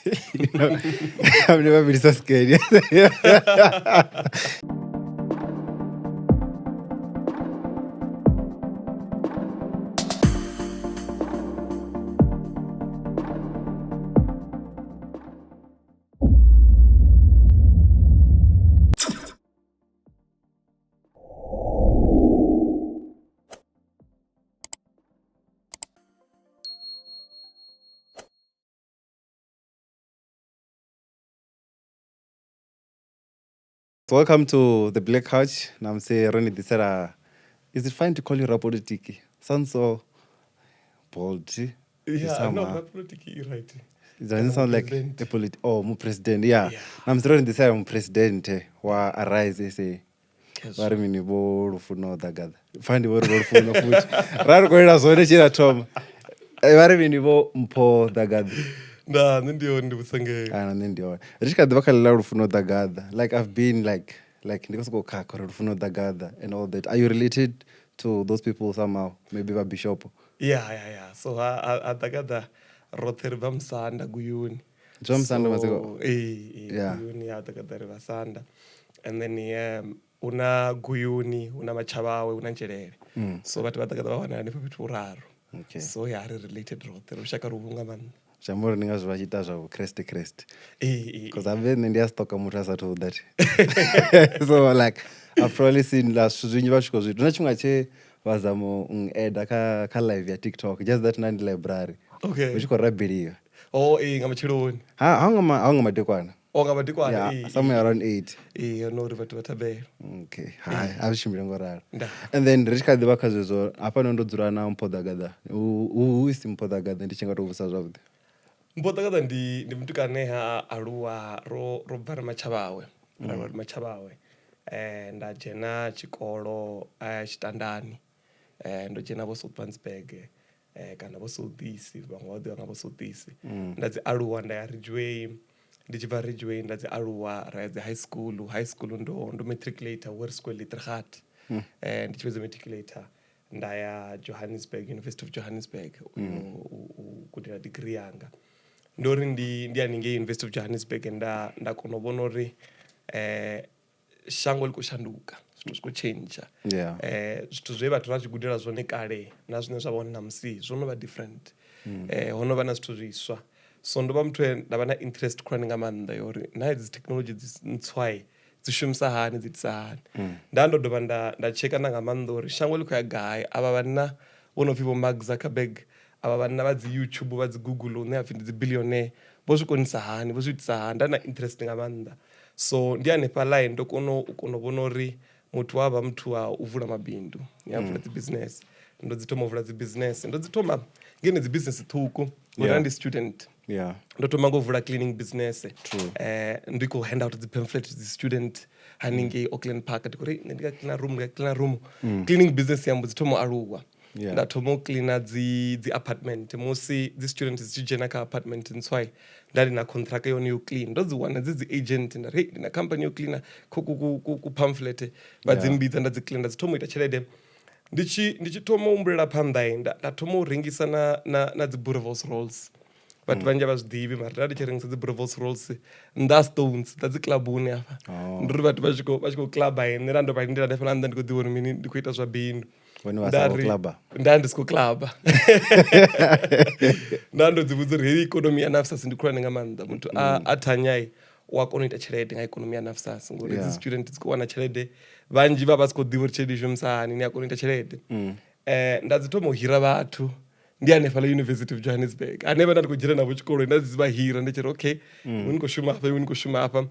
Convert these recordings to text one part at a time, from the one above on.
I've never been so scared. Welcome to the Black Couch. Namusi ro ni ḓisela. Is it fine to call you Rapolitiki? Sounds so bold. Yeah, no, Somehow. Rapolitiki i right. It doesn't sound like President. a polit oh, mupresident. Yeah. Yeah. Namusi ro ni ḓisela mupresident wa Arise SA. Khezwo. Vha ri mini vho Lufuno Ḓagaḓa. Pfa ndi vho ri vho Lufuno futhi. Ra ri khou ila zwone tshi ra thoma. Vha ri mini vho Mpho Ḓagaḓa. Nda, nṋe ndi hone ndi vhusengei. Kana nṋe ndi hone. Ri tshi kha ḓi vha kha ḽa Lufuno Ḓagaḓa. Like I've been like ndi khou sokou khakha uri Lufuno Ḓagaḓa and all that. Are you related to those people somehow? Maybe vha bishop. Yeah, yeah, yeah. So ha Ḓagaḓa roṱhe ri bva Musanda Guyuni. Bva Musanda Matsiko? Ee, Yeah. Guyuni ya Ḓagaḓa ri Vhasanda. And then huna Guyuni, huna Matshavhawe, huna Nzhelele. So vhathu vha Ḓagaḓa vha wanala hanefho fhethu huraru. Okay. So yeah, ri related roṱhe, ri lushaka luhulu nga maanḓa. Zwi amba uri ndi ngazwo vha tshi ita zwa vhukreste kreste. Ee, ee. Because habe nṋe ndi a stalker muthu a sathu ḓa thi. So like I've probably seen la zwithu zwinzhi vha tshi khou zwi ita. Hu na tshifhinga tshe vha zama u eda kha live ya TikTok just that na ndi library. Okay. Hu tshi khou rabeliwa. Oh, ee, nga matsheloni. Ha ha nga madekwana. Oh, nga madekwana. Yeah, ee, somewhere around 8. Ee, no uri vhathu vha thabela. Okay. Hai, a zwi tshimbile ngo ralo. Nda. And then ri tshi kha ḓivha kha zwezwo hafha ndo dzula na Mpho Ḓagaḓa. Who is Mpho Ḓagaḓa ndi tshi nga tou vhusa zwavhuḓi? Mpho Ḓagaḓa ndi mutukana ane ha aluwa ro bva ri matshavhawe. Ra aluwa ri matshavhawe. Nda dzhena tshikolo Tshitandani. Ndo dzhena vho Soutpansberg kana vho Southeast, vhaṅwe vha ḓivha nga vho Southeast. Nda dzi aluwa nda ya Ridgeway, ndi tshi bva Ridgeway nda dzi aluwa ra ya dzi high school, high school ndo matriculate Hoërskool Lettergat. Ndi tshi fhedza matriculate nda ya Johannesburg, University of Johannesburg u gudela degree yanga. Ndo ri ndi haningei University of Johannesburg nda kona u vhona uri shango ḽi khou shanduka, zwithu zwi khou tshentsha. Yeah. Zwithu zwe vhathu vha tshi gudela zwone kale na zwine zwa vha hone ṋamusi zwo no vha different. Ho no vha na zwithu zwiswa. So ndo vha muthu nda vha na interest khulwane nga maanḓa ya uri na hedzi thekinoḽodzhi dzi ntswa dzi shumisa hani, dzi itisa hani. Nda ndo dovha nda tsheka na nga maanḓa uri shango ḽi khou ya gai, avha vhanna vho no pfhi vho Mark Zuckerberg, avha vhanna vha dzi YouTube, vha dzi Google hune ha pfhi ndi dzi billionaire vho zwi konisa hani, vho zwi itisa hani. Nda na interest nga maanḓa. So ndi hanefhaḽa ndo kona u kona u vhona uri muthu wa vha muthu wa u vula mabindu, ya vula dzi business. Ndo dzi thoma u vula dzi business, ndo dzi thoma ngeno dzi business ṱhukhu ngori ndi student. Yeah. Ndo thoma ngo vula cleaning business. Ndi khou hand out dzi pamphlet dzi student haningei Auckland Park, ndi khou ri nṋe ndi nga cleaner room, ndi nga cleaner room. Cleaning business ya mbo dzi thoma u aluwa. Yeah. Nda thoma u cleaner dzi apartment musi dzi student dzi tshi dzhena kha apartment ntswa nda ndi na contract yone yo clean, ndo dzi wana dzi dzi agent, nda ri hey, ndi na company yo cleaner ku pamphlet vha dzi mbidza nda dzi cleaner, nda dzi thoma u ita tshelede. Ndi tshi thoma u humbulela phanḓa nda thoma u rengisa na dzi Boerewors rolls. Vhathu vhanzhi a vha zwi ḓivhi mara nda ndi tshi rengisa dzi Boerewors rolls nnḓa Stones, nnḓa dzi clubuni hafha. Ndi uri vhathu vha tshi khou club nṋe nda ndo vha lindela hanefhaḽa nnḓa ndi khou ḓivha uri mini ndi khou ita zwa bindu. Vhone vha sa khou clubba? Nda ndi si khou clubba. Nda ndo dzi vhudza uri heyi ikonomi ya NSFAS ndi khulwane nga maanḓa, muthu a thanyai u a kona u ita tshelede nga ikonomi ya NSFAS ngori dzi student dzi khou wana tshelede vhanzhi vha vha si khou ḓivha uri tshelede i shumisa hani, ni a kona u ita tshelede. Nda dzi thoma u hira vhathu ndi hanefhaḽa University of Johannesburg, hanevha nda ndi khou dzhena navho tshikolo nda dzi vha hira ndi tshi ri okay iwe ni khou shuma hafha, iwe ni khou shuma hafha.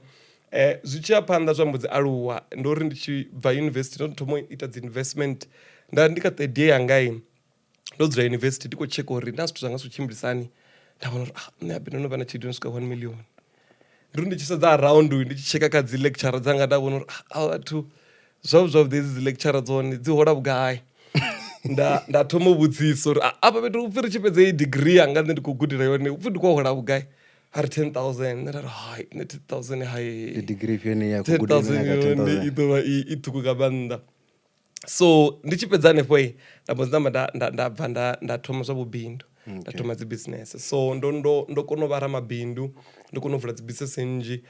Zwi tshi ya phanḓa zwa mbo dzi aluwa, ndo ri ndi tshi bva university ndo thoma u ita dzi investment, nda ndi kha third year yanga ndo dzula university ndi khou tsheka uri na zwithu zwanga zwi khou tshimbilisa hani, nda vhona uri ah nṋe habe ndo no vha na tshelede yo no swika 1 million. Ndi ri ndi tshi sedza around ndi tshi tsheka kha dzi lecturer dzanga nda vhona uri ah avha vhathu zwavhuḓi zwavhuḓi hedzi dzi lecturer dzone dzi hola vhugai. Nda thoma u vhudzisa uri afha fhethu upfhi ri tshi fhedza heyi degree yanga nṋe ndi khou gudela yone upfhi ndi khou hola vhugai, a ri 10,000. Nṋe nda ri hai nṋe 10,000 hai, Ndi degree ifhio ine ya khou guda 10,000 ine ya yone 10,000? i ḓo vha i ṱhukhu nga maanḓa. So ndi tshi fhedza hanefho nda mbo dzi namba nda bva nda thoma zwa vhubindu. Nda thoma dzi business. So ndo ndo ndo kona u vha ramabindu, ndo kona u vula dzi business nnzhi.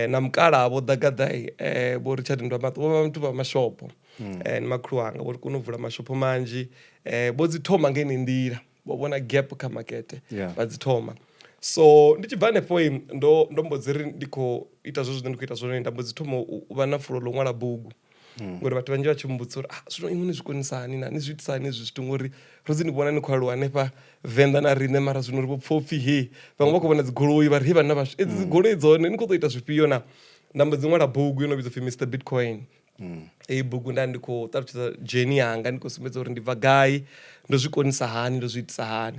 Na mukalaha Vho Ḓagaḓa Vho Richard Ndwamaṱo vho vha vhathu vha mashopo. Ndi makhulu wanga, vho kona u vula mashopho manzhi. Vho dzi thoma nga heneyi nḓila, vho vhona gap kha makete vha dzi thoma. So ndi tshi bva hanefho ndo ndo mbo dzi ri ndi khou ita zwezwo zwine ndi khou ita zwone, nda mbo dzi thoma u vha na fulo ḽa u ṅwala bugu. Ngori vhathu vhanzhi vha tshi mmbudza uri ah zwino inwi ni zwi konisa hani na ni zwi itisa hani hezwi zwithu ngori ro dzi ni vhona ni khou aluwa hanefha Venḓa na riṋe mara zwino ri vho pfha upfhi he vhaṅwe vha khou vhona dzi goloi vha ri he vhanna vhashu edzi dzi goloi dzone ni khou ḓo ita zwifhio na. Nda mbo dzi ṅwala bugu yo no vhidzwa upfhi Mr Bitcoin. Heyi bugu nda ndi khou ṱalutshedza journey yanga ndi khou sumbedza uri ndi bva gai ndo zwi konisa hani ndo zwi itisa hani.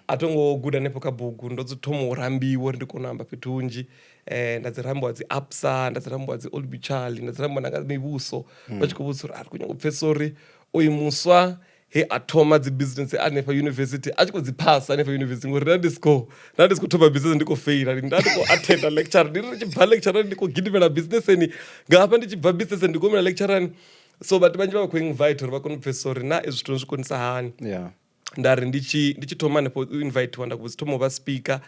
A tho ngo guda hanefho kha bugu ndo dzi thoma u rambiwa uri ndi kone u amba fhethu hunzhi. Nda dzi rambiwa dzi ABSA, nda dzi rambiwa dzi Old Mutual, nda dzi rambiwa na nga mivhuso vha tshi khou vhudzisa uri a ri khou nyanga u pfhesesa uri uyu muswa he a thoma dzi business hanefha yunivesithi a tshi khou dzi phasa hanefha yunivesithi ngori nda ndi si khou nda ndi si khou thoma business ndi khou feila lini nda ndi khou attenda lecture ndi ri tshi bva lecture ndi khou gidimela businesseni nga hafha ndi tshi bva business ndi khou humela lecturani. So vhathu vhanzhi vha vha khou invite uri vha kone u pfhesesa uri na ezwi zwithu zwi konisa hani. Nda ri ndi tshi ndi tshi thoma hanefho u invitiwa nda dzi thoma u vha speaker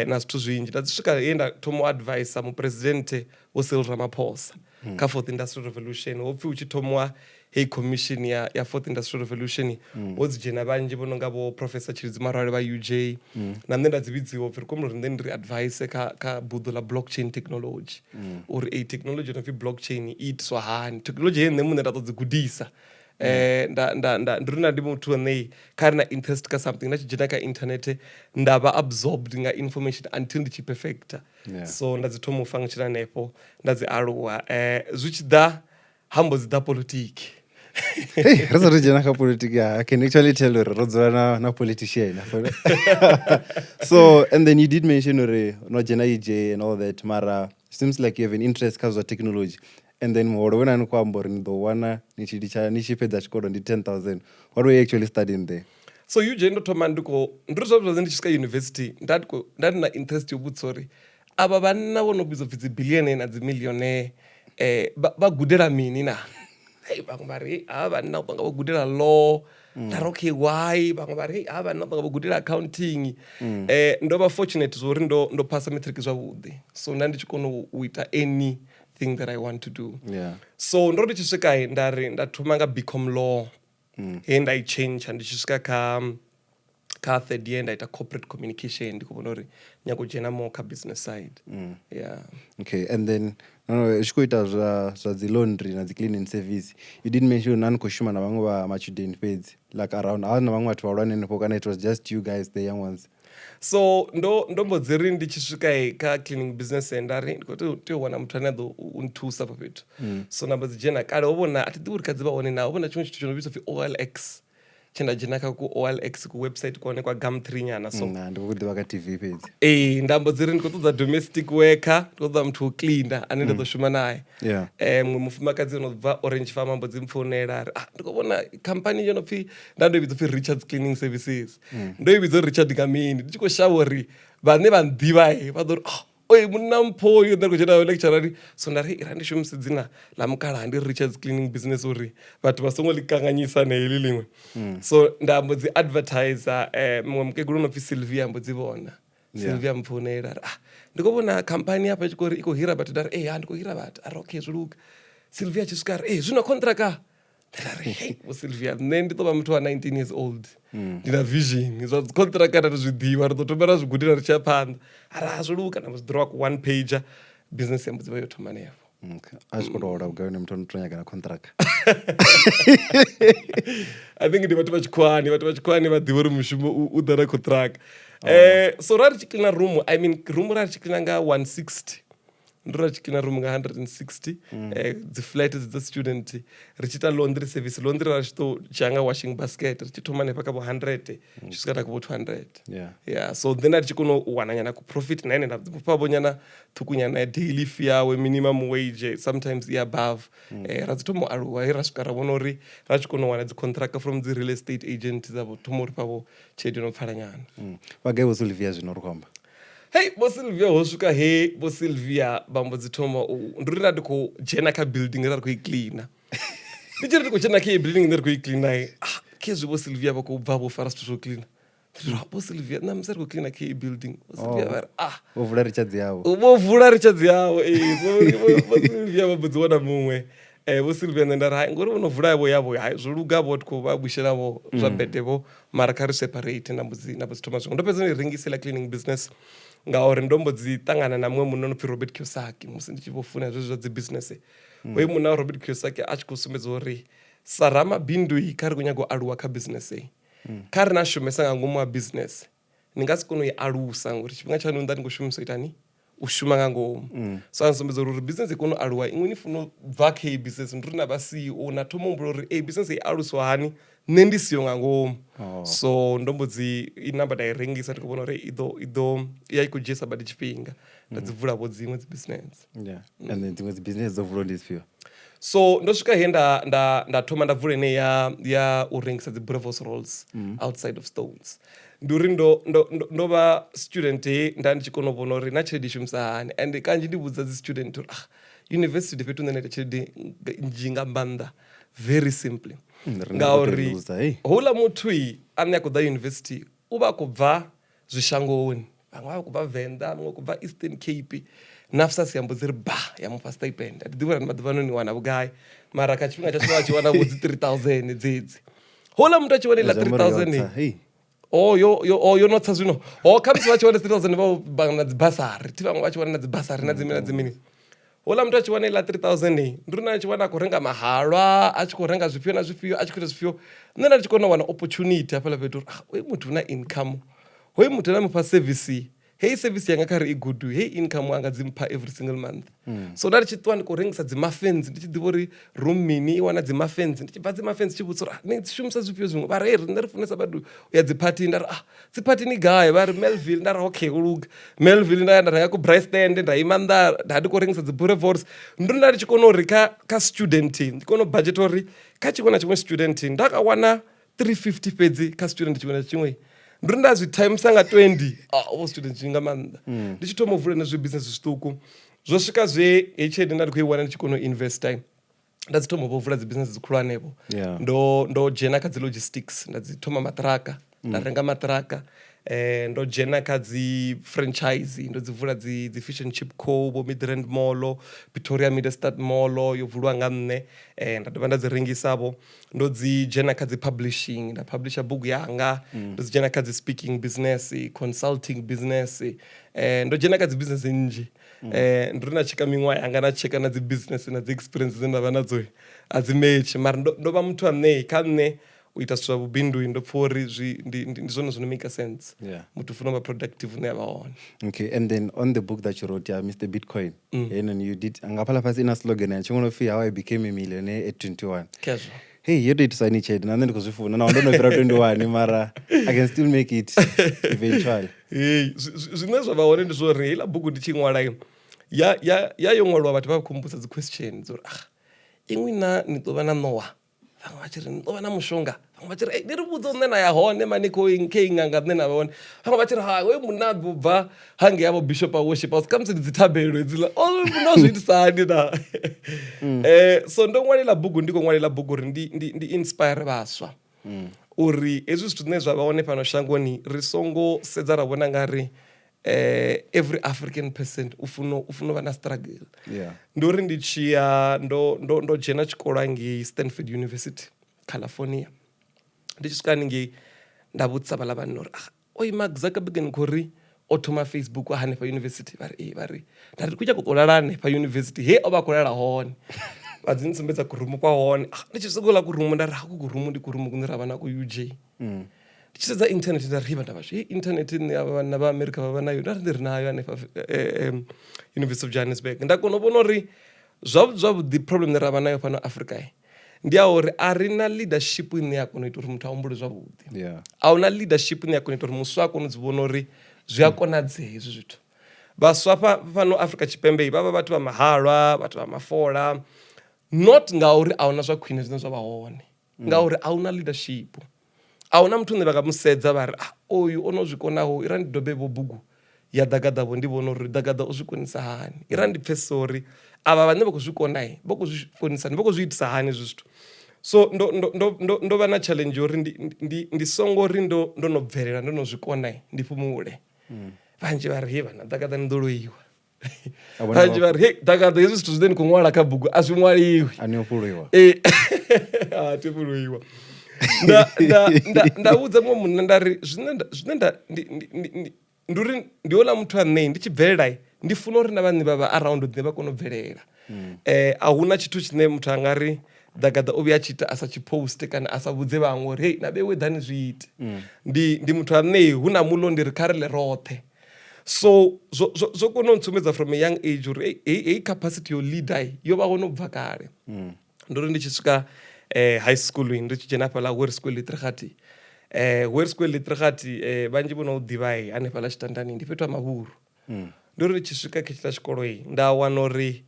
na zwithu zwinzhi nda dzi swika he nda thoma u advisor muphuresidennde Vho Cyril Ramaphosa kha fourth industrial revolution. Ho pfhi hu tshi thomiwa heyi commission ya ya fourth industrial revolution ho dzi dzhena vhanzhi vho no nga vho professor Tshilidzi Marwale vha UJ na nṋe nda dzi vhidziwa upfhi ri khou humbela uri nṋe ndi ri advise kha kha buḓo ḽa blockchain technology uri eyi technology yo no pfhi blockchain i itiswa hani, technology heyi nṋe muṋe nda ṱo dzi gudisa. Nda nda nda ndi ri na ndi muthu ane kha ri na interest kha something nda tshi dzhena kha internet nda vha absorbed nga information until ndi tshi perfecter. So nda dzi thoma u function hanefho nda dzi aluwa zwi tshi ḓa ha mbo dzi ḓa politiki. Hey, ri sathu dzhena kha politiki, I can actually tell uri ro dzula na, na politician afha. So and then you did mention uri no dzhena UJ and all that, mara seems like you have an interest kha zwa technology. And then muholo we na ni khou amba uri ni ḓo wana ni tshi litsha ni tshi fhedza tshikolo ndi 10,000. What were you actually studying there? So UJ ndo thoma ndi khou ndi ri zwavhuḓi ndi tshi swika university nda ndi khou nda ndi na interest yo vhudzisa uri avha vhanna vho no vhidzwa upfhi dzi billionaire na dzi millionaire vha gudela mini na. Hei vhaṅwe vha ri havha vhanna u tonga vho gudela law, nda ri okay why, vhaṅwe vha ri hei havha vhanna u tonga vho gudela accounting. Ndo vha fortunate zwo uri ndo ndo phasa matric zwavhuḓi so nda ndi tshi kona u ita anything that I want to do. So ndo ri ndi tshi swika nda ri nda thoma nga BCom law. He nda i tshentsha ndi tshi swika kha kha third year nda ita corporate communication ndi khou vhona uri nyago u dzhena more kha business side. Yeah. Okay, and then no, tshi khou ita zwa zwa dzi laundry na dzi cleaning service. You didn't mention na ni khou shuma na vhaṅwe vha matshudeni fhedzi like around ha na vhaṅwe vhathu vhahulwane henefho kana it was just you guys the young ones? So ndo ndo mbo dzi ri ndi tshi swika kha cleaning business nda ri ndi khou tea u wana muthu ane a ḓo u nthusa hafha fhethu. So nda mbo dzi dzhena kale ho vhona a thi ḓivhi uri kha dzi vha hone na ho vhona tshiṅwe tshithu tsho no vhidzwa upfhi OLX tshe nda dzhena kha ku OLX ku website kone kwa Gumtree nyana so. Na ndi khou ḓivha kha TV fhedzi. Ee nda mbo dzi ri ndi khou ṱoḓa domestic worker, ndi khou ṱoḓa muthu wo cleaner ane nda ḓo shuma nae. Muṅwe mufumakadzi o no bva Orange Farm a mbo dzi mpfounela a ri ah ndi khou vhona khamphani yo no pfhi nda ndo i vhidza upfhi Richards Cleaning Services. Ndo i vhidza uri Richard nga mini ndi tshi khou shavha uri vhane vha nḓivha vha ḓo ri oh oyu munna mpho oyu nṋe ri khou dzhena lecturani. So nda ri ira ndi shumise dzina ḽa mukalaha ndi Richards Cleaning Business uri vhathu vha songo ḽi kanganyisa na heḽi ḽiṅwe. So nda mbo dzi advertiser muṅwe mukegulu no pfhi Sylvia mbo dzi vhona. Sylvia mpfounela a ri ah ndi khou vhona khamphani hafha i tshi khou ri i khou hira vhathu nda ri ee ha ndi khou hira vhathu a ri okay zwo luga. Sylvia a tshi swika a ri ee zwino contract nda ri hei vho Sylvia nṋe ndi ḓo vha muthu wa 19 years old ndi na vision zwa dzi contract ri zwi ḓivha ri ḓo thoma ra zwi gudela ri tshi ya phanḓa a ri ha zwo luga na mbo dzi ḓirowa ku one pager business ya mbo dzi vha yo thoma hanefho. Okay. A tshi khou tou hola vhugai hone muthu ano tou nyaga na contract. I think ndi vhathu vha tshikhuwani, vhathu vha tshikhuwani vha ḓivha uri mushumo u ḓa na contract. So ra ri tshi cleaner room, I mean room ra ri tshi cleaner nga 160 ndo ra tshi cleaner room nga 160 dzi flat dzi dza student ri tshi ita laundry service, laundry ra tshi to dzhia nga washing basket ri tshi thoma hanefha kha vho 100 tshi swika na kha vho 200. Yeah, so then a ri tshi kona u wana nyana ku profit na ene nda mufha vho nyana ṱhukhunyana ya daily fee yawe minimum wage sometimes i above. Ra dzi thoma u aluwa he ra swika ra vhona uri ra tshi kona u wana dzi contract from dzi real estate agent dza vho thoma uri fha vho tshelede yo no pfala nyana. Vha gai vho Sylvia zwino ri khou amba? Hei vho Sylvia ho swika he vho Sylvia vha mbo dzi thoma u ndi uri nda ndi khou dzhena kha building ra ri khou i cleaner. Ndi tshi ri ndi khou dzhena kha iyi building ine ri khou i cleaner ah khezwi vho Sylvia vha khou bva vho fara zwithu zwo cleaner. Ndi ri, Vho Sylvia ṋamusi ri khou cleaner kha building. Vho Sylvia vha ri ah, Vho vula Richards yavho. Vho vula Richards yavho, ee. So vho Sylvia vha mbo dzi wana muṅwe. Vho Sylvia nṋe nda ri hai, ngori vho no vula yavho yavho, hai zwo luga vho, thi khou vha vhushela vho zwa bete vho, mara kha ri separate. Nda mbo dzi thoma zwiṅwe. Ndo fhedza ndo i rengisa iḽa cleaning business ngauri ndo mbo dzi ṱangana na muṅwe munna no pfhi Robert Kiyosaki musi ndi tshi vho funa zwezwi zwa dzi business. Hoyu munna wa Robert Kiyosaki a tshi khou sumbedza uri sa ramabindu kha ri khou nyaga u aluwa kha business iyi, kha ri na shumesa nga ngomu ha business ni nga si kone u i alusa ngori tshifhinga tshaṋu nnḓa ni khou shumisa u itani, u shuma nga ngomu. So a sumbedza uri business i kone u aluwa iṅwe ni funa u bva kha heyi business, ndi uri na vha CEO na thoma u humbula uri eyi business i aluswa hani nṋe ndi siho nga ngomu. So ndo mbo dzi i namba nda i rengisa, ndi khou vhona uri i ḓo i ḓo ya i khou dzhiesa badi tshifhinga, nda dzi vula vho dziṅwe dzi business. Yeah. And then dziṅwe dzi business dzo vulwa ndi dzifhio? So ndo swika he nda thoma nda vula ine ya u rengisa dzi boerewors rolls outside of Stones. Ndi uri ndo vha student he nda ndi tshi kona u vhona uri na tshelede i shumisa hani, and kanzhi ndi vhudza dzi student uri ah, university ndi fhethu hune na ita tshelede nnzhi nga maanḓa, very simply. Ngauri houḽa muthu ane a khou ḓa university u vha a khou bva zwishangoni, vhaṅwe vha khou bva Venḓa, muṅwe khou bva Eastern Cape. NSFAS ya mbo dzi ri ba ya mufha stipend. A thi ḓivhi uri maḓuvha ano ni wana vhugai, mara kha tshifhinga tshashu vha tshi wana vho dzi 3000 dzedzi. Houḽa muthu a tshi wana iḽa 3000, oh yo yo oh yo no tsa zwino, oh khamusi vha tshi wana 3000 vha vha na dzi basari, thi vhaṅwe vha tshi wana na dzi basari na dzi mini na dzi mini. Houḽa muthu a tshi wana iḽa 3000 ndi uri na tshi wana a khou renga mahalwa, a tshi khou renga zwifhio na zwifhio, a tshi khou ita zwifhio. Nṋe nda ndi tshi kona u wana opportunity hafhaḽa fhethu uri ah, hoyu muthu u na income, hoyu muthu nda mufha service, heyi service yanga kha ri i good, heyi income anga dzi mpha every single month. So nda ndi tshi ṱuwa ndi khou rengisa dzi muffins, ndi tshi ḓivha uri room mini i wana dzi muffins, ndi tshi bva dzi muffins tshi vhudza uri ah, ni shumisa zwifhio zwiṅwe, vha ri riṋe ri funesa badi u ya dzi phathini. Nda ri ah, dzi phathini gai? Vha ri Melville. Nda ri okay, u luga Melville. Nda ya nda renga ku braai stand, nda ima nnḓa, nda ndi khou rengisa dzi boerewors. Ndo nda ndi tshi kona uri kha student ndi kone u budget uri kha tshiṅwe na tshiṅwe student nda ka wana 350 fhedzi kha student tshiṅwe na tshiṅwe, ndi uri nda zwi timesa nga 20, ah, vho student nga maanḓa. Ndi tshi thoma u vula henezwi business zwiṱuku, zwo swika zwe heyi tshelede nda ndi khou i wana ndi tshi kona u investa, nda dzi thoma vho vula dzi business dzi khulwanevho. Ndo dzhena kha dzi logistics, nda dzi thoma maṱiraka, nda renga maṱiraka. Ndo dzhena kha dzi franchise, ndo dzi vula dzi fish and chip co, vho Midrand Mall, Pretoria Middestad Mall yo vulwa nga nṋe, nda dovha nda dzi rengisa vho. Ndo dzi dzhena kha dzi publishing, nda publisher bugu yanga. Ndo dzi dzhena kha dzi speaking business, consulting business. Ndo dzhena kha dzi business nnzhi. Ndi ri na tsheka miṅwaha yanga, na tsheka na dzi business na dzi experience dzine nda vha nadzo a dzi match, mara ndo vha muthu ane kha nṋe u ita zwithu zwa vhubindu ndo pfha uri zwi ndi zwone zwi no make sense. Muthu u funa u vha productive une a vha hone. Okay, and then on the book that you wrote, yeah, Mr Bitcoin, and then you did ngaphala fhasi ina slogan ya tshiṅwe no pfhi "How I Became a Millionaire at 21". Khezwo. Hey, yo to itisa ni tshelede na nṋe ndi khou zwi funa naho ndo no fhira 21, mara I can still make it eventually. Hey, zwine zwa vha hone ndi zwa uri heiḽa bugu ndi tshi ṅwala ya yo ṅwaliwa vhathu vha khou mbudzisa dzi question dza uri ah, iṅwi na ni ḓo vha na ṋowa, vhaṅwe vha tshi ri ni ḓo vha na mushonga, vhaṅwe vha tshi ri ni ri vhudze hune na ya hone mani kho khei ṅanga nṋe na vha hone, vhaṅwe vha tshi ri ha hoyu munna a ḓo bva hangei ha vho bishop a worship house, khamusi ndi dzi thabelo hedziḽa, o no zwi itisa hani na. So ndo ṅwalela bugu, ndi khou ṅwalela bugu uri ndi inspire vhaswa uri hezwi zwithu zwine zwa vha hone fhano shangoni ri songo sedza ra vhona nga ri every African person u funa u vha na struggle. Ndi uri ndi tshi ya ndo dzhena tshikolo hangei Stanford University, California. Ndi tshi swika haningei nda vhudzisa vhaḽa vhanna uri ah, oyu Mark Zuckerberg ni khou ri o thoma Facebook hanefha university? Vha ri ee. Vha ri, nda ri ndi khou nyanga u tou lala hanefha university he o vha a khou lala hone. Vha dzi ntsumbedza kurumu kwa hone. Ah, ndi tshi swika kuḽa kurumu nda ri haku kurumu ndi kurumu kune ra vha nako UJ. Ndi tshi sedza internet nda ri vhana vhashu, heyi internet ine avha vhanna vha America vha vha nayo, nda ri ndi ri nayo hanefha University of Johannesburg. Nda kona u vhona uri zwavhuḓi zwavhuḓi problem ine ra vha nayo fhano Afrika ndi ya uri a ri na leadership ine ya kona u ita uri muthu a humbule zwavhuḓi. A huna leadership ine ya kona u ita uri muswa a kone u dzi vhona uri zwi a konadzea hezwi zwithu. Vhaswa fhano Afrika Tshipembe vha vha vhathu vha mahalwa, vhathu vha mafola, not ngauri a huna zwa khwine zwine zwa vha hone, ngauri a huna leadership. A huna muthu une vha nga mu sedza vha ri ah, oyu o no zwi konaho, ira ndi dobe vho bugu ya Ḓagaḓa vho ndi vhone uri Ḓagaḓa o zwi konisa hani, ira ndi pfesese uri avha vhane vha khou zwi kona vha khou zwi konisa hani, vha khou zwi itisa hani hezwi zwithu. So ndo vha na challenge uri ndi songo ri ndo no bvelela, ndo no zwi kona, ndi fhumule. Vhanzhi vha ri, "He vhana, Ḓagaḓa ni ḓo loiwa." Vhanzhi vha ri, "Hei Ḓagaḓa, hezwi zwithu zwine ni khou ṅwala kha bugu a zwi ṅwaliwi." A ni ofhuluiwa? Ee, a thi fhuluiwa. Nda vhudza muṅwe munna nda ri, zwine nda ndi uri ndi houḽa muthu ane ndi tshi bvelela ndi funa uri na vhaṋe vha vha around nṋe vha kone u bvelela. A huna tshithu tshine muthu a nga ri Ḓagaḓa o vhuya a tshi ita a sa tshi post kana a sa vhudze vhaṅwe uri hei na vhewe ḓani zwi ite. Ndi muthu ane hu na muḽo ndi ri kha ri ḽe roṱhe. So zwo kona u ntsumbedza from a young age uri heyi capacity yo leader yo vha hone u bva kale. Ndo ri ndi tshi swika high school ndi tshi dzhena hafhaḽa Hoërskool Lettergat, Hoërskool Lettergat, vhanzhi vho no ḓivha hanefhaḽa Tshitandani ndi fhethu ha mavhuru. Ndo ri ndi tshi swika kha tshiḽa tshikolo nda wana uri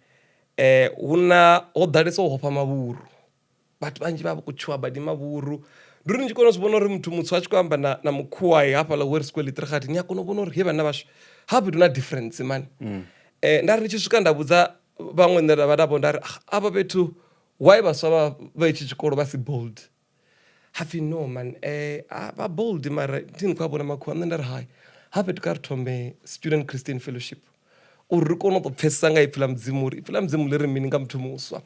hu na ho ḓalesa u hofha mavhuru, vhathu vhanzhi vha vha khou tshuwa badi mavhuru. Ndi uri ndi tshi kona u zwi vhona uri muthu mutswu a tshi khou amba na mukhuwa hafhaḽa Hoërskool Lettergat, ni a kona u vhona uri he vhanna vhashu hafha fhethu hu na difference mani. Nda ri ndi tshi swika nda vhudza vhaṅwe nṋe nda vha navho nda ri, avha fhethu why vhaswa vha itshi tshikolo vha si bold? Hapfi no man, vha bold mara thi ni khou a vhona makhuwa. Nṋe nda ri hai, ha fhethu kha ri thome Student Christian Fellowship uri ri kone u tou pfhesesa nga ipfhi ḽa Mudzimu uri ipfhi ḽa Mudzimu ḽi ri mini nga muthu muswa.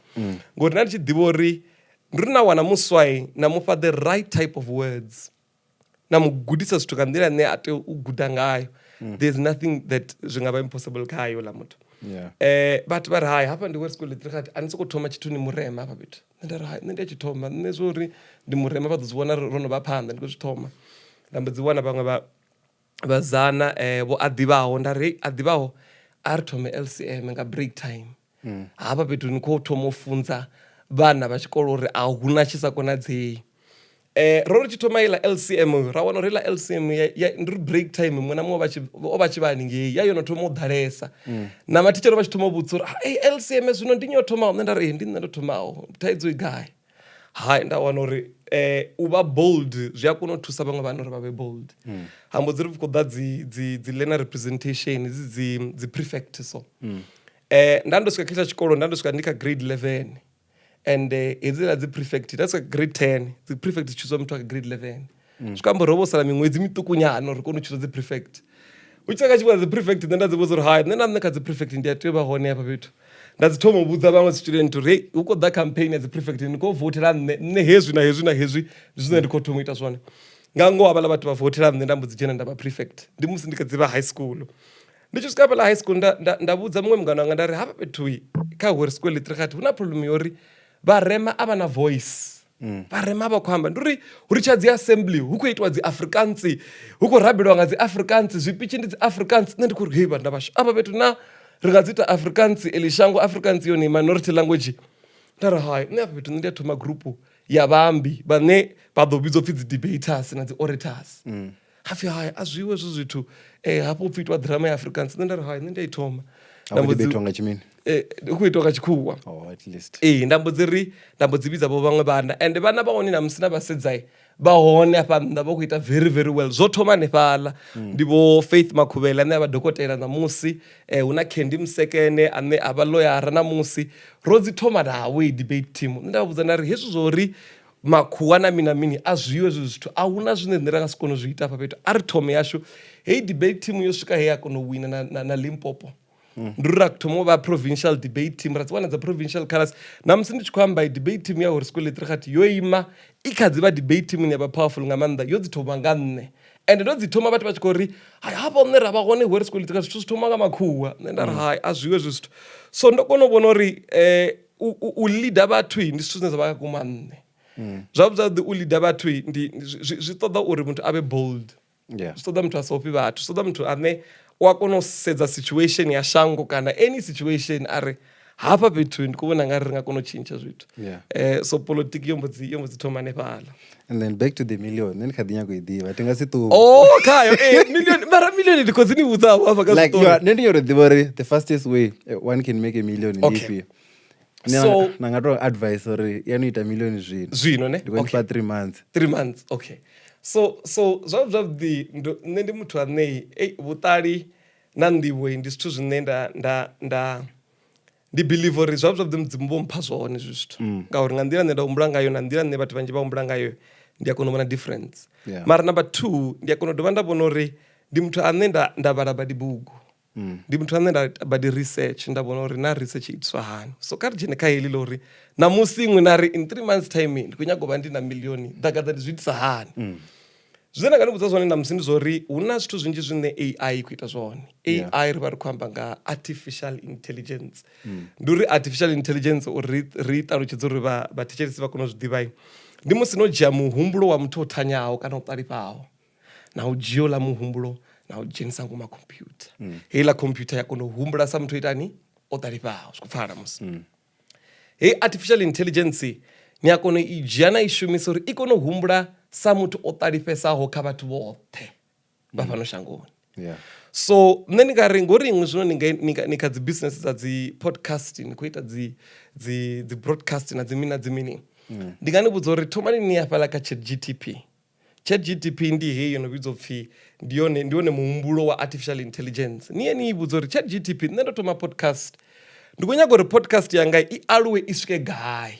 Ngori nda ndi tshi ḓivha uri ndi ri na wana muswa na mufha the right type of words, na mu gudisa zwithu nga nḓila ine a tea u guda ngayo, there's nothing that zwi nga vha impossible khayo ḽa muthu. Vhathu vha ri hai, hafha ndi Hoërskool Lettergat, a ni sokou thoma tshithu ni murema hafha fhethu. Nṋe nda ri hai, nṋe ndi a tshi thoma, nṋe zwo uri ndi murema vha ḓo zwi vhona ro no vha phanḓa, ndi khou zwi thoma. Nda mbo dzi wana vhaṅwe vha vhazana vho a ḓivhaho, nda ri a ḓivhaho a ri thome LCM nga break time. Hafha fhethu ni khou thoma u funza vhana vha tshikolo uri a huna tshi sa konadzei. Ro ri tshi thoma iḽa LCM ra wana uri iḽa LCM ndi ri break time muṅwe na muṅwe o vha tshi vha haningei ya yo no thoma u ḓalesa. Na mathitshere vha tshi thoma u vhudzisa uri hey, LCM zwino ndi nnyi o thomaho? Nṋe nda ri ndi nṋe ndo thomaho, thaidzo i gai? Hai, nda wana uri u vha bold zwi a kona u thusa vhaṅwe vhana uri vha vhe bold. Ha mbo dzi ri khou ḓa dzi learner representation dzi dzi prefect so. Nda ndo swika kha tsha tshikolo, nda ndo swika ndi kha grade 11 and hedziḽa dzi prefect nda swika grade 10, dzi prefect dzi tshuziwa muthu a kha grade 11. Zwi khou amba uri ho vha ho sala miṅwedzi miṱuku nyana uri ri kone u tshuza dzi prefect. Hu tshi kha tshifhinga dzi prefect nṋe nda dzi vhudza uri hai, nṋe na nṋe kha dzi prefect ndi a tea u vha hone hafha fhethu. Nda dzi thoma u vhudza vhaṅwe student uri hei hu khou ḓa campaign ya dzi prefect, ni khou vothela nṋe, nṋe hezwi na hezwi na hezwi ndi zwine ndi khou thoma u ita zwone. Nga ngoho havhaḽa vhathu vha vothela nṋe, nda mbo dzi dzhena nda vha prefect. Ndi musi ndi kha dzi vha high school. Ndi tshi swika hafhaḽa high school nda vhudza muṅwe mungana wanga nda ri hafha fhethu kha Hoërskool Lettergat hu na problem ya uri vharema a vha na voice. Vharema vha khou amba, ndi uri hu ri tsha dzi assembly hu khou itiwa dzi Afrikaans, hu khou rabelwa nga dzi Afrikaans, zwipitshi ndi dzi Afrikaans. Nṋe ndi khou ri hei vhanna vhashu avha fhethu na ri nga dzi ita Afrikaans eḽi shango Afrikaans yone minority language. Nda ri hai, nṋe afha fhethu nṋe ndi a thoma group ya vhaambi vhane vha ḓo vhidzwa upfhi dzi debaters na dzi orators. Hapfi hai, a zwiwe hezwo zwithu, hafho upfhi itiwa drama ya Afrikaans. Nṋe nda ri hai, nṋe ndi a i thoma. Nda mbo dzi nga tshimini? Hu khou itiwa nga tshikhuwa. Oh, at least. Ee, nda mbo dzi ri nda mbo dzi vhidza vho vhaṅwe vhana ende vhana vha hone na musi na vhasedzai vha hone hafha nnḓa vha khou ita very very well. Zwo thoma hanefhaḽa. Ndi vho Faith Makhuvhele ane a vha dokotela ṋamusi, hu na Candy Musekene ane a vha ḽoyara ṋamusi. Ro dzi thoma navho heyi debate team. Nṋe nda vha vhudza nda ri hezwi zwo uri makhuwa na mini na mini a zwiwe hezwi zwithu, a huna zwine nṋe ra nga si kone u zwi ita hafha fhethu, a ri thome yashu. Heyi debate team yo swika he ya kona u wina na Limpopo. Ndi uri ra thoma u vha provincial debate team, ra dzi wana dza provincial colors. Na musi ndi tshi khou amba debate team ya Hoërskool Lettergat yo ima i kha dzi vha debate team ine ya vha powerful nga maanḓa, yo dzi thoma nga nṋe. Ende ndo dzi thoma vhathu vha tshi khou ri hai hafha nṋe ra vha hone Hoërskool Lettergat zwithu zwi thoma nga makhuwa. Nṋe nda ri hai a zwiwe hezwi zwithu. So ndo kona u vhona uri u leader vhathu ndi zwithu zwine zwa vha kuma nṋe. Zwavhuḓi zwavhuḓi u leader vhathu ndi zwi ṱoḓa uri muthu a vhe bold. Zwi ṱoḓa muthu a sa ofhi vhathu, zwi ṱoḓa muthu ane u a kona u sedza situation ya shango kana any situation a ri hafha fhethu ndi khou vhona nga ri nga kona u tshintsha zwithu. So politiki yo mbo dzi thoma hanefhaḽa. And then back to the million, nṋe ndi kha ḓi nyago i ḓivha, thi nga si ṱuwe. Oh, khayo million, mara million ndi khou dzi ni vhudza hafha kha like nṋe ndi nyago u ḓivha uri the fastest way one can make a million ndi ifhio. So na nga to advice uri ya no ita million zwino. Zwino ne? Ndi khou nifha 3 months. 3 months, okay. So zwavhuḓi zwavhuḓi nṋe ndi muthu ane vhuṱali na nḓivho ndi zwithu zwine nda Ndi believe uri zwavhuḓi zwavhuḓi Mudzimu vho mpha zwone hezwi zwithu, ngauri nga nḓila nṋe nda humbula ngayo na nḓila nṋe vhathu vhanzhi vha humbula ngayo ndi a kona u vhona difference. Mara number 2, ndi a kona u dovha nda vhona uri ndi muthu ane nda vhala badi bugu. Ndi muthu ane nda ita badi research, nda vhona uri na research i itiswa hani. So kha ri dzhene kha heḽi ḽa uri ṋamusi iṅwe na ri in 3 months time ndi khou nyaga u vha ndi na milioni ḓagaḓa, ndi zwi itisa hani? Zwine nda nga ni vhudza zwone ṋamusi ndi zwa uri hu na zwithu zwinzhi zwine AI i khou ita zwone. AI ri vha ri khou amba nga artificial intelligence. Ndi uri artificial intelligence uri ri ṱalutshedze uri vhathetshelesi vha kone u zwi ḓivha, ndi musi no dzhia muhumbulo wa muthu o thanyaho kana o ṱalifhaho na u dzhia uḽa muhumbulo na u dzhenisa ngomu ha computer. Heiḽa computer ya kona u humbula sa muthu o itani, o ṱalifhaho. Zwi khou pfala musi. Heyi artificial intelligence ni a kona u i dzhia na i shumisa uri i kone u humbula sa muthu o ṱalifhesaho kha vhathu vhoṱhe vha fhano shangoni. So nṋe ndi nga ri ngori iṅwe zwino ni kha dzi business dza dzi podcast, ni khou ita dzi broadcast na dzi mini na dzi mini. Ndi nga ni vhudza uri thomani ni ya fhaḽa kha ChatGPT. ChatGPT ndi heyi yo no vhidzwa upfhi ndi yone, ndi wone muhumbulo wa artificial intelligence. Ni ye ni i vhudza uri ChatGPT, nṋe ndo thoma podcast, ndi khou nyaga uri podcast yanga i aluwe i swike gai.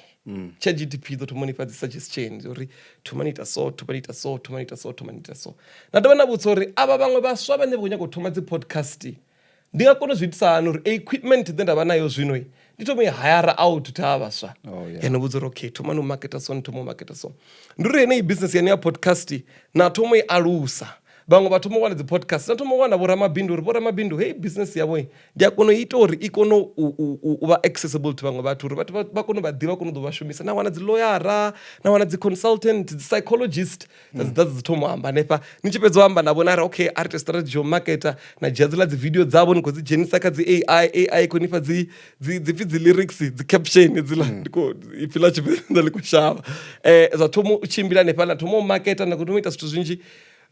ChatGPT i ḓo thoma u ni fha dzi suggestion uri thoma ni ita so, thoma ni ita so, thoma ni ita so, thoma ni ita so. Na dovha na vhudza uri avha vhaṅwe vhaswa vhane vha khou nyaga u thoma dzi podcast ndi nga kona u zwi itisa hani uri equipment ine nda vha nayo zwino ndi thoma i hire out to havha vhaswa. Ya no vhudza uri okay, thoma ni u maketa so, ni thoma u maketa so. Ndi uri yeneyi business yanu ya podcast na thoma u i alusa, vhaṅwe vha thoma u wana dzi podcast, na thoma u wana vhoramabindu uri vhoramabindu heyi business yavho ndi a kona u ita uri i kone u vha accessible to vhaṅwe vhathu, uri vhathu vha kone u vha ḓivha, kone u ḓo vha shumisa. Na wana dzi lawyera, na wana dzi consultant, dzi psychologist dza dzi ḓa dzi thoma u amba hanefha. Ni tshi fhedza u amba navho na ri okay, a ri ite strategy yo maketa, na dzhia dziḽa dzi video dzavho ni khou dzi dzhenisa kha dzi AI, AI khou ni fha dzi dzi dzi pfi dzi lyrics, dzi caption hedziḽa, ndi khou ipfi ḽa Tshivenḓa ḽi khou shavha. Zwa thoma u tshimbila hanefhaḽa, na thoma u maketa, na thoma u ita zwithu zwinzhi.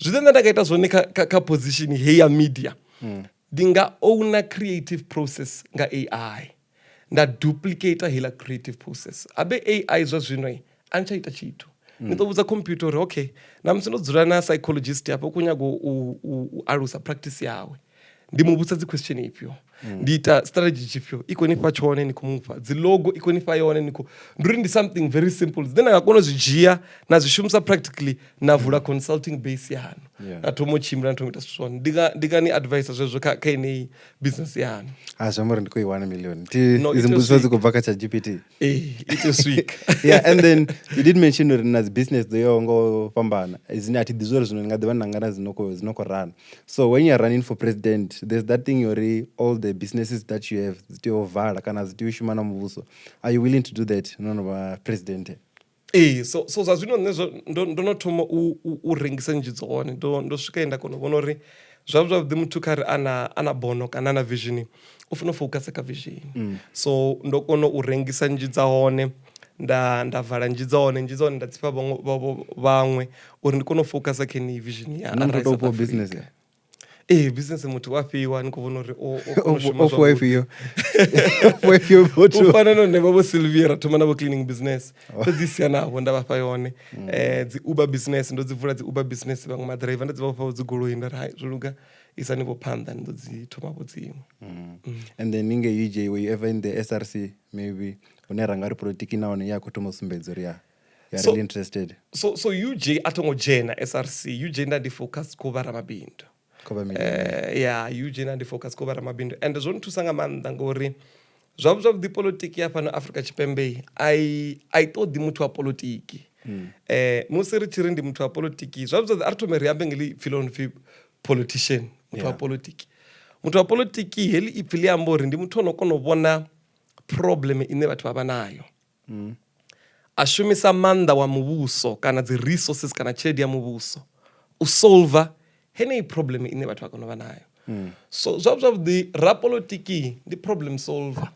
Zwine nṋe nda nga ita zwone kha position heyi ya media, ndi nga owner creative process nga AI, nda duplicate heiḽa creative process. Habe AI zwa zwino a ni tsha ita tshithu. Ni ḓo vhudza computer uri okay, na musi ndo dzula na psychologist hafha u khou nyaga u alusa practice yawe, ndi mu vhudza dzi question ifhio, ndi ita strategy tshifhio, i khou ni fha tshone, ni khou mufha dzi logo, i khou ni fha yone, ni khou, ndi uri ndi something very simple dzine na nga kona u zwi dzhia na zwi shumisa practically, na vula consulting base yanu, na thoma u tshimbila, na thoma u ita zwithu zwone. Ndi nga ni advise zwezwo kha yeneyi business yanu. A zwi amba uri ndi khou i wana million ti idzi mbudziso dzi khou bva kha ChatGPT. Ee, i tea u swika. Yeah, and then you did mention uri na dzi business dzo yaho nga u fhambana dzine a thi ḓivhi uri zwino ni nga ḓivha nanga na dzi no khou run. So when you are running for president, there's that thing uri all the businesses that you have dzi tea u vala kana dzi tea u shuma na muvhuso. Are you willing to do that no no vha president? Ee, so zwa zwino nṋe ndo no thoma u rengisa nnzhi dzone. Ndo swika he nda kona u vhona uri zwavhuḓi zwavhuḓi muthu kha ri ana bono kana ana vision u funa u focus kha vision. So ndo kona u rengisa nnzhi dza hone, nda vala nnzhi dza hone, nnzhi dza hone nda dzi fha vhaṅwe uri ndi kone u focus kha yeneyi vision ya Na muthu tou fhiwa business? Ee, business muthu wa fhiwa, ni khou vhona uri o kona u shuma O fhiwa zwavhuḓi. Ifhio? O fhiwa ifhio muthu? U fana na nṋe vho Sylvia ra thoma navho cleaning business, fhedzi sia navho nda vhafha yone. Dzi Uber business ndo dzi vula dzi Uber business, vhaṅwe maḓiraiva nda dzi vhafha dzi goloi, nda ri hai, zwo luga, isani vho phanḓa, ni ḓo dzi thoma vho dziṅwe. And then ninge UJ, were you ever in the SRC maybe, hune ra nga ri politiki na hone ya khou thoma u sumbedza uri ya you are really interested? So UJ a tho ngo dzhena SRC. UJ nda ndi focus kho vha ramabindu. Kho vha millionaire. Ya UJ nda ndi focus kho vha ramabindu, and zwo nthusa nga maanḓa ngori zwavhuḓi zwavhuḓi politiki ya fhano Afrika Tshipembe a i ṱoḓi muthu wa politiki. Musi ri tshi ri ndi muthu wa politiki, zwavhuḓi zwavhuḓi a ri thome ri ambe ngeḽi ipfi ḽo no pfi politician, muthu wa politiki. Muthu wa politiki, heḽi ipfi ḽi amba uri ndi muthu o no kona u vhona problem ine vhathu vha vha nayo, a shumisa maanḓa wa muvhuso kana dzi resources kana tshelede ya muvhuso u solver heneyi problem ine vhathu vha kona u vha nayo. So zwavhuḓi zwavhuḓi rapolotiki ndi problem solver.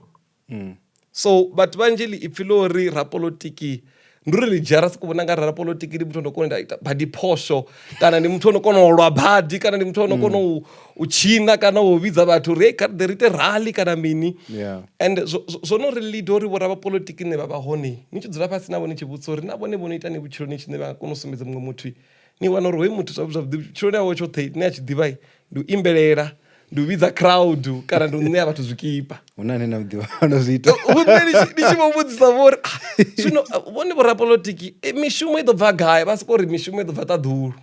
So vhathu vhanzhi ḽi ipfi ḽo uri rapolotiki ndi uri ḽi dzhia ra sokou vhona nga rapolotiki ndi muthu ono kona u ita badi phosho, kana ndi muthu ono kona u lwa badi, kana ndi muthu ono kona u tshina kana u vhidza vhathu uri hey, kha ri ḓe ri ite rally kana mini. And zwo no ri lead uri vhoramapolotiki ne vha vha hone, ni tshi dzula fhasi navho ni tshi vhudza uri na vhone vho no ita ni vhutshiloni tshine vha nga kona u sumbedza muṅwe muthu, ni wana uri hoyu muthu zwavhuḓi zwavhuḓi vhutshiloni hawe tshoṱhe ni a tshi ḓivha ndi u imbelela, Ndi u vhidza crowd kana ndi u ṋea vhathu zwikipa. Hu na ane na muḓivha ano zwi ita. Hune ndi tshi vho vhudzisa vho uri, "Ah, zwino vhone vhorapolotiki mishumo i ḓo bva gai?" Vha soko ri mishumo i ḓo bva ṱaḓulu.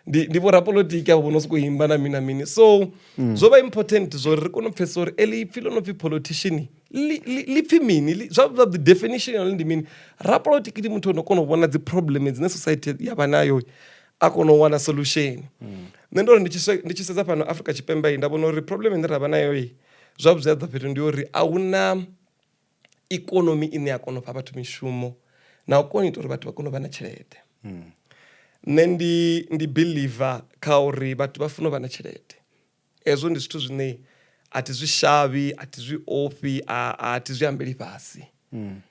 Ndi vhorapolotiki avho vho no sokou imba na mini na mini. So zwo vha important zwo ri kone u pfhesesa uri eḽi ipfi ḽo no pfhi politician ḽi pfhi mini, zwavhuḓi definition ya hone ndi mini. Rapolotiki ndi muthu ono kona u vhona dzi problem dzine society ya vha nayo, a kona u wana solution. Nṋe ndo ri ndi tshi sedza fhano Afrika Tshipembe nda vhona uri problem ine ra vha nayo zwavhuḓi ḓa fhethu ndi uri a huna ikonomi ine ya kona u fha vhathu mishumo na u kona u ita uri vhathu vha kone u vha na tshelede. Nṋe ndi believer kha uri vhathu vha funa u vha na tshelede. Hezwo ndi zwithu zwine a thi zwi shavhi, a thi zwi ofhi, a thi zwi ambeli fhasi.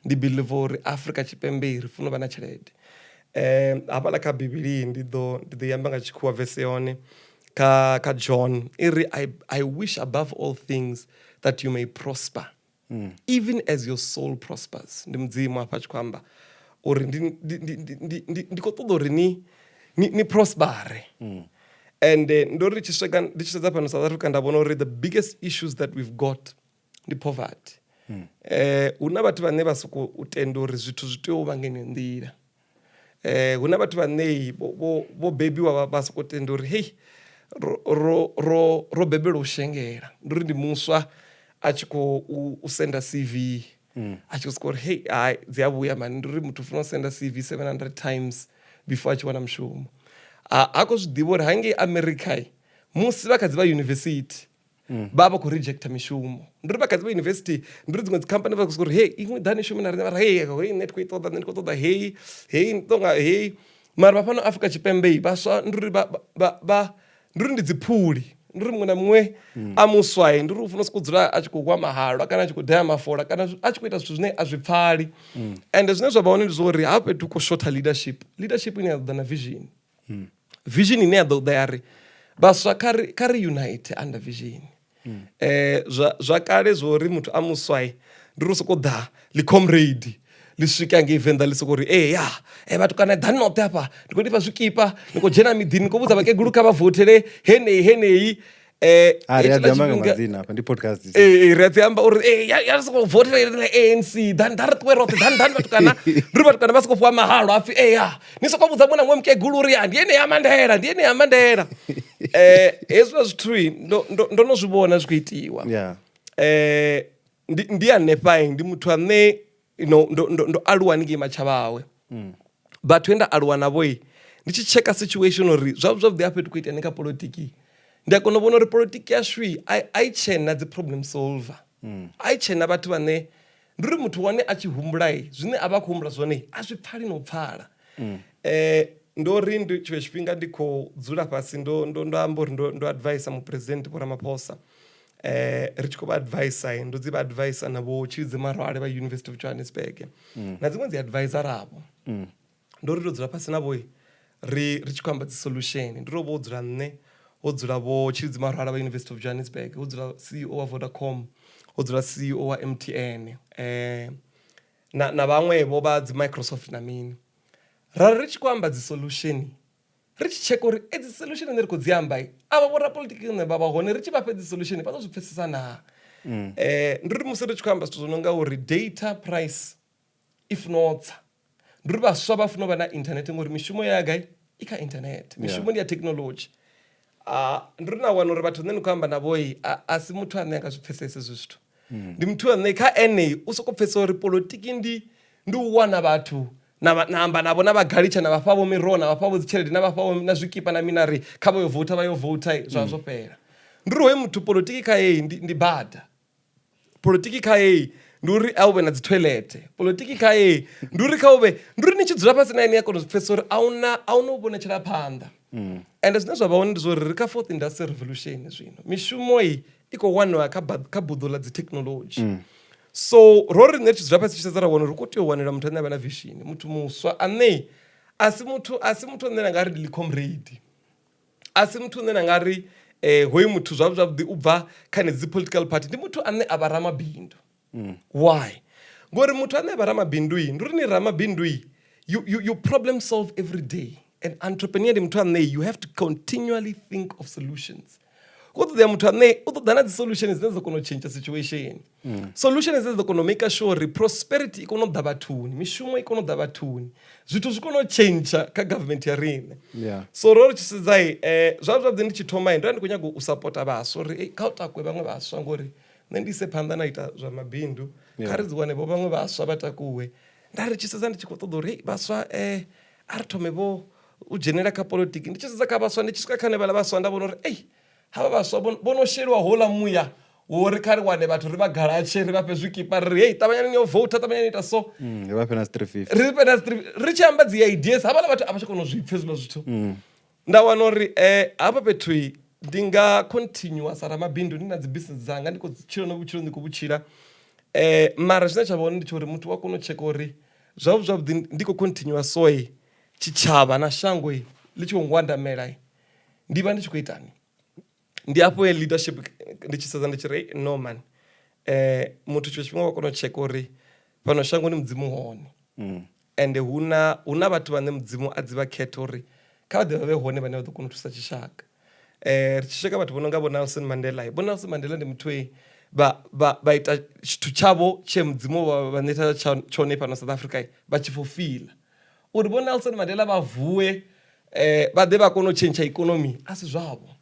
Ndi believer uri Afrika Tshipembe ri funa u vha na tshelede. Hafhaḽa kha bivhili ndi ḓo amba nga tshikhuwa verse yone kha John i ri I wish above all things that you may prosper even as your soul prospers. Ndi Mudzimu afha tshi khou amba uri ndi khou ṱoḓa uri ni prospere. And ndo ri ndi tshi sedza fhano South Africa nda vhona uri the biggest issues that we've got ndi poverty. Hu na vhathu vhane vha soko u tenda uri zwithu zwi tea u vha nga ino nḓila. Hu na vhathu vhane vho bebiwa vha soko tenda uri hei ro bebelwa u shengela. Ndi uri ndi muswa a tshi khou u senda CV a tshi khou soko uri hei hai dzi a vhuya mani. Ndi uri muthu u funa u senda CV 700 times before a tshi wana mushumo. Ha khou zwi ḓivha uri hangei America musi vha kha dzi vha university vha vha khou rejecta mishumo. Ndi uri vha kha dzi vha university, ndi uri dziṅwe dzi company vha khou soko uri hei iṅwe ḓani shume na riṋe, vha ri hei hei nṋe thi khou i ṱoḓa, nṋe ndi khou ṱoḓa hei hei ndi ṱonga hei. Mara vha fhano Afrika Tshipembe vhaswa ndi uri vha ndi uri ndi dzi phuli. Ndi uri muṅwe na muṅwe a muswa ndi uri u funa u sokou dzula a tshi khou gwa mahalwa kana a tshi khou daya mafola kana a tshi khou ita zwithu zwine a zwi pfali. Ende zwine zwa vha hone ndi zwa uri hafha fhethu hu khou shotha leadership, leadership ine ya ḓo ḓa na vision. Vision ine ya ḓo ḓa ya ri vhaswa kha ri unite under vision. Zwa kale zwo uri muthu a muswa ndi uri soko ḓa ḽi comrade ḽi swika ngei Venḓa ḽi soko ri ee ya vhathu kana ḓani noṱhe hafha ndi khou nifha zwikipa, ndi khou dzhena miḓini ndi khou vhudza vhakegulu kha vha vothele henei henei. Ri a dzi amba nga madzina hafha ndi podcast. Ri a dzi amba uri ya soko vothela na ANC, ḓani ḓa ri ṱuwe roṱhe, ḓani ḓani vhatukana. Ndi uri vhatukana vha soko fhiwa mahalwa hapfi ee ya ni soko vhudza muṅwe na muṅwe mukegulu uri ya ndi ene ya Mandela, ndi ene ya Mandela. Hezwiḽa zwithu ndo no zwi vhona zwi khou itiwa. Ndi hanefha ndi muthu ane ndo aluwa haningei Matshavhawe. Vhathu he nda aluwa navho ndi tshi tsheka situation uri zwavhuḓi zwavhuḓi hafha fhethu khou itea ni kha polotiki, ndi a kona u vhona uri polotiki yashu a i tshena dzi problem solver, a i tshena vhathu vhane ndi uri muthu wane a tshi humbula zwine a vha khou humbula zwone a zwi pfali na u pfala. Ndo ri ndi tshiṅwe tshifhinga ndi khou dzula fhasi ndo amba uri ndo advisor muphuresidennde Vho Ramaphosa. Ri tshi khou vha advisor ndo dzi vha advisor na Vho Tshilidzi Marwale vha University of Johannesburg na dziṅwe dzi advisor avho. Ndo ri ndo dzula fhasi navho ri tshi khou amba dzi solution. Ndi uri vho dzula nṋe, ho dzula Vho Tshilidzi Marwale vha University of Johannesburg, ho dzula CEO wa Vodacom, ho dzula CEO wa MTN na vhaṅwe vho vha dzi Microsoft na mini. Ra ri tshi khou amba dzi solution ri tshi tsheka uri edzi solution ine ri khou dzi amba avha vho rapolitiki ne vha vha hone ri tshi vha fhe dzi solution vha ḓo zwi pfesesa naa. Ndi uri musi ri tshi khou amba zwithu zwo no nga uri data price i funa u tsa, ndi uri vhaswa vha funa u vha na internet ngori mishumo ya gai i kha internet, mishumo ndi ya technology. Ndi uri na wana uri vhathu nṋe ndi khou amba navho a si muthu ane a nga zwi pfesese hezwi zwithu. Ndi muthu ane kha ene u soko pfesesa uri polotiki ndi u wana vhathu na amba navho na vha galitsha na vha fhavho miroho na vha fhavho dzi tshelede na vha fhavho na zwikipa na mina ri kha vha yo voutha vha yo voutha zwa zwo fhela. Ndi uri hoyu muthu polotiki kha heyi ndi bada, polotiki kha heyi ndi uri a u vhe na dzi toilet, polotiki kha heyi ndi uri kha u vhe, ndi uri ni tshi dzula fhasi na ene a kona u zwi pfesesa uri a una u vhonetshela phanḓa. Ende zwine zwa vha hone ndi zwa uri ri kha fourth industrial revolution zwino, mishumo iyi i khou waniwa kha buḓo ḽa dzi technology. So ro ri nṋe tshi dzula fhasi tshi sedza ra wana uri ri khou tea u wanela muthu ane a vha na vision, muthu muswa ane a si muthu, a si muthu ane na nga ri ndi ḽi comrade, a si muthu ane na nga ri hoyu muthu zwavhuḓi zwavhuḓi u bva kha henedzi political party, ndi muthu ane a vha ramabindu. Why? Ngori muthu ane a vha ramabindu ndi uri ni ramabindu you problem solve every day. An entrepreneur ndi muthu ane you have to continually think of solutions. Hu khou ṱoḓea muthu ane u ṱoḓa na dzi solution dzine dza kona u tshentsha situation. Solution dzine dza kona u maker sure uri prosperity i kone u ḓa vhathuni, mishumo i kone u ḓa vhathuni, zwithu zwi kone u tshentsha kha government ya riṋe. So ro ri tshi sedza zwavhuḓi ndi tshi thoma ndo vha ndi khou nyaga u sapota vhaswa uri kha u takuwe vhaṅwe vhaswa ngori nṋe ndi ise phanḓa na ita zwa mabindu, kha ri dzi wane vho vhaṅwe vhaswa vha takuwe. Nda ri tshi sedza ndi tshi khou ṱoḓa uri vhaswa a ri thome vho u dzhenelela kha polotiki. Ndi tshi sedza kha vhaswa ndi tshi swika kha hanevhaḽa vhaswa nda vhona uri ei havha vhaswa vho no sheliwa houḽa muya wo uri kha ri wane vhathu ri vha galatshe ri vha fhe zwikipa ri ri hei ṱavhanyani ni yo voutha ṱavhanyani ita so. Ri vha fhe na dzi 350. Ri fhe na dzi 350. Ri tshi amba dzi ideas havhaḽa vhathu a vha tsha kona u zwi pfa hezwiḽa zwithu. Nda wana uri hafha fhethu ndi nga continue sa ramabindu ndi na dzi business dzanga ndi khou tshila na vhutshilo ndi khou vhutshila mara tshine tsha vha hone ndi tsha uri muthu u a kona u tsheka uri zwavhuḓi zwavhuḓi ndi khou continue so tshitshavha na shango ḽi tshi khou ngwandamela ndi vha ndi tshi khou itani. Ndi hafho he leadership ndi tshi sedza ndi tshi ri no man muthu tshiṅwe tshifhinga wa kona u tsheka uri fhano shangoni mudzimu hone ende hu na hu na vhathu vhane mudzimu a dzi vha khetha uri kha vha ḓe vha vhe hone vhane vha ḓo kona u thusa tshishaka. Ri tshi swika vhathu vho no nga vho Nelson Mandela vho Nelson Mandela ndi muthu we vha vha vha ita tshithu tshavho tshe mudzimu vha vha ṋea tshone fhano South Africa vha tshi fulfila uri vho Nelson Mandela vha vuwe vha ḓe vha kone u tshentsha ikonomi a si zwavho.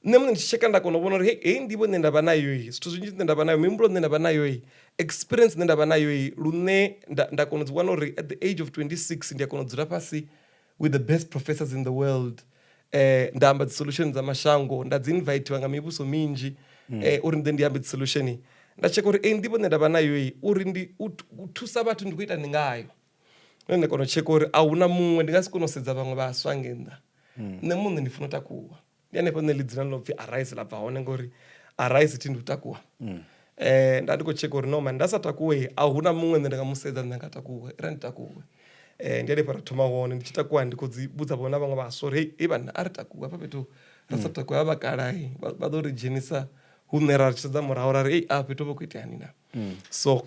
Nṋe muṋe ndi tshi tsheka nda kona u vhona uri heyi nḓivho ine nda vha nayo zwithu zwinzhi zwine nda vha nayo mihumbulo ine nda vha nayo experience ine nda vha nayo lune nda nda kona u dzi wana uri at the age of 26 ndi a kona u dzula fhasi with the best professors in the world nda amba dzi solution dza mashango nda dzi invitiwa nga mivhuso minzhi uri ndi ḓe ndi ambe dzi solution nda tsheka uri eyi nḓivho ine nda vha nayo uri ndi u thusa vhathu ndi khou ita ndi ngayo. Nṋe nda kona u tsheka uri a huna muṅwe ndi nga si kone u sedza vhaṅwe vhaswa ngei nnḓa nṋe muṋe ndi funa u takuwa ndi hanefho nṋe ḽi dzina ḽo pfhi Arise ḽa bva hone ngori Arise thi ndi u takuwa nda ndi khou tsheka uri no man nda sa takuwe a huna muṅwe nṋe ndi nga mu sedza nṋe nga takuwe ira ndi takuwe ndi hanefho ra thoma hone ndi tshi takuwa ndi khou dzi vhudza vho na vhaṅwe vhaswa uri hei vhanna a ri takuwe hafha fhethu ra sa takuwe havha vhakalaha vha ḓo ri dzhenisa hune ra tshi sedza murahu ra ri ei afha fhethu hu vha khou itea hani na so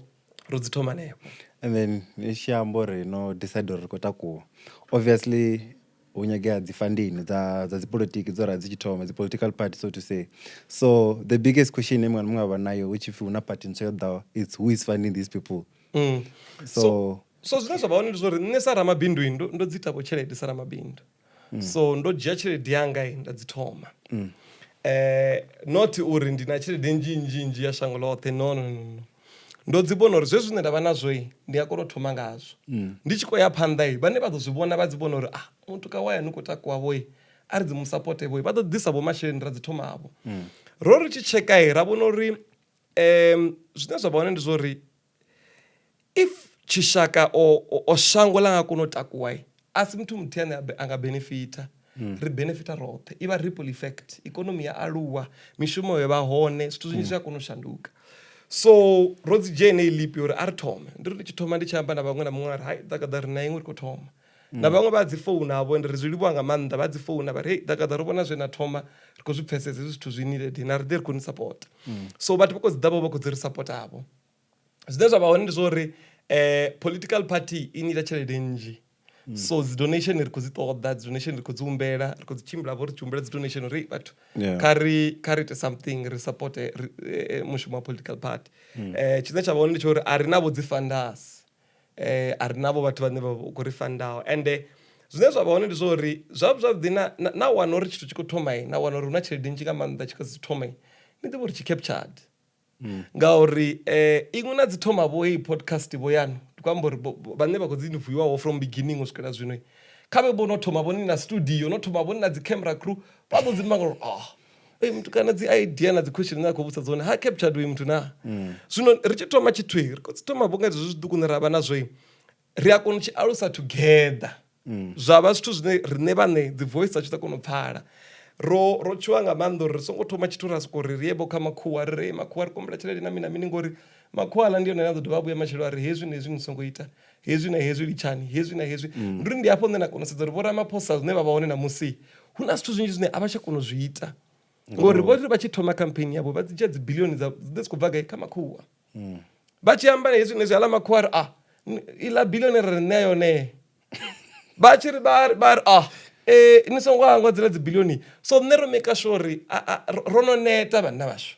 ro dzi thoma hanefho. And then ni tshi amba uri no decide uri ri khou takuwa obviously hu nyagea dzi funding dza dza dzi polotiki dzo ra dzi tshi thoma dzi political party so to say so the biggest question ine muṅwe na muṅwe avha nayo hu tshi pfhi hu na party ntswa yo ḓaho it's who is funding these people so So zwine zwa vha hone ndi zwa uri nṋe sa ramabindu ndo ndo dzi ita vho tshelede sa ramabindu so ndo dzhia tshelede yanga nda dzi thoma not uri ndi na tshelede nnzhi nnzhi nnzhi ya shango ḽoṱhe no no no no ndo dzi vhona uri zwezwi zwine nda vha nazwo ndi a kona u thoma ngazwo ndi tshi khou ya phanḓa vhane vha ḓo zwi vhona vha dzi vhona uri ah mutuka wa yani u khou takuwa vho a ri dzi mu sapote vho vha ḓo ḓisa vho masheleni ra dzi thomavho ro ri tshi tsheka ra vhona uri zwine zwa vha hone ndi zwa uri if tshishaka o shango ḽa nga kona u takuwa a si muthu muthihi ane a nga benefita ri benefita roṱhe i vha ripple effect ikonomi ya aluwa mishumo yo vha hone zwithu zwinzhi zwi a kona u shanduka so ro dzi dzhia yeneyi leap uri a ri thome ndi ri ndi tshi thoma ndi tshi amba na vhaṅwe na muṅwe a ri hai ḓakaḓa ri na iṅwe ri khou thoma na vhaṅwe vha dzi founa vho ende ri zwi livhuwa nga maanḓa vha dzi founa vha ri hei ḓakaḓa ro vhona zwe na thoma ri khou zwi pfesesa hezwi zwithu zwi needed na ri ḓe ri khou ni sapota so vhathu vha khou dzi ḓa vho vha khou dzi ri sapota vho zwine zwa vha hone ndi zwa uri political party i nida tshelede nnzhi so dzi donation ri khou dzi ṱoḓa dzi donation ri khou dzi humbela ri khou dzi tshimbila vho ri tshi humbela dzi donation uri vhathu kha ri kha ri ite something ri support mushumo wa political party tshine tsha vha hone ndi tsha uri a ri navho dzi funders a ri navho vhathu vhane vha khou ri fundaho ende zwine zwa vha hone ndi zwa uri zwavhuḓi zwavhuḓi na na wana uri tshithu tshi khou thoma na wana uri hu na tshelede nnzhi nga maanḓa tshi khou thoma ni ḓivha uri tshi captured ngauri iṅwi na dzi thoma vho heyi podcast vho yanu ndi khou amba uri vhane vha khou dzi vuiwaho from beginning u swikela zwino kha vhe vho no thoma vho ni na studio no thoma vho ni na dzi camera crew vha ḓo dzi manga uri ah oyu muthu kana dzi idea na dzi question dzine a khou vhudzisa dzone ha captured uyu muthu na zwino ri tshi thoma tshithu ri khou tshi thoma vho nga zwezwi zwiṱuku ne ra vha nazwo ri a kona u tshi alusa together zwa vha zwithu zwine riṋe vhaṋe dzi voice dzashu dza kona u pfala ro ro tshuwa nga maanḓa uri ri songo thoma tshithu ra soko ri ri ye vho kha makhuwa ri ri makhuwa ri kumbela tshelede na mini na mini ngori makhuwa aḽa ndi yone ane a ḓo dovha a vhuya matshelo a ri hezwi na hezwi ni songo ita hezwi na hezwi litshani hezwi na hezwi ndi uri ndi hafho nṋe na kona u sedza uri vho Ramaphosa zwine vha vha hone ṋamusi hu na zwithu zwinzhi zwine a vha tsha kona u zwi ita ngori vho ri vha tshi thoma campaign yavho vha dzi dzhia dzi bilioni dza dzi khou bva gai kha makhuwa vha tshi amba hezwi na hezwi aḽa makhuwa a ri a iḽa bilioni ra ri ṋea yone vha tshi ri vha ri vha ri ah. Ni songo hangwa dzila dzi bilioni. So nṋe ro maker sure uri ro no neta vhanna vhashu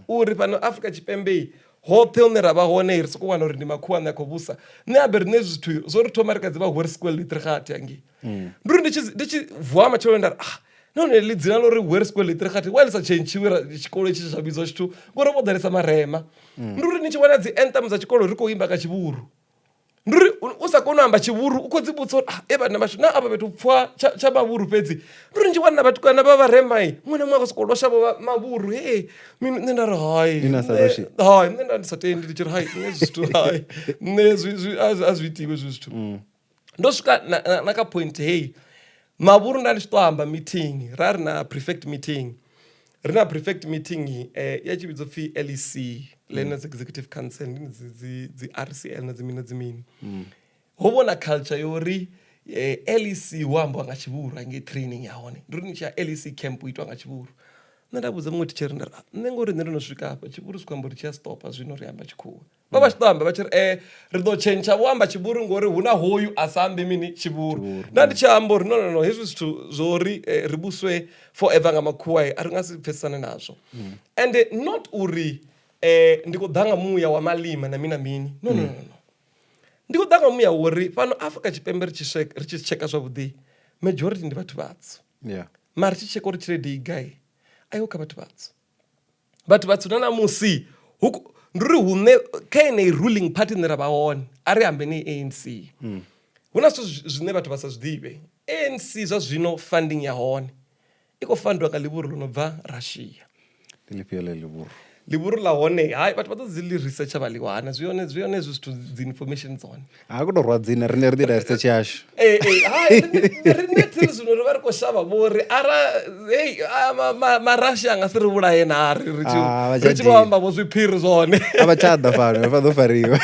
uri fhano Afrika Tshipembe hoṱhe hune ra vha hone ri soko wana uri ndi makhuwa ane a khou vhusa. Nṋe abe riṋe hezwi zwithu zwo ri thoma ri kha dzi vha Hoërskool Lettergat hangei. Ndi uri ndi tshi vuwa matsheloni nda ri ah nahone ḽi dzina ḽo uri Hoërskool Lettergat why ḽi sa tshentshiwi ra tshikolo itshi tsha vhidzwa tshithu ngori vho ḓalesa marema. Ndi uri ni tshi wana dzi anthem dza tshikolo ri khou imba nga tshivhuru. Ndi uri u sa koni u amba tshivhuru u khou dzi vhudza uri ah e vhanna vhashu na avha fhethu pfwa tsha mavhuru fhedzi. Ndi uri ni tshi wana na vhatukana vha vharema muṅwe na muṅwe a khou sokou losha vho mavhuru he mini nṋe nda ri hai Ni na sa loshi. hai nṋe nda ndi sa tendi ndi tshi ri hai nṋe hezwi zwithu hai nṋe zwi a zwi itiwi hezwi zwithu. Ndo swika na kha point heyi mavhuru nda ndi tshi to amba meeting ra ri na prefect meeting ri na prefect meeting ya tshi vhidzwa pfhi LEC Learners Executive Council ndi dzi dzi RCL na dzi mini na dzi mini. Ho vha na culture yo uri LEC hu ambiwa nga tshivhuru hangei training ya hone ndi uri ni tshi ya LEC camp hu itiwa nga tshivhuru. Nṋe nda vhudza muṅwe thitshere nda ri nṋe ngori nṋe ndo no swika hafha tshivhuru zwi khou amba uri tshi a stopa zwino ri amba tshikhuwa. Vha vha tshi ḓo amba vha tshi ri ri ḓo tshentsha vho amba tshivhuru ngori hu na hoyu a sa ambi mini tshivhuru. Nda ndi tshi amba uri no no no hezwi zwithu zwo uri ri vhuswe forever nga makhuwa a ri nga si pfesesane nazwo. And not uri ndi khou ḓa nga muya wa malima na mini na mini no no no no. Ndi khou ḓa nga muya wa uri fhano Afrika Tshipembe ri tshi ri tshi tsheka zwavhuḓi majority ndi vhathu vhatsu. Mara ri tshi tsheka uri tshelede i gai a iho kha vhathu vhatsu. Vhathu vhatswu na ṋamusi hu ndi uri hune kha yeneyi ruling party ine ra vha hone a ri ambe ni ANC hu na zwithu zwine vhathu vha sa zwi ḓivhe. ANC zwa zwino funding ya hone i khou fandiwa nga ḽivhuru ḽo no bva Russia. Ndi ḽifhio ḽe ḽivhuru? Ḽivhuru ḽa hone hai vhathu vha ḓo dzi ḽi research vha ḽi wana zwi hone zwi hone hezwi zwithu dzi information dzone. Ha ku tou rwa dzina riṋe ri ḓi ita research yashu. Ee ee hai riṋe thi ri zwino ri vha ri khou shavha vho uri ara hei ma Russia a nga si ri vhulaye na ri ri tshi Ah, vha tsha ri tshi vho dina. amba vho zwiphiri zwone. A vha tsha ḓa fhano vha ḓo fariwa.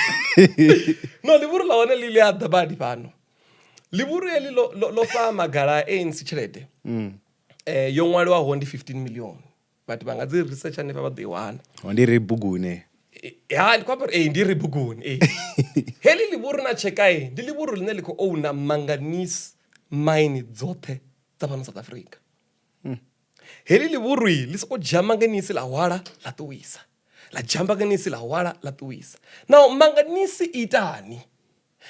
No ḽivhuru ḽa hone ḽi ḽi a ḓa badi fhano. Ḽivhuru heḽi ḽo ḽo ḽo fha magala a ANC tshelede. Yo ṅwaliwaho ndi 15 million. Vhathu vha nga dzi research hanefha vha ḓo i wana. Ndi ri buguni. Ha ndi khou amba uri ee ndi ri buguni ee. Heḽi ḽivhuru na tsheka ndi ḽivhuru ḽine ḽi khou owner manganese mine dzoṱhe dza fhano South Africa. Heḽi ḽivhuru ḽi soko dzhia manganese ḽa hwala ḽa ṱuwisa ḽa dzhia manganese ḽa hwala ḽa ṱuwisa. Now manganese i itani?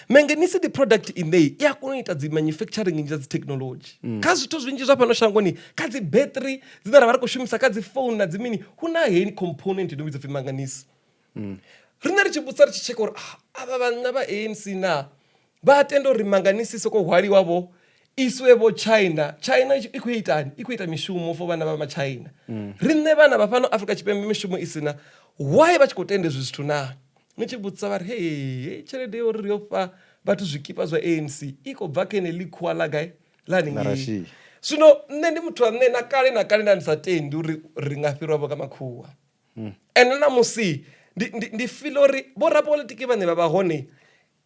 Manganese ndi product ine i a kona u ita dzi manufacturing nnzhi dza dzi technology kha zwithu zwinzhi zwa fhano shangoni kha dzi battery dzine ra vha ri khou shumisa kha dzi phone na dzi mini hu na heyi component ino vhidzwa pfhi manganese. Riṋe ri tshi vhudza ri tshi tsheka uri avha vhanna vha ANC na vha tenda uri manganese i soko hwaliwa vho isiwe vho China China i khou itani i khou ita mishumo for vhana vha matshaina. Riṋe vhana vha fhano Afrika Tshipembe mishumo i sina why vha tshi khou tenda hezwi zwithu naa? Ni tshi vhudzisa vha ri hei hei tshelede ya uri ri yo fha vhathu zwikipa zwa ANC i khou bva kha heneḽi khuwa ḽa gai ḽa haningei. Russia. Zwino nṋe ndi muthu ane na kale na kale nda ndi sa tendi uri ri nga fhirwa vho nga makhuwa. Ende na ṋamusi ndi ndi ndi feel uri vho rapolitiki vhane vha vha hone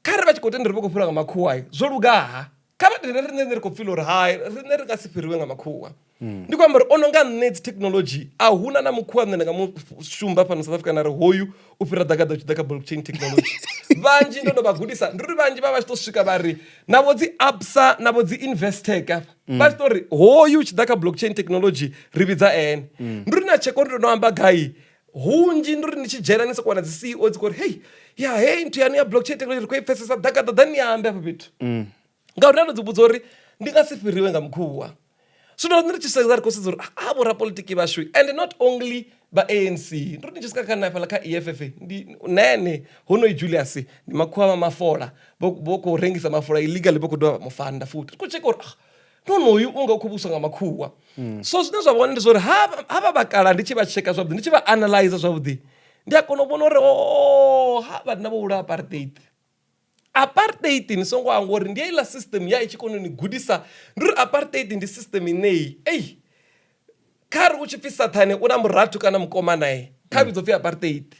kha ri vha tshi khou tenda uri vha khou fhirwa nga makhuwa zwo lugaha. Kha vha tende riṋe ri khou feel uri hai riṋe ri nga si fhiriwe nga makhuwa. Ndi khou amba uri o no nga nṋe dzi technology a huna na mukhuwa nṋe nda nga mu shumba fhano South Africa na ri hoyu u fhira ḓagaḓa u tshi ḓa kha blockchain technology. Vhanzhi ndo no vha gudisa ndi uri vhanzhi vha vha tshi to swika vha ri na vho dzi Absa na vho dzi Investec afha vha tshi to ri hoyu u tshi ḓa kha blockchain technology ri vhidza ene. Ndi uri na tsheka uri ndo no amba gai hunzhi ndi uri ni tshi dzhena ni soko wana dzi CEO dzi khou ri hei ya hei nthu yanu ya blockchain technology ri khou i pfesesa ḓagaḓa ḓa ni ambe afha fhethu. Ngauri nda ndo dzi vhudza uri ndi nga si fhiriwe nga mukhuwa. Zwino riṋe ri tshi sedza ri khou sedza uri ha vho rapolitiki vhashu and not only vha ANC ndi uri ni tshi swika kha hafhaḽa kha EFF ndi nene honoyu Julius ndi makhuwa vha mafola vho khou rengisa mafola illegally vho khou dovha vha mu fanda futhi ri khou tsheka uri honoyu u nga u khou vhuswa nga makhuwa. So zwine zwa vha hone ndi zwa uri havha vhakalaha ndi tshi vha tsheka zwavhuḓi ndi tshi vha analyzer zwavhuḓi ndi a kona u vhona uri oh ha vhanna vho vhulaha apartheid. Apartheid ni songo hangwa uri ndi heiḽa system ya i tshi kona u ni gudisa ndi uri apartheid ndi system ine ei kha ri u tshi pfhi sathane u na murathu kana mukomana kha vhidzwa pfhi apartheid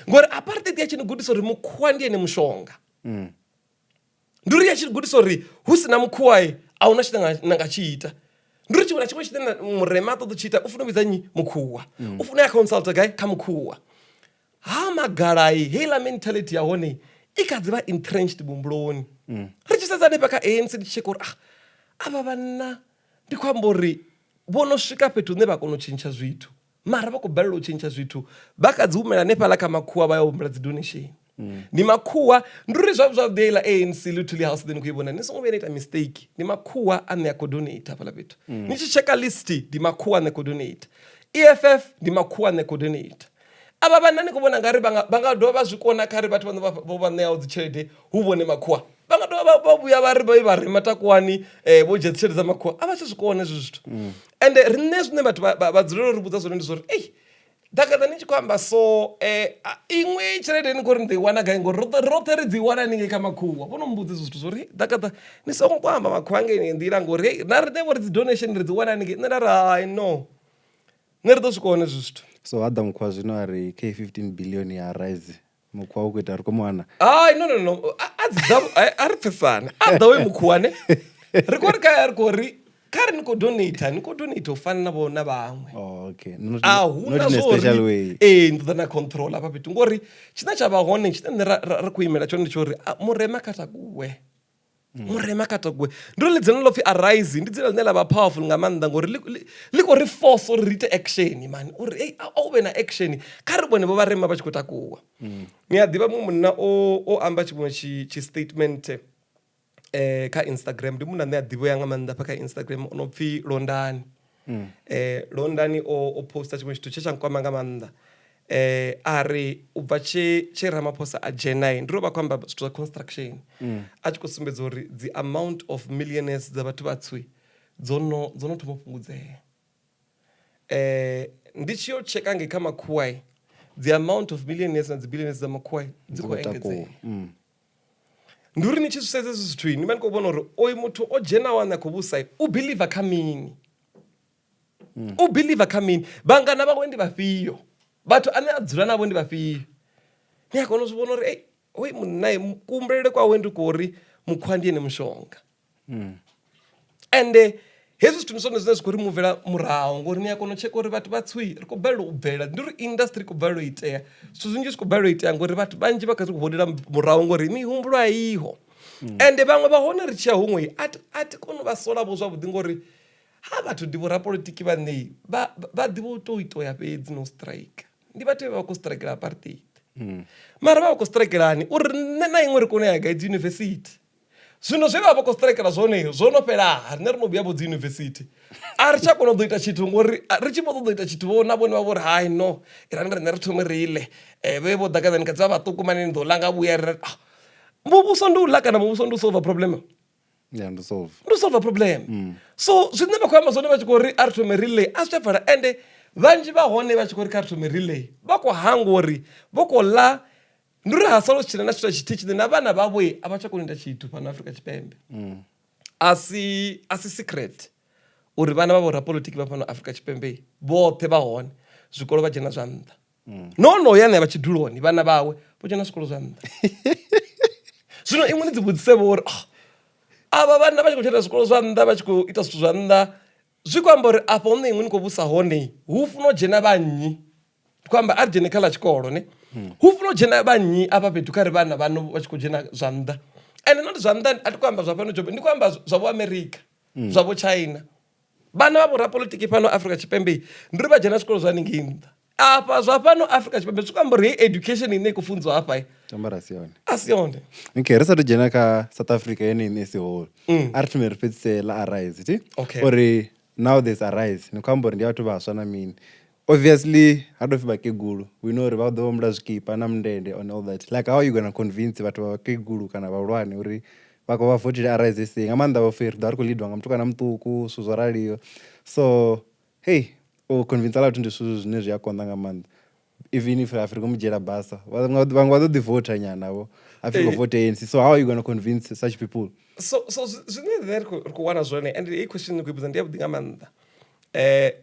ngori apartheid ya tshi ni gudisa uri mukhuwa ndi ene mushonga. Ndi uri ya tshi ni gudisa uri hu si na mukhuwa a huna tshine na nga tshi ita. Ndi uri tshiṅwe na tshiṅwe tshine murema a ṱoḓa u tshi ita u funa u vhidza nnyi mukhuwa u funa ya consulta gai kha mukhuwa. Ha magalai heiḽa mentality ya hone i kha ḓi vha entrenched muhumbuloni. Ri tshi sedza hanefha kha ANC ndi tshi tsheka uri ah avha vhanna. Ndi khou amba uri vho no swika fhethu hune vha kona u tshintsha zwithu mara vha khou balelwa u tshintsha zwithu vha kha dzi humela hanefhaḽa kha makhuwa vha ya humbela dzi donation. Ndi makhuwa ndi uri zwavhuḓi zwavhuḓi heiḽa ANC Luthuli House ni khou i vhona ni songo vhuya na ita mistake ndi makhuwa ane a khou donate hafhaḽa fhethu. Ni tshi tsheka list ndi makhuwa ane a khou donate. EFF ndi makhuwa ane a khou donate. Avha vhanna ni khou vhona nga ri vha nga dovha vha zwi kona kha ri vhathu vhane vho vha ṋeaho dzi tshelede hu vhone makhuwa vha nga dovha vha vhuya vha ri vha vha rema takuwani vho dzhia dzi tshelede dza makhuwa a vha tshi zwi kona hezwi zwithu. Ende riṋe zwine vhathu vha dzulela uri vhudza zwone ndi zwa uri ei ḓakaḓa ni tshi khou amba so iṅwe tshelede ni khou ri ni ḓo i wana gai ngori roṱhe ri dzi wana haningei kha makhuwa vho no mmbudza hezwo zwithu zwa uri ḓakaḓa ni songo tou amba makhuwa nga yeneyi nḓila ngori na riṋe vho ri dzi donation ri dzi wana haningei nṋe nda ri hai no. Nṋe ri ḓo swika hone hezwi zwithu. So ha ḓa mukhuwa zwino a ri kha 15 billion ya rise mukhuwa u khou ita ri khou mu wana. Hai no no no a dzi ḓa a ri pfesane a ḓa we mukhuwa ne ri khou ri kha ri khou ri kha ri ni khou donate ni khou donate u fana na vho na vhaṅwe. Oh, okay. Not, A hu not na in a zwo special ri way. ee ndi ḓo na control hafha fhethu ngori tshine tsha vha hone tshine nṋe ra khou imela tshone ndi tsho uri murema kha takuwe. Murema kha takuwe ndi uri ḽi dzina ḽo pfhi arise ndi dzina ḽine ḽa vha powerful nga maanḓa ngori ḽi khou ri force uri ri ite action mani uri ei a hu vhe na action kha ri vhone vho vharema vha tshi khou takuwa. Ni a ḓivha muṅwe munna o amba tshiṅwe tshi statement kha Instagram ndi munna ane a ḓivhea nga maanḓa hafha kha Instagram o no pfhi Londani. Londani o poster tshiṅwe tshithu tshe tsha nkwama nga maanḓa a ri u bva tshe tshe Ramaphosa a dzhena ndi uri vha khou amba zwithu zwa construction a tshi khou sumbedza uri dzi amount of millionaires dza vhathu vhatswu dzo no dzo no thoma u fhungudzea. Ndi tshi yo tsheka ngei kha makhuwa dzi amount of millionaires na dzi billionaires dza makhuwa dzi khou engedzea. Ndi uri ni tshi zwi sedza hezwi zwithu ni vha ni khou vhona uri oyu muthu o dzhenaho ane a khou vhusa u believer kha mini. U believer kha mini vhangana vhawe ndi vhafhio vhathu ane a dzula navho ndi vhafhio ni a kona u zwi vhona uri ei hoyu munna kuhumbulele kwawe ndi kwa uri mukhwa ndi ene mushonga ende hezwi zwithu ndi zwone zwine zwi khou ri muvela murahu ngori ni a kona u tsheka uri vhathu vha tswi ri khou balelwa u bvela ndi uri industry i khou balelwa u itea zwithu zwinzhi zwi khou balelwa u itea ngori vhathu vhanzhi vha kha ri holela murahu ngori mihumbulo a iho ende vhaṅwe vha hone ri tshiya huṅwe a thi koni u vha sola vho zwavhuḓi ngori Ha vhathu ndi vhorapolitiki vhane vha vha ḓivha u tou itoya fhedzi no strike ndi vhathu vhe vha khou strikela apartheid mara vha vha khou strikelani uri nṋe na iṅwe ri kone u ya gai dzi yunivesithi zwino zwe vha vha khou strikela zwone zwo no fhela riṋe ri no vhuya vho dzi yunivesithi a ri tsha kona u ḓo ita tshithu ngori ri tshi vho ṱoḓa u ita tshithu vho na vhone vha vho ri hai no irani riṋe ri thome ri ḽe vhe vho ḓa kana ni kha dzi vha vhaṱuku mani ni ḓo ḽa nga vhuya ri muvhuso ndi u ḽa kana muvhuso ndi u solver problem. Yeah, ndi solve. Ndi solve problem. So zwine vha khou amba zwone vha tshi khou ri a ri thome relay a zwi tsha pfala ende vhanzhi vha hone vha tshi khou ri kha ri thome relay vha khou hangwa uri vho khou ḽa ndi uri ha sala hu si tshena na tshithu na tshithihi tshine na vhana vhavho a vha tsha kona u ita tshithu fhano Afrika Tshipembe. A si a si secret uri vhana vha vhorapolitiki vha fhano Afrika Tshipembe vhoṱhe vha hone zwikolo vha dzhena zwa nnḓa. No no ya vha tshiduloni vhana vhawe vho dzhena zwikolo zwa nnḓa zwino iṅwe ni dzi vhudzise vho uri oh, avha vhana vha tshi khou dzhena zwikolo zwa nnḓa vha tshi khou ita zwithu zwa nnḓa zwi khou amba uri afho hune iṅwe ni khou vhusa hone hu funa u dzhena vha nnyi ndi khou amba a ri dzhene kha ḽa tshikolo ne hu funa u dzhena vha nnyi afha fhethu kha ri vhana vhano vha tshi khou dzhena zwa nnḓa ende not zwa nnḓa a thi khou amba zwa fhano Joburg ndi khou amba zwa vho America zwa vho China Vhana vha vhorapolitiki fhano Afrika Tshipembe ndi uri vha dzhena zwikolo zwa haningei nṱha. Afha zwa fhano Afrika Tshipembe zwi khou amba uri heyi education ine i khou funziwa hafha Amba uri a si yone. a si yone. Okay, ri sathu dzhena kha South Africa yone ine i si whole. A ri thome ri fhedzise ḽa Arise, thi? Okay. Uri now there's Arise, ni khou amba uri ndi ya vhathu vhaswa na mini. Obviously, ha tou pfi vhakegulu, we know uri vha ḓo humbula zwikipa na mundende and all that. Like how are you gonna convince vhathu vha vhakegulu kana vhahulwane uri vha vha vothele Arise SA nga maanḓa vho pfhi ri ḓo vha ri khou leadwa nga mutukana muṱuku zwithu zwo raliho. So hey u convince vhathu ndi zwithu zwine zwi a konḓa nga maanḓa even if Afrika mu dzhiela basa vhaṅwe vha ḓo ḓi votha nyana vho Afrika vote ANC. So how are you gonna convince such people? So zwine nṋe ri khou wana zwone and heyi question ni khou i vhudza ndi ya vhuḓi nga maanḓa.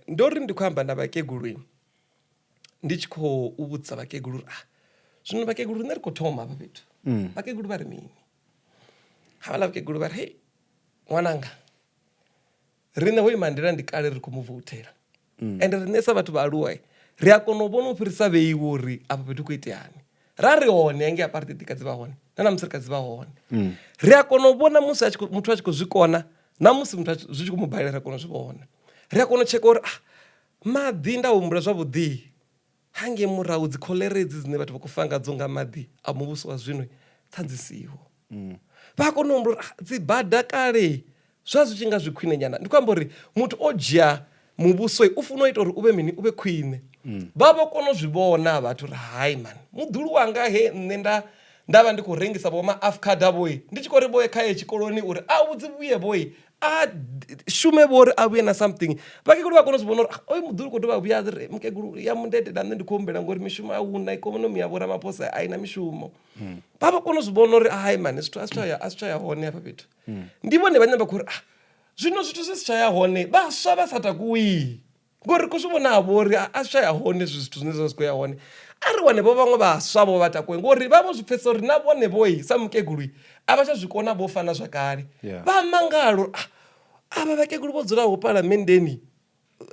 Ndo ri ndi khou amba na vhakegulu ndi tshi khou vhudzisa vhakegulu uri ah zwino vhakegulu riṋe ri khou thoma hafha fhethu vhakegulu vha ri mini havhaḽa vhakegulu vha ri hei ṅwananga riṋe hoyu Mandela ndi kale ri khou mu voutela ende riṋe sa vhathu vhaaluwa ri a kona u vhona u fhirisa vheiwe uri afha fhethu hu khou iteani ra ri hone hangei apartheid kha dzi vha hone na ṋamusi ri kha dzi vha hone ri a kona u vhona musi muthu a tshi khou zwi kona. Na musi muthu zwi tshi khou mu balela ri a kona u zwi vhona. Ri a kona u tsheka uri ah maḓi nda humbula zwavhuḓi hangei murahu dzi kholera hedzi dzine vhathu vha khou fa ngadzo nga maḓi a muvhuso wa zwino tha dzi siho. Vha a kona u humbula uri ah dzi bada kale zwa zwi tshi nga zwi khwine nyana. Ndi khou amba uri muthu o dzhia muvhuso u funa u ita uri u vhe mini u vhe khwine. Vha vho kona u zwi vhona vhathu uri hai mani muḓulu wanga he nṋe nda nda vha ndi khou rengisa vho ma avocado vhoi ndi tshi khou ri vhoye kha ye tshikoloni uri a vhudzi vhuye vhoi a shume vho uri a vhuye na something. Vhakegulu vha kona u zwi vhona uri ah, oyu muḓulu khou dovha vhuya ri mukegulu ya mundende na nṋe ndi khou humbela ngori mishumo a huna ikonomi ya vho Ramaphosa a ina mishumo. Vha vha kona u zwi vhona uri hai mani zwithu a zwi tsha ya a zwi tsha ya hone hafha fhethu. Ndi vhone vhane vha khou ri ah zwino zwithu zwi si tsha ya hone vhaswa vha sa takuwi ngori ri khou zwi vhona vho uri a zwi tsha ya hone hezwi zwithu zwine zwa zwi khou ya hone a ri wane vho vhaṅwe vhaswa vho vha takuwe ngori vha vho zwi pfesesa uri na vhone vhoi sa mukegulu a vha tsha zwi kona vho fana zwa kale vha mangala uri ah, avha vhakegulu vho dzulaho palamendeni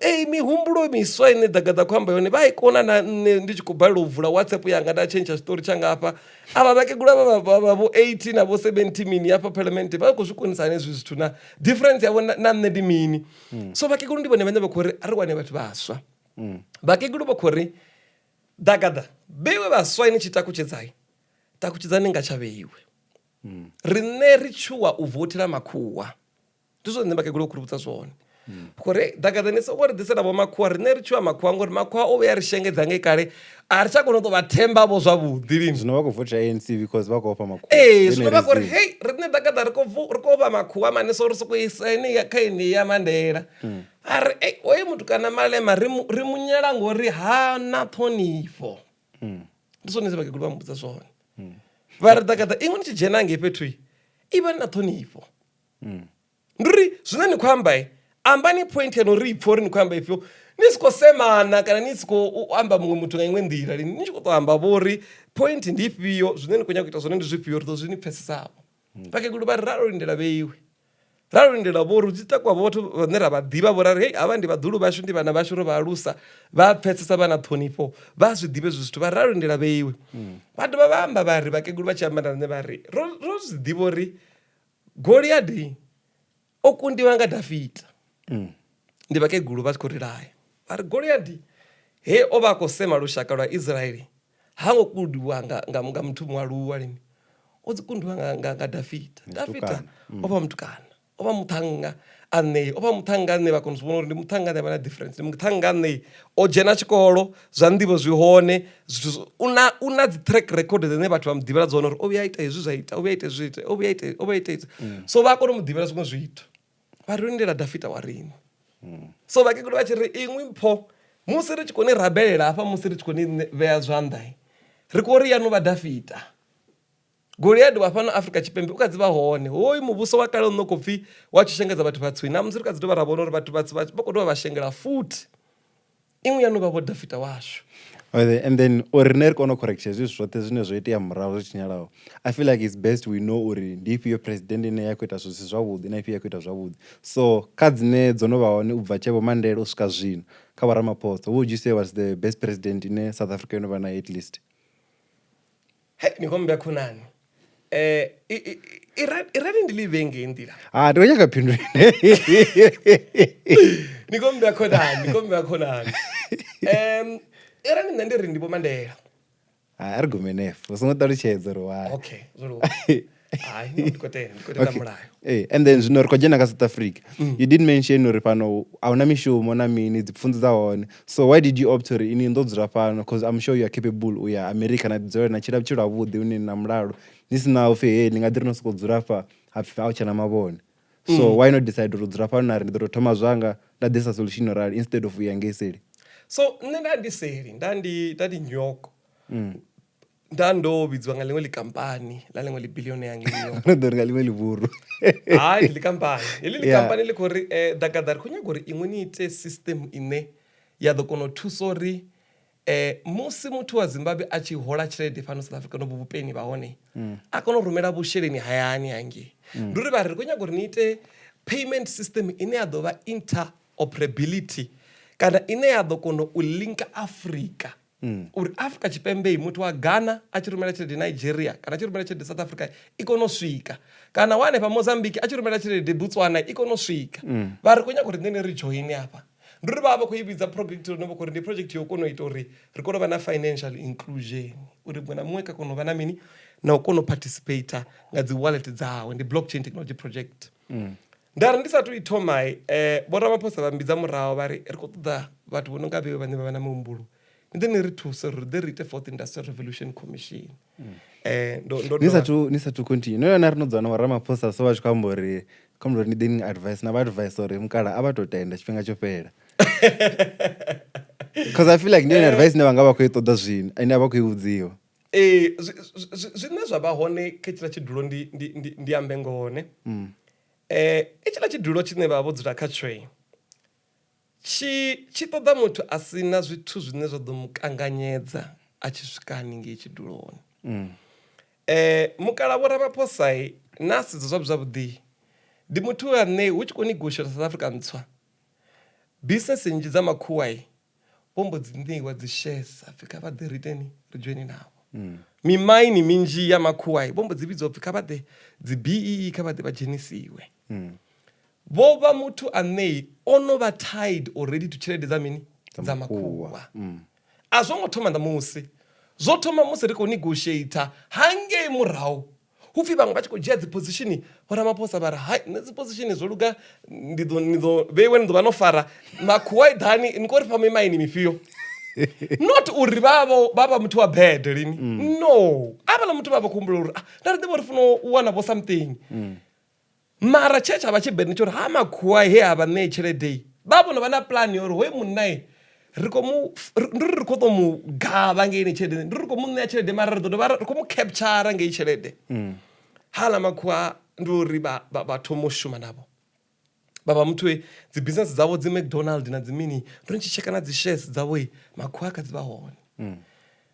Ei mihumbulo miswa ine ḓagaḓa khou amba yone vha i kona na nṋe ndi tshi khou balelwa u vula WhatsApp yanga nda tshentsha tshiṱori tshanga hafha. Avha vhakegulu avha vha vho 80 na vho 70 mini hafha phalamennde vha khou zwi konisa hani hezwi zwithu na difference yavho na nṋe ndi mini. So vhakegulu ndi vhone vhane vha khou ri a ri wane vhathu vhaswa. Vhakegulu vha khou ri ḓagaḓa vheiwe vhaswa ni tshi takutshedzai takutshedzani nga tsha vheiwe. Riṋe ri tshuwa u vothela makhuwa. Ndi zwone zwine vhakegulu vha khou ri vhudza zwone khori ḓagaḓa ni songo ri ḓisela vho makhuwa riṋe ri tshuwa makhuwa ngori makhuwa o vhuya ri shengedza ngei kale a ri tsha kona u tou vha themba vho zwavhuḓi lini. Zwino vha khou vothela ANC because vha khou ofha makhuwa. Ee zwino vha khou ri hei riṋe ḓagaḓa ri khou ri khou ofha makhuwa mani so ri sokou isa henei kha yeneyi ya Mandela. A ri ei hoyu mutukana Malema ri mu ri munyala ngori ha na ṱhonifho. Ndi zwone zwe vhakegulu vha mmbudza zwone. Vha ri ḓagaḓa iṅwi ni tshi dzhena hangei fhethu ivhani na ṱhonifho. Ndi uri zwine ni khou amba ambani point ya no ri pfha uri ni khou amba ifhio ni si khou semana kana ni si khou amba muṅwe muthu nga iṅwe nḓila lini ni tshi khou tou amba vho uri point ndi ifhio zwine ni khou nyanga u ita zwone ndi zwifhio ri ḓo zwi ni pfesesavho. Vhakegulu vha ri ra lindela vheiwe ra lindela vho uri hu tshi takuwa vho vhathu vhane ra vha ḓivha vho ra ri hei havha ndi vhaḓuhulu vhashu ndi vhana vhashu ro vha alusa vha pfesesa vha na ṱhonifho vha zwi ḓivhe hezwi zwithu vha ra lindela vheiwe. Vha dovha vha amba vha ri vhakegulu vha tshi amba na riṋe vha ri ro zwi ḓivha uri Goliadi o kundiwa nga Dafita. Ndi vhakegulu vha tshi khou ri laya vha ri Goliadi he o vha a khou sema lushaka lwa Israele ha ngo kundiwa nga, nga, nga muthu mualuwa lini, o dzi kundiwa nga, nga, nga Dafita. Dafita o vha mutukana, o vha muṱhannga ane o vha muṱhannga ane vha kona u zwi vhona uri ndi muṱhannga ane a vha na difference, ndi muṱhannga ane o dzhena tshikolo zwa nḓivho zwi hone zwithu una una dzi track record dzine vhathu vha mu ḓivhela dzone uri o vhuya ita hezwi zwa ita o vhuya ita hezwi ita o vhuya ita o vhuya ita hezwi mm. So vha kona u mu ḓivhela zwiṅwe zwithu vha ri lindela Dafita wa riṋe mm. So vhakegulu vha tshi ri iṅwi mpho musi ri tshi khou ni rabelela hafha musi ri tshi khou ni vhea zwanḓa ri khou ri yanu vha Dafita. Goliadi wa fhano Afrika Tshipembe u kha ḓi vha hone. Hoyu muvhuso wa kale une khou pfi wa tshi shengedza vhathu vhatswu, na musi ri kha ḓi dovha ra vhona uri vhathu vhatswu vha khou dovha vha shengela futhi. Iṅwi ya no vha vho Dafita washu. And then uri riṋe ri kone u correct hezwi zwithu zwoṱhe zwine zwo itea murahu zwo tshinyalaho, I feel like it's best we know uri ndi ifhio president ine ya khou ita zwithu zwi si zwavhuḓi na ifhio ya khou ita zwavhuḓi. So kha dzine dzo no vha hone u bva tshe Vho Mandela u swika zwino kha Vho Ramaphosa, who would you say was the best president ine South Africa yo no vha nayo at least? Hei ni khou mmbea khonani. Eh, irani ndi ḽi vhe ngei nḓila. Ha, ndi khou nyaga phindulo. Ni khou mmbea khonani, ni khou mmbea khonani. Irani nṋe ndi ri ndi Vho Mandela. Ha, a ri gume henefho, u songo ṱalutshedza uri why. Okay, zwo luga. Hai, no, ndi khou tenda, ndi khou tenda mulayo. Ee, and then zwino ri khou dzhena kha South Africa. You did mention uri fhano a huna mishumo na mini, dzi pfunzo dza hone. So why did you opt uri ini ni ḓo dzula fhano cause I'm sure you are capable u ya America na ḓi dzulela na tshila vhutshilo havhuḓi hune ni na mulalo ni si na upfhi hey ni nga ḓi ri no sokou dzula hafha hapfi a hu tshena mavhone. So why not decide uri u dzula fhano na ri ndi ḓo tou thoma zwanga nda ḓisa solution yo rali instead of u ya ngei seli. So nṋe nda ndi seli, nda ndi nda ndi New York. Nda ndo vhidziwa nga ḽiṅwe ḽikampani ḽa ḽiṅwe ḽi billionaire ngei New York. Ndo ḓo ri nga ḽiṅwe ḽivhuru. Hai ndi ḽikampani. Heḽi ḽikampani ḽi khou ri ḓagaḓa ri khou nyaga uri iṅwi ni ite system ine ya ḓo kona u thusa uri musi muthu wa Zimbabwe a tshi hola tshelede fhano South Africa no vhupeni vha hone a kone u rumela vhusheleni hayani hangei. Ndi uri vha ri ri khou nyaga uri ni ite payment system ine ya ḓo vha interoperability kana ine ya ḓo kona u linka Afrika. Uri Afrika Tshipembe muthu wa Ghana a tshi rumela tshelede Nigeria kana a tshi rumela tshelede South Africa i kone u swika, kana wa hanefha Mozambique a tshi rumela tshelede Botswana i kone u swika. Vha ri khou nyaga uri nṋe ni ri join afha. Ndi uri vha vha khou i vhidza project ine vha khou ri ndi project yo kona u ita uri ri kone u vha na financial inclusion, uri muṅwe na muṅwe kha kone u vha na mini na u kona u participate nga dzi wallet dzawe. Ndi blockchain technology project. Nda ri ndi sathu i thoma vho Ramaphosa vha mbidza murahu vha ri ri khou ṱoḓa vhathu vho no nga vheiwe vhane vha vha na mihumbulo, ni ḓe ni ri thuse uri ri ḓe ri ite Fourth Industrial Revolution Commission. Ndo ndo Ni sathu ni sathu continue no yona ri no dzula na vho Ramaphosa so vha tshi khou amba uri kha uri ni ḓe ni advice na vha advice uri mukala a vha to tenda tshifhinga tsho fhela. Because I feel like ndi yone advice ine vha nga vha khou i ṱoḓa zwino ine a vha khou i vhudziwa. Ee, zwine zwa vha hone kha hetshiḽa tshidulo ndi ndi ndi ndi ambe ngoho ne. Hetshiḽa tshidulo tshine vha vha vho dzula khatsho tshi tshi ṱoḓa muthu a si na zwithu zwine zwa ḓo mu kanganyedza a tshi swika haningei tshiduloni. Mukala Vho Ramaphosa na sedza zwavhuḓi zwavhuḓi ndi muthu ane hu tshi khou negotiate South Africa ntswa business nnzhi dza makhuwa vho mbo dzi ṋeiwa dzi shares hapfi kha vha ḓe ri iteni ri dzhoine navho. Mimaini minzhi ya makhuwa vho mbo dzi vhidziwa upfi kha vha ḓe dzi BEE kha vha ḓe vha dzhenisiwe. Vho vha muthu ane o no vha tied already to tshelede dza mini dza makhuwa. A zwo ngo thoma ṋamusi, zwo thoma musi ri khou negotiator hangei murahu. Hu pfi vhaṅwe vha tshi khou dzhia dzi position vho Ramaphosa vha ri hai nṋe dzi position zwo luga ndi ḓo ni ḓo vheiwe ni ḓo vha no fara makhuwa iḓani ni khou ri fha mimaini mifhio. Not uri vha vha vha vha muthu wa bad lini. No, havhaḽa muthu vha vha khou humbula uri ah nda ri ḓivha uri funa u wana vho something. Mara tshe tsha vha tshi bad ndi tsha uri ha makhuwa he a vha ṋee tshelede vha vho no vha na plan ya uri hoyu munna ri khou mu ndi uri ri khou tou mu gavha ngei ine tshelede ndi uri ri khou mu ṋea tshelede mara ri ḓo dovha ri khou mu capture ngei tshelede. Haaḽa makhuwa ndi uri vha vha thoma u shuma navho vha vha muthu dzi business dzavho dzi McDonald na dzi mini ndo ni tshi tsheka na dzi shares dzavho makhuwa a kha dzi vha hone.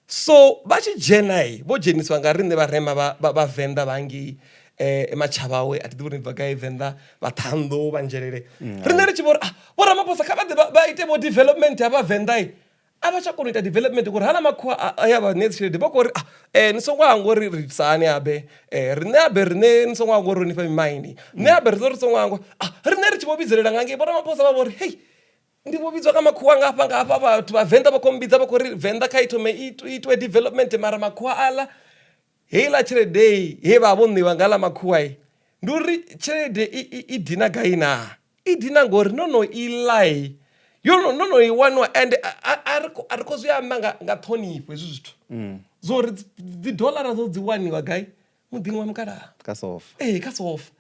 So vha tshi dzhena vho dzheniswa nga riṋe vharema vha vhavenḓa vha ngei Matshavhawe a thi ḓivhi uri ni bva gai venḓa vha Ṱhohoyanḓou vha Nzhelele. Riṋe ri tshi vho ri ah vho Ramaphosa kha vha ḓe vha ite vho development ya vhavenḓa a vha tsha kona u ita development ngori haaḽa makhuwa a ya vha ṋea dzi tshelede vha khou ri ah ni songo hangwa uri ri itisa hani habe riṋe habe riṋe ni songo hangwa uri ro ni fha mimaini nṋe habe riṋe ri songo hangwa ah riṋe ri tshi vho vhidzelela nga ngei vho Ramaphosa vha vho ri hei ndi vho vhidzwa nga makhuwa nga hafha nga hafha vhathu vha venḓa vha khou mmbidza vha khou ri venḓa kha i thome i itwe development mara makhuwa aḽa heiḽa tshelede he vha vho ṋeiwa nga ḽa makhuwa ndi uri tshelede i dina gai naa i dina ngori no no i ḽa yo no no i waniwa and a ri khou zwi amba nga nga ṱhonifho hezwi zwithu zwo uri dzi dollara dzo dzi waniwa gai muḓini wa mukalaha kha sofa ee kha sofa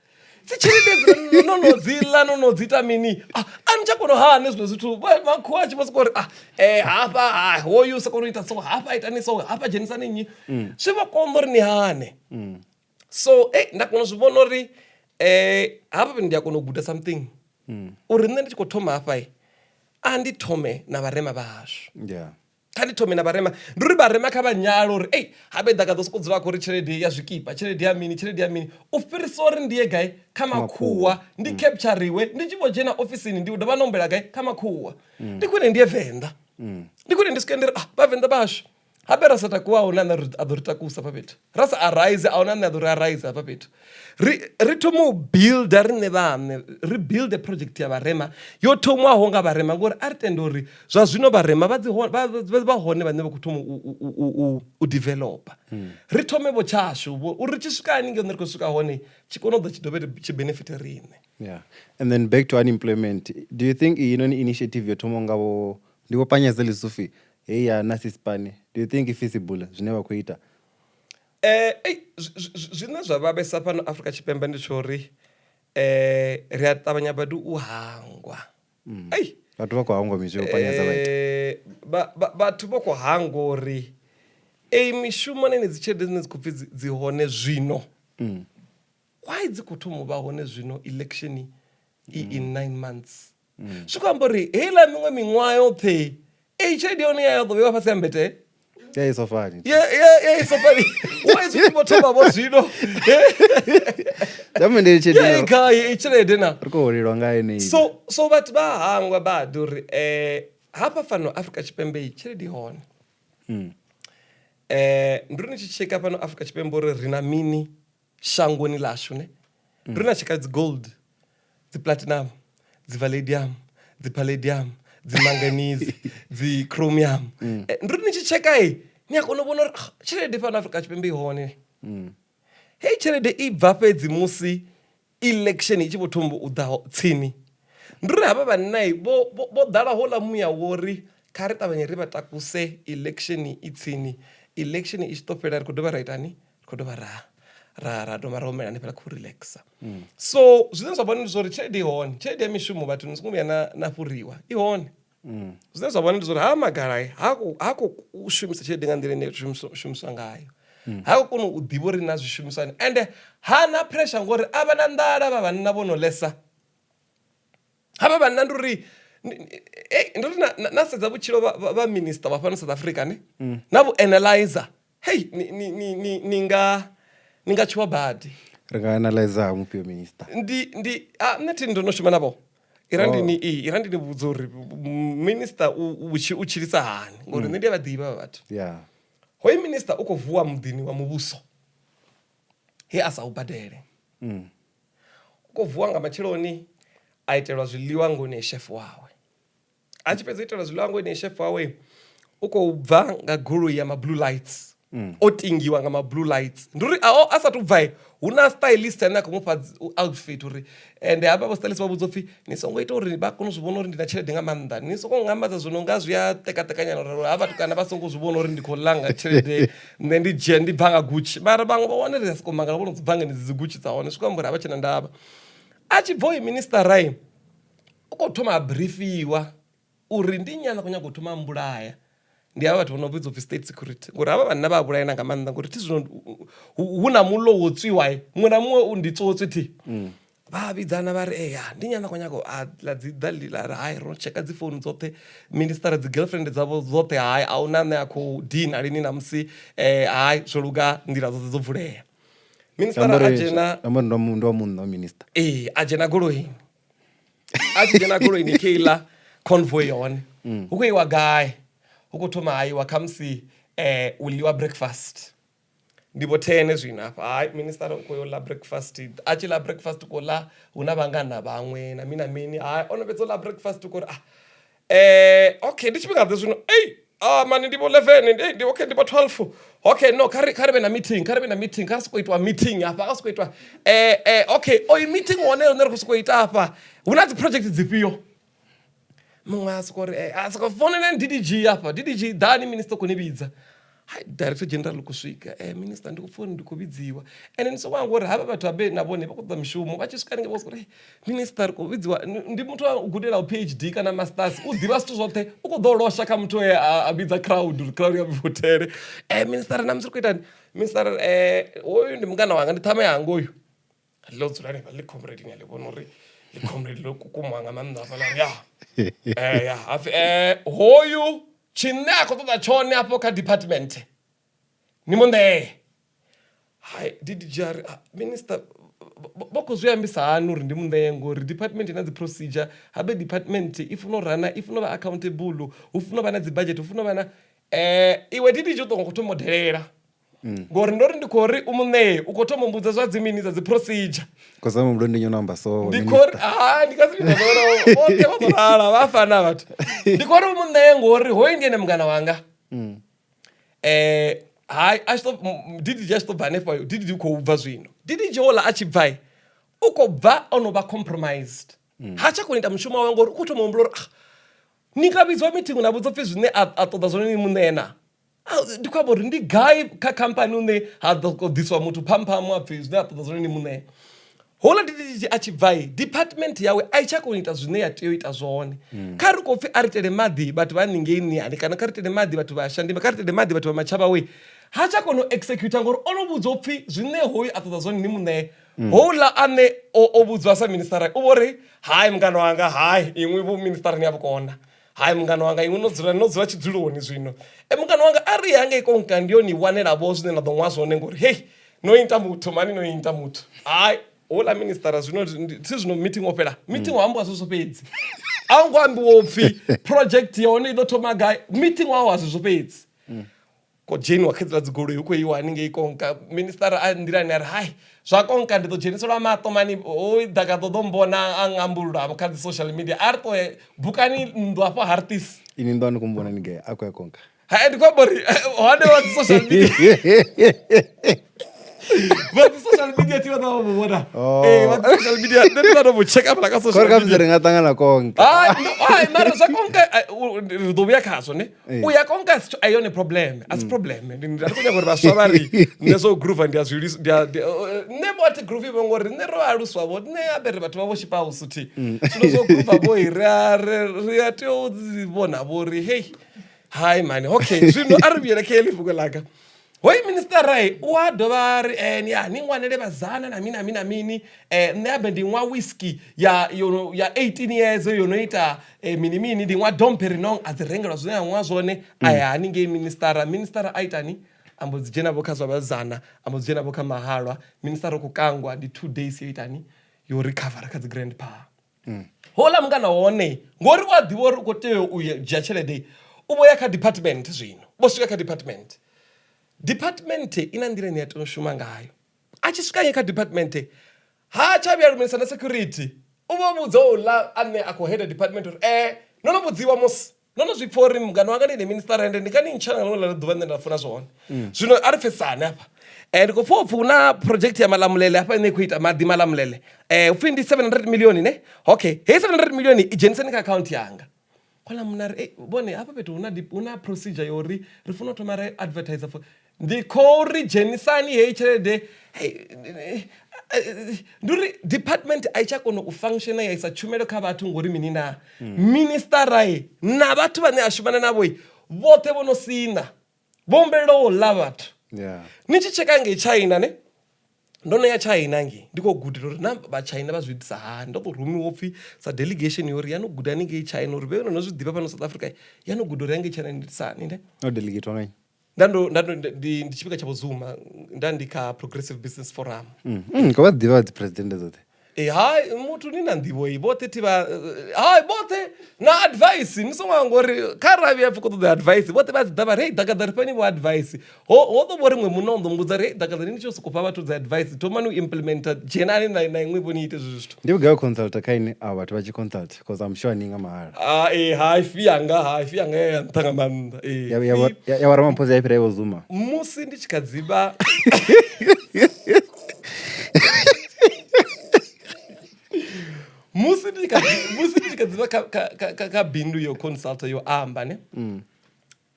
dzi tshelede dzi no no dzi ḽa no no dzi ita mini ah, a ni tsha kona u hana hezwiḽa zwithu makhuwa a tshi vho sokou ri ah, eh, hafha ha hoyu u sa kona u ita so hafha itani so hafha dzhenisani nnyi mm. zwi vho konḓa uri ni hane mm. So eh, nda kona u zwi vhona uri eh, hafha ndi a kona u guda something mm. Uri nṋe ndi tshi khou thoma hafha a ndi thome na vharema vhashu yeah. Kha ndi thome na vharema ndi uri vharema kha vha nyale uri ei habe ḓa ka ḓo sokou dzula khou ri tshelede ya zwikipa tshelede ya mini tshelede ya mini u fhirisa uri ndi ye gai kha makhuwa ndi captureiwe ndi tshi vho dzhena ofisini ndi dovha nombela gai kha makhuwa. Ndi khwine ndi ye venḓa ndi khwine ndi swike ndi ri ah vhavenḓa vhashu habe ra sa takuwa ahuna ane a ḓo ri takusa hafha fhethu ra sa arise ahuna ane a ḓo ri arise hafha fhethu. Ri ri thoma u builder riṋe vhaṋe ri build project ya vharema yo thomiwaho nga vharema ngori a ri tenda uri zwa zwino vharema vha dzi vha hone vhane vha khou thoma u developer. Ri thome vho tshashu vho uri ri tshi swika haningei hune ri khou swika hone tshi kone u ḓa tshi dovhe tshi benefit riṋe. Yeah. And then back to unemployment. Do you think iyi initiative yo thoma nga vho ndi vho Panyaza Lesufi heyi ya Nasispani, do you think i feasible zwine vha khou ita? Ei zwine zwa vhavhesa fhano Afrika Tshipembe ndi tsho uri ri a ṱavhanya badi u hangwa. Ei vhathu vha khou hangwa mizwi yo Panyaza vha ita. Vhathu vha khou hangwa uri eyi mishumo na dzi tshelede dzine dzi khou pfhi dzi hone zwino why dzi khou thoma u vha hone zwino election i in 9 months. Zwi khou amba uri heiḽa miṅwe miṅwaha yoṱhe eyi tshelede yone ya ḓo vheiwa fhasi ha mbete ya i so fani ya i so fani why zwi vho thoma vho zwino Ndamende tshelede ya gai tshelede na ri khou holelwa nga yeneyi so vhathu vha hangwa badi uri hafha fhano Afrika Tshipembe tshelede i hone. Ndi ri ni tshi tsheka fhano Afrika Tshipembe uri ri na mini shangoni ḽashu ne. Ndi ri na tsheka dzi gold, dzi platinum, dzi palladium, dzi palladium, dzi manganese, dzi chromium. Ndi ri ni tshi tsheka ni a kona u vhona uri tshelede fhano Afrika Tshipembe i hone. Heyi tshelede i bva fhedzi musi election i tshi vho thoma u ḓa tsini. Ndi uri havha vhanna vho vho ḓala houḽa muya wo ri kha ri ṱavhanye ri vha takuse election i tsini, election i tshi ḓo fhela ri khou dovha ra itani, ri khou dovha ra ra ra dovha ra humela hanefhaḽa khou relaxer. So zwine zwa vha hone ndi zwa uri tshelede i hone, tshelede ya mishumo vhathu ni songo vhuya na na fhuriwa i hone. Zwine zwa vha hone ndi zwa uri ha magala ha khou shumisa tshelede nga nḓila ine ya shumiswa ngayo. Ha khou kona u ḓivha uri na zwi shumiswa hani ende hana pressure ngori a vha na nḓala vha vhanna vho no ḽesa. Havha vhanna ndi uri ndi uri na sedza vhutshilo vha minister vha fhano South Africa ne na vhu analyzer hei ni ni ni ni ni nga ni nga tshuwa badi. Ri nga analyzer ha mufhio minister? Ndi ndi a nṋe thi ndo no shuma navho. Ira ndi ni ira ndi ni vhudza uri minister u u tshilisa hani ngori nṋe ndi a vha ḓivha havha vhathu. Yeah. Hoyu minister u khou vuwa muḓini wa muvhuso he a sa u badele. U khou vuwa nga matsheloni a itelwa zwiḽiwa nga honoyo chef wawe. A tshi fhedza u itelwa zwiḽiwa nga honoyo chef wawe u khou bva nga goloi ya ma blue lights. O tingiwa nga ma blue lights. Ndi uri a sathu bva hu na stylist ane a khou mufha outfit uri ende havha vho stylist vha vhudza upfhi ni songo ita uri vha kone u zwi vhona uri ndi na tshelede nga maanḓa ni songo ngambadza zwo no nga zwi a tekatekanyana uri havha vhatukana vha songo zwi vhona uri ndi khou langa tshelede nṋe ndi dzhia ndi bva nga Gucci mara vhaṅwe vha wane ri a soko mangala vhono dzi bva ngani dzi Gucci dza hone zwi khou amba uri a vha tshena ndavha. A tshi bva uyu minister u khou thoma a briefiwa uri ndi nnyi ane a khou nyaga u thoma a mbulaya ndi havha vhathu vho no vhidzwa upfhi state security ngori havha vhanna vha a vhulayana nga maanḓa ngori thi zwino hu na muḽo wo tswiwa muṅwe na muṅwe ndi tswotswi thi vha vhidzana vha ri eya ndi nnyi ane a khou nyaga a ḽa dzi ḓa ḽi ḽa ri hai ro tsheka dzi founu dzoṱhe minister dzi girlfriend dzavho dzoṱhe hai a huna ane a khou dina lini na musi hai zwo luga nḓila dzoṱhe dzo vulea minister a dzhena ndi wa munna wa minister ee a dzhena goloini a tshi dzhena goloini kheiḽa convoy ya hone hu khou iwa gai hu khou thoma ha iwa khamusi u ḽiwa breakfast ndi vho thene zwino hafha hai minister u khou yo ḽa breakfast a tshi ḽa breakfast u khou ḽa hu na vhangana vhaṅwe na mini na mini hai o no fhedza u ḽa breakfast u khou ri ah okay ndi tshifhinga ḓe zwino ei ah mani ndi vho 11 ndi ndi okay ndi vho 12 okay no kha ri kha ri vhe na meeting kha ri vhe na meeting kha ri sokou itwa meeting hafha kha sokou itwa okay oyu meeting wone une ri khou sokou ita hafha hu na dzi project dzifhio muṅwe a soko ri a soko founela DDG hafha DDG ḓani minister khou ni vhidza hai director general khou swika minister ndi khou pfha uri ndi khou vhidziwa ende ni songo hangwa uri havha vhathu habe na vhone vha khou ṱoḓa mishumo vha tshi swika haningei vha soko ri minister ri khou vhidziwa ndi muthu a gudelaho PhD kana masters u ḓivha zwithu zwoṱhe u khou ḓo losha kha muthu we a vhidza crowd uri crowd ya vothele minister na musi ri khou itani minister hoyu ndi mungana wanga ndi ṱhama yanga hoyu ḽo dzula hanefha ḽi comrade ni a ḽi vhona uri ḽi comrade ḽo kukumuwa nga maanḓa hafhaḽa ya ya hapfi hoyu tshine a khou ṱoḓa tshone afho kha department ni mu ṋee hai DDG a ri minister vha khou zwi ambisa hani uri ndi mu ṋee ngori department ina dzi procedure habe department i funa u rana i funa u vha accountable hu funa u vha na dzi budget hu funa u vha na iwe DDG u ṱo khou thoma u delela ngori ndo ri ndi khou ri u mu ṋee u khou thoma u mbudza zwa dzi mini dza dzi procedure Kosa muhumbulo ndi nyo amba so ndi khou ri ha ndi nga si vhoṱhe vha ḓo lala vha fana vhathu ndi khou ri u mu ṋee ngori hoyu ndi ene mungana wanga hai a tshi to DDG a tshi to bva hanefho DDG u khou bva zwino DDG houḽa a tshi bva u khou bva o no vha compromised ha tsha kona u ita mushumo wawe ngori u khou thoma u humbula uri ah ni nga vhidziwa meeting na vhudzwa pfhi zwine a ṱoḓa zwone ni mu ṋee na ndi khou amba uri ndi gai kha khamphani hune ha ḓo ḓiswa muthu phamphamu a pfhi zwine a ṱoḓa zwone ni mu ṋee houḽa DDG a tshi bva department yawe a i tsha kona u ita zwine ya tea u ita zwone kha ri khou pfhi a ri tele maḓi vhathu vha haningei niani kana kha ri tele maḓi vhathu vha Shandima kha ri tele maḓi vhathu vha Matshavha we ha tsha kona u executor ngori o no vhudzwa upfhi zwine hoyu a ṱoḓa zwone ni mu ṋee houḽa ane o vhudzwa sa minister u vho ri hai mungana wanga hai iṅwi vho minister ni a vhukona hai mungana wanga iṅwi no dzula no dzula tshidzuloni zwino e mungana wanga a ri hangei konka ndi yo ni wanela vho zwine na ḓo ṅwa zwone ngori hei no ita muthu mani no ita muthu hai houḽa minister zwino thi zwino meeting o fhela meeting ho ambiwa zwezwo fhedzi a hu ngo ambiwa upfhi project ya hone i ḓo thoma gai meeting wa wa zwezwo fhedzi. Khou dzheniwa kha hedziḽa dzigoloi hu khou iwa haningei konka minister a nḓilani a ri hai zwa konka ndi ḓo dzheniselwa maṱo mani hoyu ḓaka ḓo ḓo mbona a ngambulula kha dzi social media a ri ṱoe bukani nnḓu hafha Harties. Ini nnḓu a ni khou mbona ni gai a khou ya konka. Hai ndi khou amba uri hone vha dzi social media vha dzi social media thi vha ḓo vha vhona Oh. ee vha dzi social media nṋe ndi ḓo to tsheka fhala kha social Khori kha musi media ri nga ṱangana konka. Hai, no, hai, mara zwa konka ri ḓo vhuya khazwo ne Ee. u ya konka a si a yone problem a si problem ndi ndi khou nyaga uri vhaswa vha ri nṋe zwo groove ndi a zwi lwisa- ndi a ndi- nṋe vho athi groove vho ngori nṋe ro aluswa vho nṋe abe ri vhathu vha vho shipa house thi zwino zwo groove vho ri a ri a tea u dzi vhona vho uri hey hai mani okay zwino a ri vhuyele kha heḽi fhungo ḽanga hoyu minister u a dovha a ri ni ya ni ngwanele vhazana na mini na mini na mini nṋe abe ndi nwa whisky ya yo ya 18 years yo no ita mini mini ndi nwa Dom Perignon a dzi rengelwa zwine a nwa zwone a ya haningei minister minister a itani a mbo dzi dzhena vho kha zwa vhazana a mbo dzi dzhena vho kha mahalwa minister u khou kangwa ndi 2 days yo itani yo recover kha dzi grandpa Houḽa mungana hone ngori u a ḓivha uri u khou tea u dzhia tshelede u vho ya kha department zwino vho swika kha department department i na nḓila ine ya tea u shuma ngayo a tshi swika ngei kha department ha tsha vhuya lumelisa na security u vho vhudza houḽa ane a khou head department uri no no vhudziwa musi Ndo no zwi pfa uri mungana wanga ndi ene minister ende ndi nga ni ntsha nga ḽiṅwe ḽa ḓuvha nṋe nda funa zwone. Zwino a ri pfesesane hafha. Ndi khou pfa upfhi hu na project ya Malamulele hafha ine i khou ita maḓi Malamulele. Upfhi ndi 700 million ne? Okay, heyi 700 million i dzheniseni kha account yanga. Houḽa munna a ri ei vhone hafha fhethu hu na hu na procedure ya uri ri funa u thoma ra advertise for Ndi khou ri dzhenisani heyi tshelede ndi uri department a i tsha kona u functiona ya isa tshumelo kha vhathu ngori mini na minister na vhathu vhane a shumana navho vhoṱhe vho no sina vho humbelela u ḽa vhathu ni tshi tsheka ngei China ne ndo no ya China ngei ndi khou gudela uri na vha China vha zwi itisa hani ndo tou rumiwa upfhi sa delegation yo uri ya no guda haningei China uri vhe no zwi ḓivha fhano South Africa ya no guda uri hangei China ndi itisa hani ne no delegate nga nda ndo nda ndo ndi ndi tshifhinga tsha vho Zuma nda ndi kha Progressive Business Forum Kho vha ḓivha dzi president dzoṱhe e hai muthu ni na nḓivho iyi vhoṱhe thi vha hai vhoṱhe na advice ni songo anga uri kha ra vhuya pfhi khou ṱoḓa advice vhoṱhe vha dzi ḓa vha ri hei ḓakaḓa ri fhani vho advice ho ho ḓo vho ri ṅwe munna o ḓo mbudza ri hei ḓakaḓa ni tshi sokou fha vhathu dzi advice thomani u implementa dzhenani na na iṅwe vho ni ite zwezwi zwithu ndi vhugai u consulta kha ini avho vhathu vha tshi consult cause I'm sure ni nga mahala Ah, ee hai fee yanga hai fee yanga ya nṱha nga maanḓa ee ya ya fee ya ya Ramaphosa ya fhira ya vho Zuma musi ndi tshi kha dzi vha musi ndi tshi kha ḓi- musi ndi tshi kha dzi vha kha, kha, kha, kha, kha bindu yo consulta yo amba ne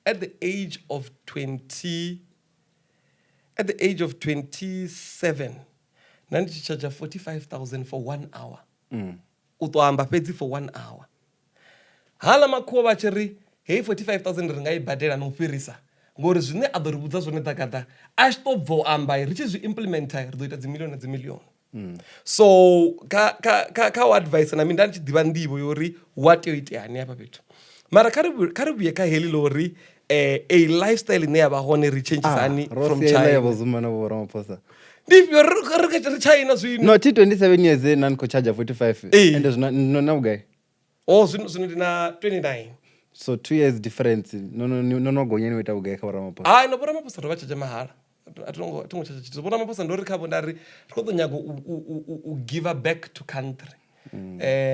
at the age of 20 at the age of 27 nda ndi tshi charger 45000 for one hour u ṱo amba fhedzi for one hour haḽa makhuwa vha tshi ri heyi 45000 ri nga i badela na u fhirisa ngori zwine a ḓo ri vhudza zwone ḓakaḓa a tshi ṱo bva u amba ri tshi zwi implementa ri ḓo ita dzi milioni na dzi milioni so kha kha kha kha u advise na mini nda ndi tshi ḓivha nḓivho yo uri wa tea u itea hani hafha fhethu mara kha ri kha ri vhuye kha heḽi ḽo uri a lifestyle ine ya vha hone ri tshentshisa hani ro from sia iḽa ya China vho Zuma na vho Ramaphosa ndi ifhio ri China zwino no thi 27 years na ni khou charger 45 Ee. ende zwino no na vhugai oh zwino zwino ndi na 29 so 2 years difference no no no no gonya ni ita vhugai kha vho Ramaphosa hai no vho Ramaphosa ro vha tshadzha mahala a thi ngo tshatsha tshithu vho Ramaphosa ndo ri khavho nda ri ri khou ḓo nyaga u give back to country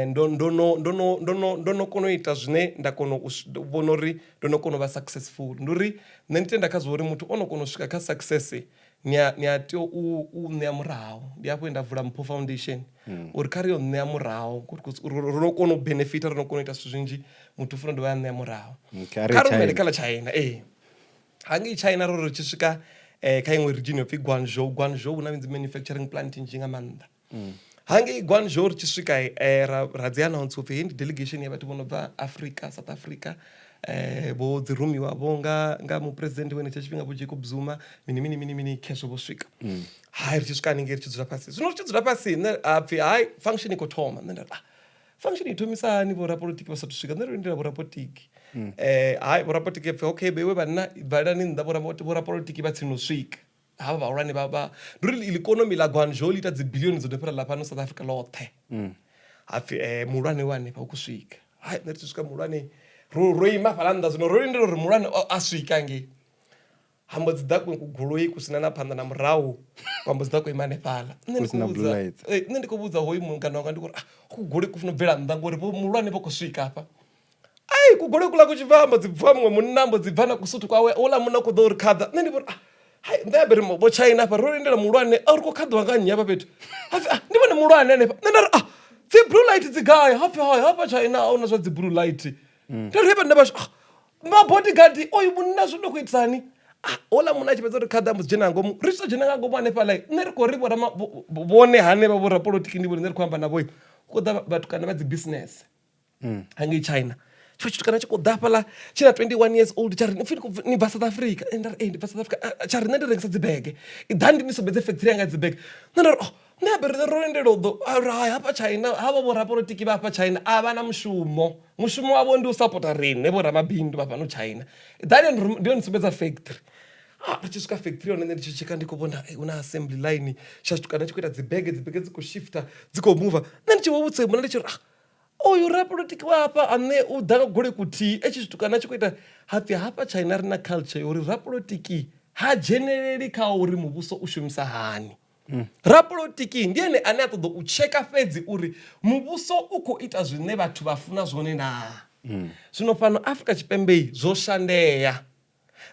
ndo ndo no ndo no ndo no ndo no kona u ita zwine nda kona u vhona uri ndo no kona u vha successful ndi uri nṋe ndi tenda kha zwa uri muthu o no kona u swika kha success ni a ni a tea u ṋea murahu ndi hafho he nda vula Mpho Foundation uri kha ri yo ṋea murahu ro no kona u benefita ro no kona u ita zwithu zwinzhi muthu u funa dovha ya ṋea murahu kha rumele kha ḽa China ee hangei China ro ri tshi swika kha iṅwe region yo pfhi Guangzhou Guangzhou hu na dzi manufacturing plant nnzhi nga maanḓa hangei Guangzhou ri tshi swika ra ra dzi announce upfhi heyi ndi delegation ya vhathu vho no bva Africa South Africa vho dzi rumiwa vho nga nga muphuresidennde wa henetsho tshifhinga vho Jacob Zuma mini mini mini mini khezwo vho swika hai ri tshi swika haningei ri tshi dzula fhasi zwino ri tshi dzula fhasi nṋe hapfi hai function i khou thoma nṋe nda ri ah function i thomisa hani vho rapolitiki vha sathu swika nṋe ro lindela vho rapolitiki hai vho rapolitiki pfhi okay vheiwe vhanna bvalelani nnḓa vho rapolitiki vha tsini u swika havha vhahulwane vha vha ndi uri ḽikonomi ḽa Guangzhou ḽi ita dzi bilioni dzo no fhira ḽa fhano South Africa ḽoṱhe hapfi muhulwane wa hanefha u khou swika hai nṋe ri tshi swika muhulwane ro ro ima fhaḽa nnḓa zwino ro lindela uri muhulwane a swika ngei. Ha mbo dzi ḓa kuṅwe kugoloi ku sina na phanḓa na murahu kwa mbo dzi ḓa ku ima hanefhaḽa. Nṋe ndi Ku sina khou blue vhudza lights. nṋe ndi khou vhudza hoyu mungana wanga ndi khou ri ah kugoloi ku funa u bvela nnḓa ngori vho muhulwane vha khou swika hafha. Ai kugoloi kuḽa ku tshi bva ha mbo dzi bva muṅwe munna a mbo dzi bva na kusuthu kwawe houḽa munna u khou ḓa uri khaḓa. Nṋe ndi vho ri ah hai nṋe habe ri vho China hafha ro lindela muhulwane a ri khou khaḓiwa nga nnyi hafha fhethu. Hapfi ah ndi vhone muhulwane hanefha. Nṋe nda ri ah dzi blue light dzi gai? Hapfi hai hafha China ahuna zwa dzi blue light. Nda ri he vhanna vhashu ah mabodyguard oyu munna zwino khou itisa hani ah houḽa munna a tshi fhedza uri khaḓa mbo dzi dzhena nga ngomu ri tshi to dzhena nga ngomu hanefhaḽa nṋe ri khou ri vhone hanevha vho rapolotiki ndi vhone nṋe ri khou amba navho hu khou ḓa vhatukana vha dzi business hangei China tshiṅwe tshitukana tshi khou ḓa hafhaḽa tshi na 21 years old tsha ri ni pfhi ni bva South Africa nda ri ee ndi bva South Africa tsha ri nṋe ndi rengisa dzi bege iḓani ndi ni sumbedze factory yanga ya dzi bege nṋe nda ri oh nṋe habe riṋe ro lindela u ḓo ri hai hafha China havha vho rapolotiki vha hafha China a vha na mushumo mushumo wavho ndi u sapota riṋe vho ramabindu vha fhano China iḓani ndi yo ni sumbedza factory. Ah, ri tshi swika factory hone nṋe ndi tshi tsheka ndi khou vhona hu na assembly line tsha tshitukana tshi khou ita dzi bege dzi bege dzi khou shifter dzi khou mover nṋe ndi tshi vho vhudza munna ndi tshi ri ah oyu rapolotiki wa hafha ane u ḓa nga goloi kuthihi etshi tshitukana tshi khou ita hapfi hafha China ri na culture ya uri rapolotiki ha dzheneleli kha uri muvhuso u shumisa hani. Rapolotiki ndi ene ane a ṱoḓa u tsheka fhedzi uri muvhuso u khou ita zwine vhathu vha funa zwone naa. Zwino fhano Afrika Tshipembe zwo shandea.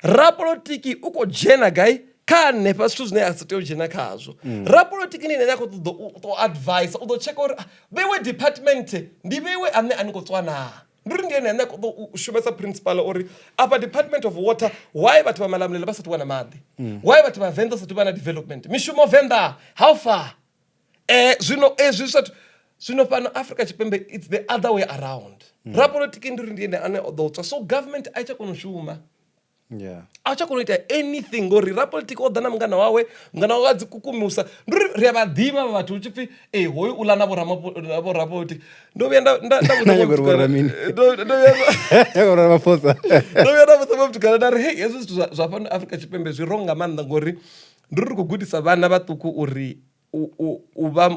Rapolotiki u khou dzhena gai kha hanefha zwithu zwine a si tea u dzhena khazwo. Rapolotiki ndi ene ane a khou ṱoḓa u tou advisor u ḓo tsheka uri vheiwe department ndi vheiwe ane a ni khou tswa naa. Ndi uri ndi ene ane a khou ḓo u shumesa principal uri afha department of water why vhathu vha Malamulele vha sathu wana maḓi why vhathu vha Venḓa sathu vha na development mishumo Venḓa how far zwino ezwi zwathu zwino fhano Afrika Tshipembe it's the other way around rapolotiki ndi uri ndi ene ane o ḓo tswa so government a i tsha kona u shuma yeah a u tsha kona u ita anything ngori rapolitiki o ḓa na mungana wawe mungana wawe a dzi kukumusa ndi uri ri a vha ḓivha vha vhathu hu tshi pfhi ee hoyu u ḽa na vhorapolitiki ndo vhuya nda nda nda vhudza Na nyaka uri vho ramini. ndo vhuya Nyaka uri Ramaphosa. ndo vhuya nda vhudza mutukana nda ri hei hezwi zwithu zwa fhano Afrika Tshipembe zwi wrong nga maanḓa ngori ndi uri ri khou gudisa vhana vhaṱuku uri u vha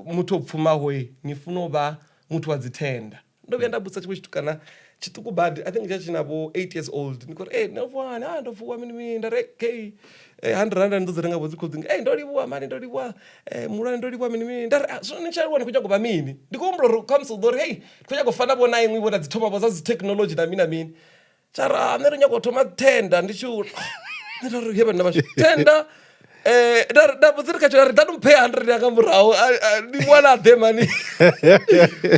muthu o pfumaho ni funa u vha muthu wa dzi tenda ndo vhuya nda vhudza tshiṅwe tshitukana tshiṱuku badi i think tsha tshi na vho 8 years old ndi khou ri ee no vuwa hani ah ndo vuwa mini mini nda ri okay 100 rand ndo dzi renga vho dzi clothing ee ndo livhuwa mani ndo livhuwa muhulwane ndo livhuwa mini mini nda ri ah zwino ni tshi aluwa ni khou nyaga u vha mini ndi khou humbula uri khamusi u ḓo ri hei ndi khou nyaga u fana vho na iṅwi vho na dzi thoma vho dza dzi technology na mini na mini tsha ri ah nṋe ri nyaga u thoma tenda ndi tshi nṋe nda ri he vhanna vhashu tenda eh nda ri- nda vhudza ri kha tsho ri ḓa mphe 100 yanga murahu ndi wana ḓe mani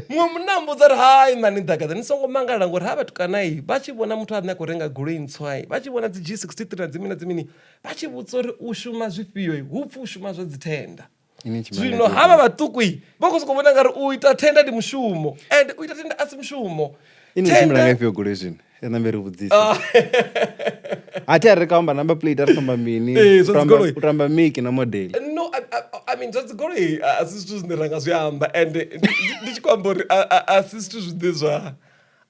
muṅwe munna a mbudza ri hai mani ḓakaḓa ni songo mangala ngori ha vhatukanai vha tshi vhona muthu ane a khou renga goloi ntswa vha tshi vhona dzi G63 na dzi mini na dzi mini vha tshi vhudza uri u shuma zwifhio hu pfhi u shuma zwa dzi tenda Ini tshimana zwino ndi- havha vhaṱuku vha khou sokou vhona ngari u ita tenda ndi mushumo and u ita tenda a si mushumo Ini tshimbila nga ifhio goloi zwino ya nambe ri vhudzise a thi a ri ka amba number plate a ri khou amba mini Ee, zwa U tamba- dzigoloi. u tamba miki na model no I mean zwa dzigoloi a si zwithu zwine ra nga zwi amba and ndi tshi khou amba uri a si zwithu zwine zwa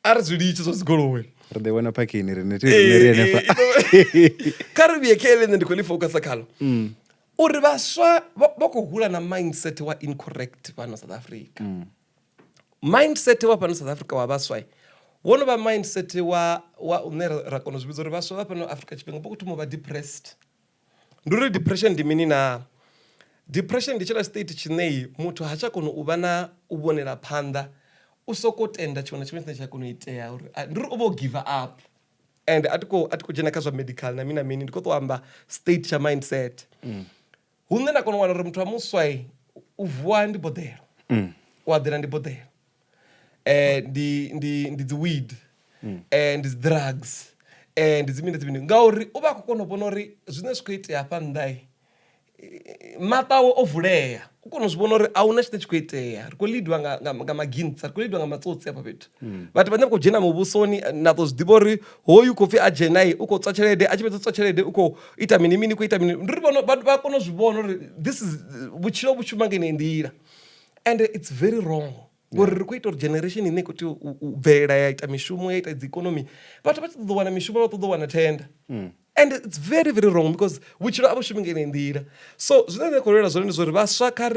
a ri zwi litshe zwa dzigoloi ri ḓo vhona phakhini rine thi rine ri henefha kha ri vhuye kha heḽi nṋe ndi khou ḽi focusa khalo uri vhaswa vha khou hula na mindset wa incorrect fhano South Africa mindset wa fhano South Africa wa vhaswa wo no vha mindset wa une ra kona u zwi vhidza uri vhaswa vha fhano Afrika Tshipembe vha khou thoma u vha depressed ndi uri depression ndi mini na depression ndi tshiḽa state tshine muthu ha tsha kona u vha na u vhonela phanḓa u soko tenda tshiṅwe na tshiṅwe tshine tsha kona u itea uri ndi uri u vha o give up and a thi khou a thi khou dzhena kha zwa medical na mini na mini ndi khou tou amba state tsha mindset hune nda kona u wana uri muthu wa muswa u vuwa ndi boḓelo u eḓela ndi boḓelo ndi ndi ndi dzi weed ndi dzi drugs ndi dzi mini dzi mini ngauri u vha a khou kona u vhona uri zwine zwi khou itea hafha nnḓa maṱo awe o vulea u kona u zwi vhona uri a huna tshine tshi khou itea ri khou leadwa nga, nga, nga magintsa ri khou leadwa nga matsotsi hafha fhethu vhathu vhane vha khou dzhena muvhusoni na tou zwi ḓivha uri hoyu khou pfhi a dzhenai u khou tswa tshelede a tshi fhedza u tswa tshelede u khou ita mini mini u khou ita mini ndi uri vha kona u zwi vhona uri this is vhutshilo vhu shuma nga ineyi nḓila and it's very wrong ngori ri khou ita uri generation ine i khou tea u bvelela ya ita mishumo ya ita dzi ikonomi vhathu vha tshi ṱoḓa u wana mishumo vha ṱoḓa u wana tenda and it's very very wrong because vhutshilo a vhu shumi nga ineyi nḓila so zwine nṋe khou lwela zwone ndi zwa uri vhaswa kha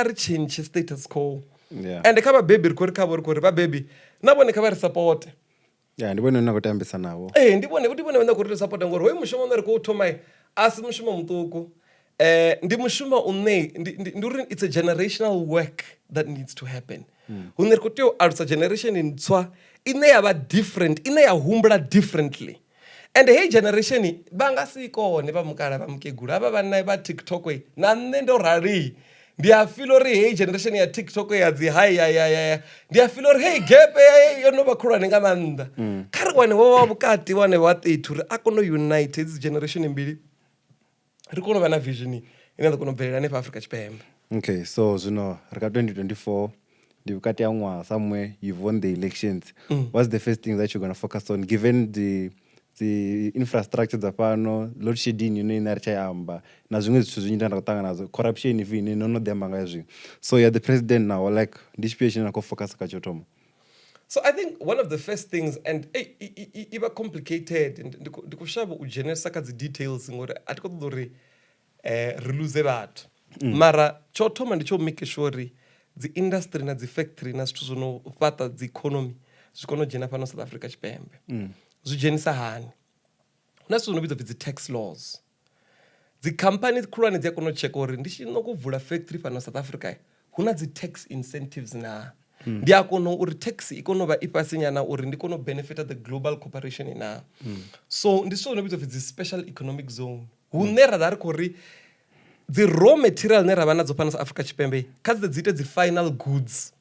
ri tshentshe status quo Yeah. and kha vhabebi ri khou ri khavho ri khou ri vhabebi na vhone kha vha ri sapote. Ya, ndi vhone vhane na khou tambisa navho. Ee, ndi vhone vhane khou ri sapota ngori hoyu mushumo une ri khou thoma a si mushumo muṱuku. Ndi mushumo une ndi uri it's a generational work that needs to happen, hune ri khou tea u alusa generation ntswa ine ya vha different, ine ya humbula differently. And heyi generation vha nga si kone, vha mukala, vha mukegulu, havha vhanna vha TikTok, na nṋe ndo rali ndi a feel uri heyi generation ya TikTok ya dzi hai ya ya ya, ndi a feel uri heyi gap yo no vha khulwane nga maanḓa. Kha ri wane wa vhukati, wane wa 30 uri a kone u unite hedzi generation mbili, ri kone u vha na vision ine ya ḓo kona u bvelela hanefha Afrika Tshipembe. Okay, so zwino ri ka 2024, ndi vhukati ha ṅwaha somewhere, you've won the elections. What's the first thing that you're gonna focus on, given the infrastructure dza fhano, load shedding ine ine a ri tsha amba, na zwiṅwe zwithu zwinzhi nda khou ṱangana nadzo, corruption if ine no no ḓi amba ngayo zwiṅwe? So you're the president now, like, ndi tshifhio tshine na khou focus kha tsho thoma? So I think one of the first things, and i vha complicated, ndi khou shavha u dzhenelesa kha dzi details ngori a thi khou ṱoḓa uri ri lose vhathu. Mara tsho thoma ndi tsho make sure uri dzi industry na dzi factory na zwithu zwo no fhaṱa dzi economy zwi kone u dzhena fhano South Africa Tshipembe. Zwi dzhenisa hani? Hu na zwithu zwo no vhidzwa pfhi dzi tax laws. Dzi company khulwane dzi a kona u tsheka uri ndi tshi noko vula factory fhano South Africa, hu na dzi tax incentives na, ndi a kona uri tax i kone u vha i fhasi nyana uri ndi kone u benefita the global corporation na. So ndi zwithu zwo no vhidzwa pfhi dzi special economic zone, hune ra ḓa ri khou ri dzi raw material ne ra vha nadzo fhano South Africa Tshipembe kha dzi dzi ite dzi final goods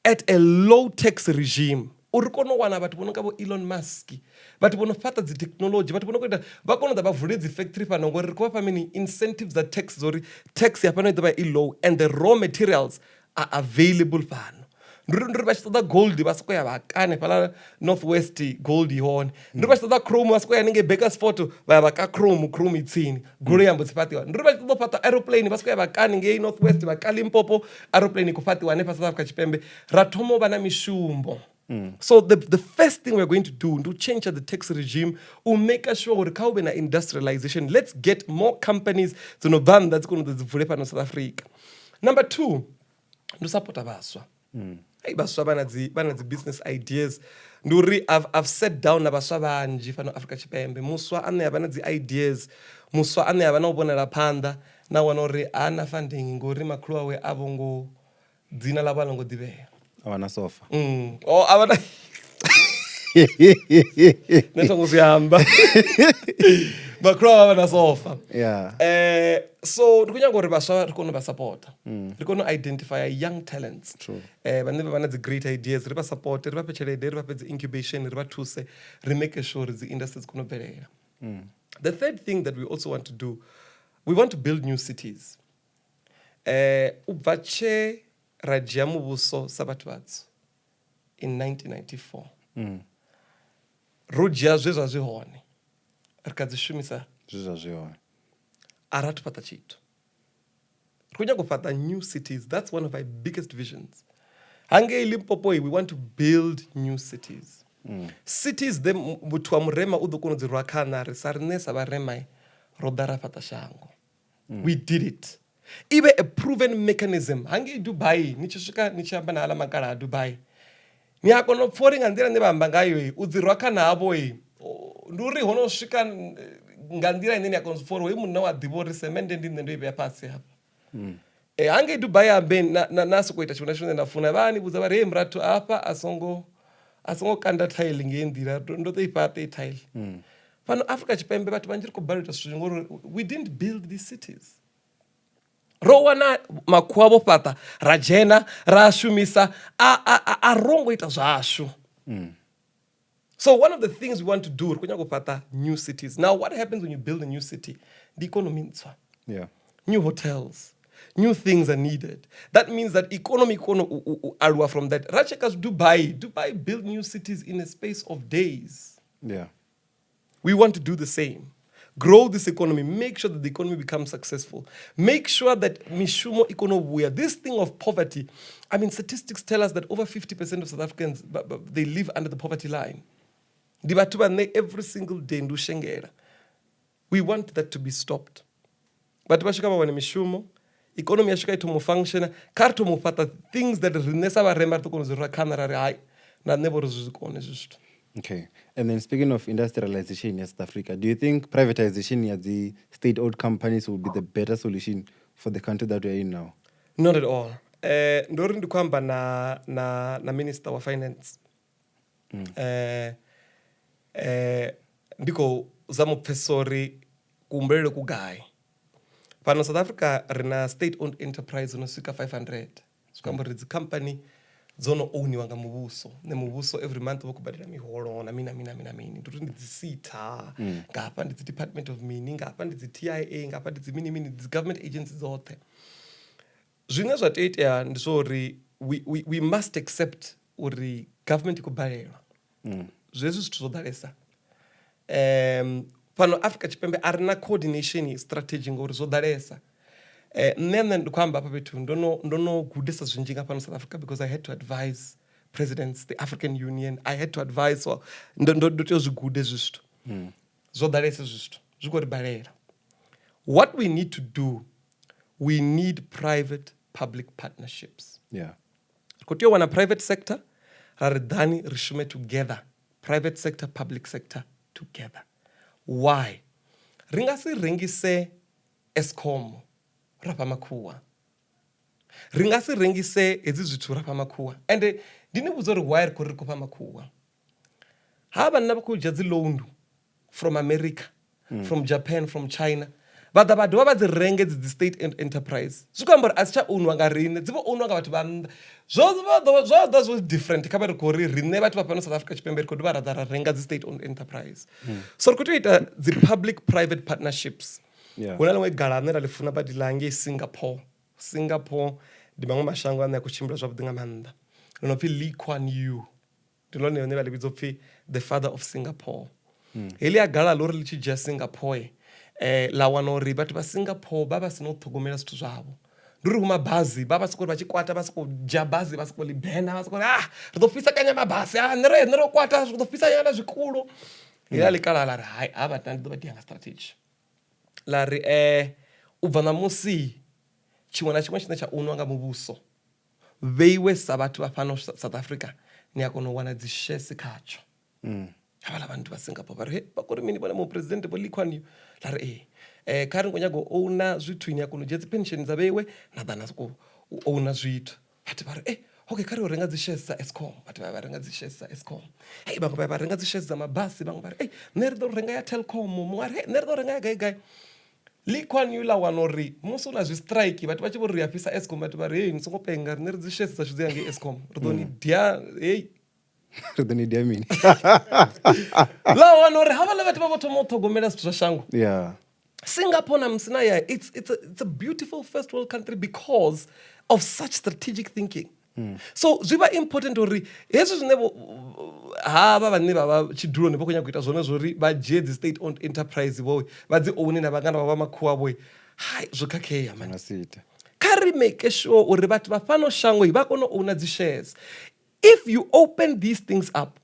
at a low tax regime, uri kone u wana vhathu vho no nga vho Elon Musk, vhathu vho no fhaṱa dzi technology, vhathu vho no khou ita, vha kone u ḓa vha vule dzi factory fhano, ngori ri khou vha fha mini? Incentives dza tax, dza uri tax ya fhano i ḓo vha i low and the raw materials are available fhano. Ndi uri vha tshi ṱoḓa gold vha soko ya vha kane fhaḽa North West, gold i hone. Ndi uri vha tshi ṱoḓa chrome vha soko ya haningei Bakersford vha ya vha ka chrome, chrome i tsini, goloi ya mbo dzi fhaṱiwa. Ndi uri vha tshi ṱoḓa u fhaṱa aeroplane vha soko ya vha kani ngei North West, vha ka Limpopo, aeroplane i khou fhaṱiwa hanefha South Africa Tshipembe, ra thoma u vha na mishumo. So the first thing we're going to do ndi u change the tax regime, u make sure uri kha hu vhe na industrialization. Let's get more companies dzo no bva nnḓa dzi kone u ḓa dzi vule fhano South Africa. Number two ndi u sapota vhaswa. Hey, vhaswa vha na dzi business ideas. Ndi uri I've sat down na vhaswa vhanzhi fhano Afrika Tshipembe, muswa ane a vha na dzi ideas, muswa ane a vha na u vhonela phanḓa, na wana uri a na funding ngori makhulu awe a vho ngo dzina ḽavho a ḽo ngo ḓivhea. A vha na sofa. Oh, a vha na, nṋe songo zwi amba, makhulu avha vha na sofa. So ndi khou nyanga uri vhaswa ri kone u vha sapota, ri kone u identify young talents vhane vha vha na dzi great ideas, ri vha support, ri vha fhe tshelede, ri vha fhe dzi incubation, ri vha thuse, ri make sure uri dzi industry dzi kone u bvelela. The third thing that we also want to do, we want to build new cities. U bva tshe ra dzhia muvhuso sa vhathu vhatsu in 1994, ro dzhia zwe zwa zwi hone, ri kha dzi shumisa zwe zwa zwi hone. A ra thu fhaṱa tshithu. Ri khou nyanga u fhaṱa new cities. That's one of our biggest visions. Hangei Limpopo we want to build new cities, cities the muthu wa murema u ḓo kona u dzi rwa khana ri sa riṋe sa vharema ro ḓa ra fhaṱa shango. We did it. I vhe a proven mechanism. Hangei Dubai ni tshi swika ni tshi amba na aḽa makala a Dubai, ni a kona u pfha uri nga nḓila ine vha amba ngayo u dzi rwa khana havho, ndi uri ho no swika nga nḓila ine ni a kona u zwi pfha uri hoyu munna wa ḓivha uri semende ndi nṋe ndo i vhea fhasi hafha. Hangei Dubai ambe na sokou ita tshiṅwe na tshiṅwe na funa, vha ni vhudza vha ri hey murathu, hafha a songo kanda tile ngei nḓila, ndo tou i fhaṱa i tile. Fhano Afrika Tshipembe vhathu vhanzhi ri khou balelwa u ita zwithu ngori we didn't build these cities. Ro wana makhuwa vho fhaṱa, ra dzhena ra shumisa, a ro ngo ita zwashu. So one of the things we want to do, ri khou nyanga u fhaṱa new cities. Now what happens when you build a new city? Ndi economy ntswa. New hotels, new things are needed. That means that economy kone u aluwa from that. Ra checka Dubai. Dubai built new cities in a space of days. We want to do the same. Grow this economy, make sure that the economy becomes successful. Make sure that mishumo i kone u vhuya. This thing of poverty, I mean, statistics tell us that over 50% of South Africans, they live under the poverty line. Ndi vhathu vhane every single day ndi u shengela. We want that to be stopped. Vhathu vha swika vha wane mishumo, economy ya swika i thoma u functiona. Kha ri thoma u fhaṱa things that riṋe sa vharema ri ḓo kona u zwi rwa khana ra ri hai na nṋe vho ri zwi kone hezwi zwithu. Okay. And then speaking of industrialization in South Africa, do you think privatization of the state-owned companies will be the better solution for the country that we're in now? Not at all. Ndo ri ndi khou amba na minister wa finance, ndi khou zama u pfhesesa uri kuhumbulele ku gai. Fhano South Africa ri na state owned enterprise no swika 500, zwi khou amba uri dzi company dzo no owniwa nga muvhuso, ne muvhuso every month vha khou badela miholo na mini na mini na mini na mini. Ndi uri ndi dzi SETA, ngafha ndi dzi department of mini, ngafha ndi dzi TIA, ngafha ndi dzi mini mini, dzi government agency dzoṱhe. Zwine zwa tea u itea ndi zwa uri we must accept uri government i khou balelwa. Zwezwi zwithu zwo ḓalesa fhano Afrika Tshipembe, a ri na coordination strategy ngori zwo ḓalesa. Nṋe ndi khou amba hafha fhethu, ndo no gudesa zwinzhi nga fhano South Africa because I had to advise presidents, the African Union, I had to advise, so ndo tea u zwi gude hezwi zwithu. Zwo ḓalesa hezwi zwithu, zwi khou ri balela. What we need to do, we need private public partnerships. Ri khou tea u wana private sector, ra ri ḓani ri shume together, private sector, public sector together. Why ri nga si rengise Eskom ra fha makhuwa? Ri nga si rengise hedzi zwithu ra fha makhuwa. Ende ndi ni vhudza uri why ri khou fha makhuwa. Ha vhanna vha khou dzhia dzi loan from America, from Japan, from China, vha ḓa vha dovha vha dzi renge dzi state and enterprise. Zwi khou amba uri a si tsha ownwa nga riṋe, dzi vho ownwa nga vhathu vha nnḓa. Zwo ḓa zwo different kha vha ri khou ri riṋe vhathu vha fhano South Africa Tshipembe ri khou dovha ra ḓa ra renga dzi state owned enterprise. So ri khou tea u ita dzi public private partnerships. Hu na ḽiṅwe gala ane ra ḽi funa badi ḽa ngei Singapore. Singapore ndi maṅwe mashango ane a khou tshimbila zwavhuḓi nga maanḓa, ḽo no pfhi Lee Kuan Yew, ndi ḽone ḽine vha ḽi vhidza upfhi the father of Singapore. Heḽi a gala ḽo ri ḽi tshi dzhia Singapore, ḽa wana uri vhathu vha Singapore vha vha si na u ṱhogomela zwithu zwavho. Ndi uri hu mabasi vha vha soko ri vha tshi kwata, vha soko dzhia bazi, vha soko ḽi bena, vha soko ri, ah, ri ḓo fhisa kanya mabasi, ah, nṋe ro kwata, ri ḓo fhisa nyana zwikulo. Heḽa ḽi kala ḽa ri, hai, ha vhathu ndi ḓo vha dia nga strategy. Ḽa ri, u bva ṋamusi tshiṅwe na tshiṅwe tshine tsha ownwa nga muvhuso, vheiwe sa vhathu vha fhano South Africa ni a kona u wana dzi shares khatsho. Havhaḽa vhathu vha Singapore vha ri, he, vha khou ri mini vhone muphuresidennde Vho Lee Kuan Yew? Ḽa ri, ee, kha ri khou nyaga u owna zwithu, ni a kona u dzhia dzi pension dza vheiwe na ḓa na sokou u owna zwithu. Vhathu vha ri, okay, kha ri yo renga dzi shares dza Eskom. Vhathu vha ya vha renga dzi shares dza Eskom. Hei, vhaṅwe vha ya vha renga dzi shares dza mabasi, vhaṅwe vha ri, ei, nṋe ri ḓo renga ya Telkom, muṅwe a ri, hei, nṋe ri ḓo renga ya gai gai. Lee Kuan Yew ḽa wana uri musi hu na zwi strike, vhathu vha tshi vho ri ya fhisa Eskom, vhathu vha ri, hei, ni songo penga, riṋe ri dzi shares dzashu dzi ya ngei Eskom, ri ḓo ni dia hei. Ri ḓo ni dia mini? Ḽa wana uri havhaḽa vhathu vha vho thoma u ṱhogomela zwithu zwa shango. Singapore na musi na ya, it's a beautiful first world country because of such strategic thinking. So zwi vha important uri hezwi zwine havha vhane vha vha tshiduloni vha khou nyaga u ita zwone, zwori vha dzhie dzi state owned enterprise vho vha dzi own na vhangana vha vha makhuwa vho, hai, zwo khakhea man. Nga si ite. Kha ri make sure uri vhathu vha fhano shango vha kone u owna dzi shares. If you open these things up,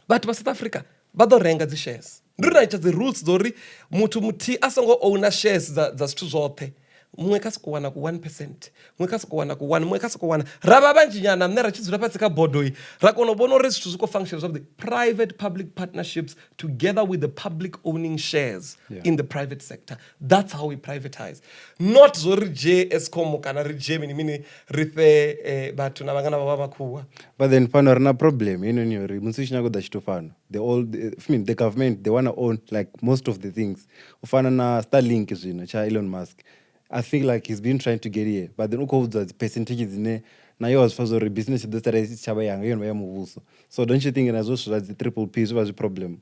vhathu vha South Africa vha ḓo renga dzi shares. Ndi ri na ita dzi rules dzo uri muthu muthihi a songo owna shares dza zwithu zwoṱhe, muṅwe kha soko wana ku 1%, muṅwe kha soko wana ku 1, muṅwe kha soko wana, ra vha vhanzhi nyana nṋe ra tshi dzula fhasi kha bodo iyi ra kona u vhona uri zwithu zwi khou function zwavhuḓi. Private public partnerships together with the public owning shares in the private sector, that's how we privatize, not zwo ri dzhie Eskom kana ri dzhie mini mini ri fhe vhathu na vhangana vha vha makhuwa. But then fhano ri na problem heinoni ya uri musi u tshi nyaga u ḓa tshithu fhano, the all the, I mean, the government, they wanna own like most of the things. U fana na Starlink zwino tsha Elon Musk, I feel like he's been trying to get here, but then u khou vhudzwa dzi percentage dzine na yo wa zwi pfa zwa uri business i ḓo sala i si tshavha yanga, yo no vha ya muvhuso. So don't you think nazwo zwithu zwa dzi triple P zwi vha zwi problem?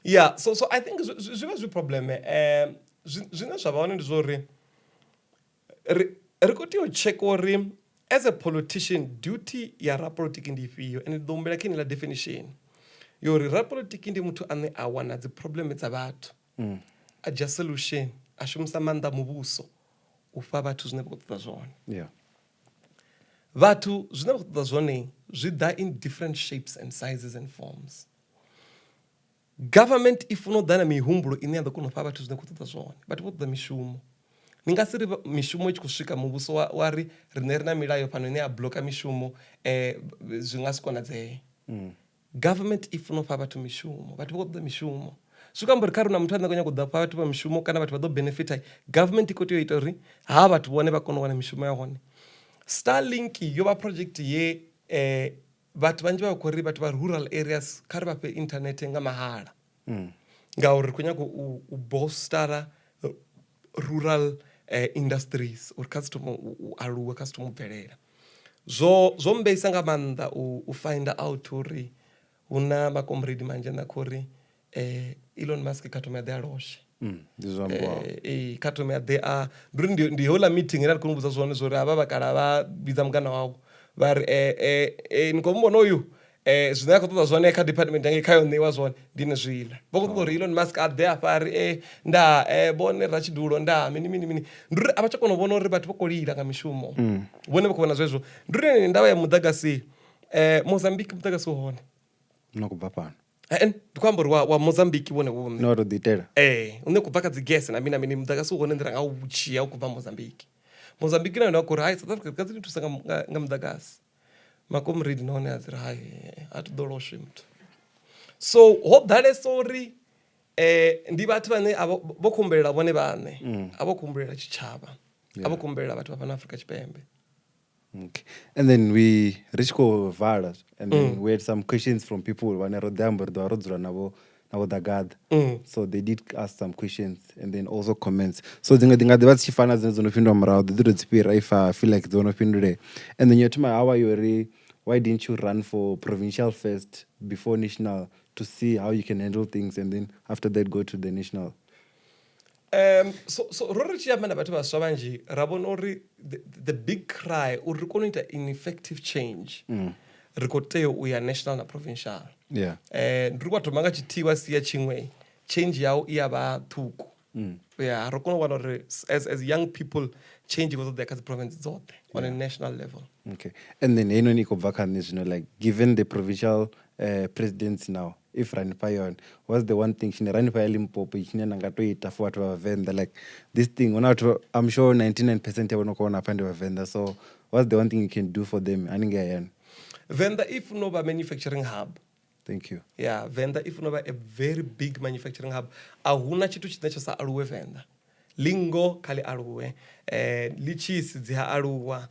Yeah, so I think zwi vha zwi problem. Zwine zwa vha hone ndi zwa uri ri khou tea u check uri as a politician duty ya rapolitiki ndi ifhio. And ndi ḓo humbela kha ḽa definition yo uri rapolitiki ndi muthu ane a wana dzi problem dza vhathu, a dzhia solution, a shumisa maanḓa a muvhuso u fha vhathu zwine vha khou ṱoḓa zwone. Vhathu zwine vha khou ṱoḓa zwone zwi ḓa in different shapes and sizes and forms. Government i funa u ḓa na mihumbulo ine ya ḓo kona u fha vhathu zwine khou ṱoḓa zwone. Vhathu vho ṱoḓa mishumo, ni nga si ri mishumo i tshi khou swika muvhuso wa ri riṋe ri na milayo fhano ine ya bloka mishumo, zwi nga si konadzee. Government i funa u fha vhathu mishumo, vhathu vha khou ṱoḓa mishumo. Zwi khou amba uri kha ri na muthu ane a khou nyanga u ḓa fha vhathu vha mishumo kana vhathu vha ḓo benefitha, government i khou tea u ita uri ha vhathu vhone vha kone u wana mishumo ya hone. Starlink yo vha project ye vhathu vhanzhi vha vha khou ri vhathu vha rural areas kha ri vha fhe internet nga mahala. Ngauri ri khou nyanga u bolstera rural industries uri kha dzi thome u aluwa, kha dzi thome u bvelela. Zwo zwo mmbaisa nga maanḓa u find out uri hu na makomredi manzhi ane a khou ri Elon Musk kha thome a ḓe a loshe. Ndi zwo ambiwaho. Ee kha thome a ḓe a ndi uri ndi houḽa meeting ine nda khou ni vhudza zwone zwo uri havha vhakalaha vha vhidza mungana wavho vha ri ni khou muvhona hoyu zwine a khou ṱoḓa zwone kha department yanga kha yo ṋeiwa zwone ndi ne zwiḽa. Vha khou ṱoḓa uri Elon Musk a ḓe afha a ri ndaa vhone Ratshidulo ndaa mini mini mini. Ndi uri a vha tsha kona u vhona uri vhathu vha khou lila nga mishumo vhone vha khou vhona zwezwo. Ndi uri ndavha ya muḓagasi Mozambique muḓagasi u hone. No khou bva fhano. Ndi khou amba uri wa Mozambique wone vhuṋe. No tou ḓi itela. Ee une khou bva kha dzi gas na mini na mini muḓagasi u hone nḓila nga u dzhia u khou bva Mozambique. Mozambique na yone vha khou ri hai South Africa kha dzi ni thusa nga muḓagasi. Makomredi na one a dzi ri hai a thi ḓo loshe muthu. So ho ḓalesa uri ndi vhathu vhane a vho khou humbulela vhone vhaṋe a vho khou humbulela tshitshavha a vho khou humbulela vhathu vha fhano Afrika Tshipembe. Okay. And then we ri tshi khou vala and then we had some questions from people vhane ro ḓi amba uri ḓo vha ro dzula navho na vho Ḓagaḓa. So they did ask some questions and then also comments. So dziṅwe dzi nga ḓi vha dzi tshi fana dzine dzo no fhindulwa murahu ḓi ḓi to dzi fhira if I feel like dzo no fhindulea. And then yo thoma ha vha yo ri why didn't you run for provincial first before national to see how you can handle things and then after that go to the national. So ro ri tshi amba na vhathu vhaswa vhanzhi ra vhona uri the big cry uri ri kone u ita an effective change ri khou tea u ya national na provincial. Ndi ri wa thoma nga tshithihi wa sia tshiṅwe change yau i ya vha ṱhukhu. Yeah, ro kona u wana uri as young people change i khou ṱoḓea kha dzi province dzoṱhe on a national level. Okay. And then heinoni i khou bva kha nṋe zwino like given the provincial presidency now if ra nifha yone what's the one thing tshine ra nifha ya Limpopo tshine na nga to ita for vhathu vha Vhavenḓa like this thing huna vhathu I'm sure 99% ya vho no kona hafha ndi Vhavenḓa so what's the one thing you can do for them haningei hayani? Venḓa i funa u vha manufacturing hub. Thank you. Yeah, Venḓa i funa u vha a very big manufacturing hub. A huna tshithu tshine tsha sa aluwe Venḓa. Lingo kha ḽi aluwe, litshisi dzi a aluwa,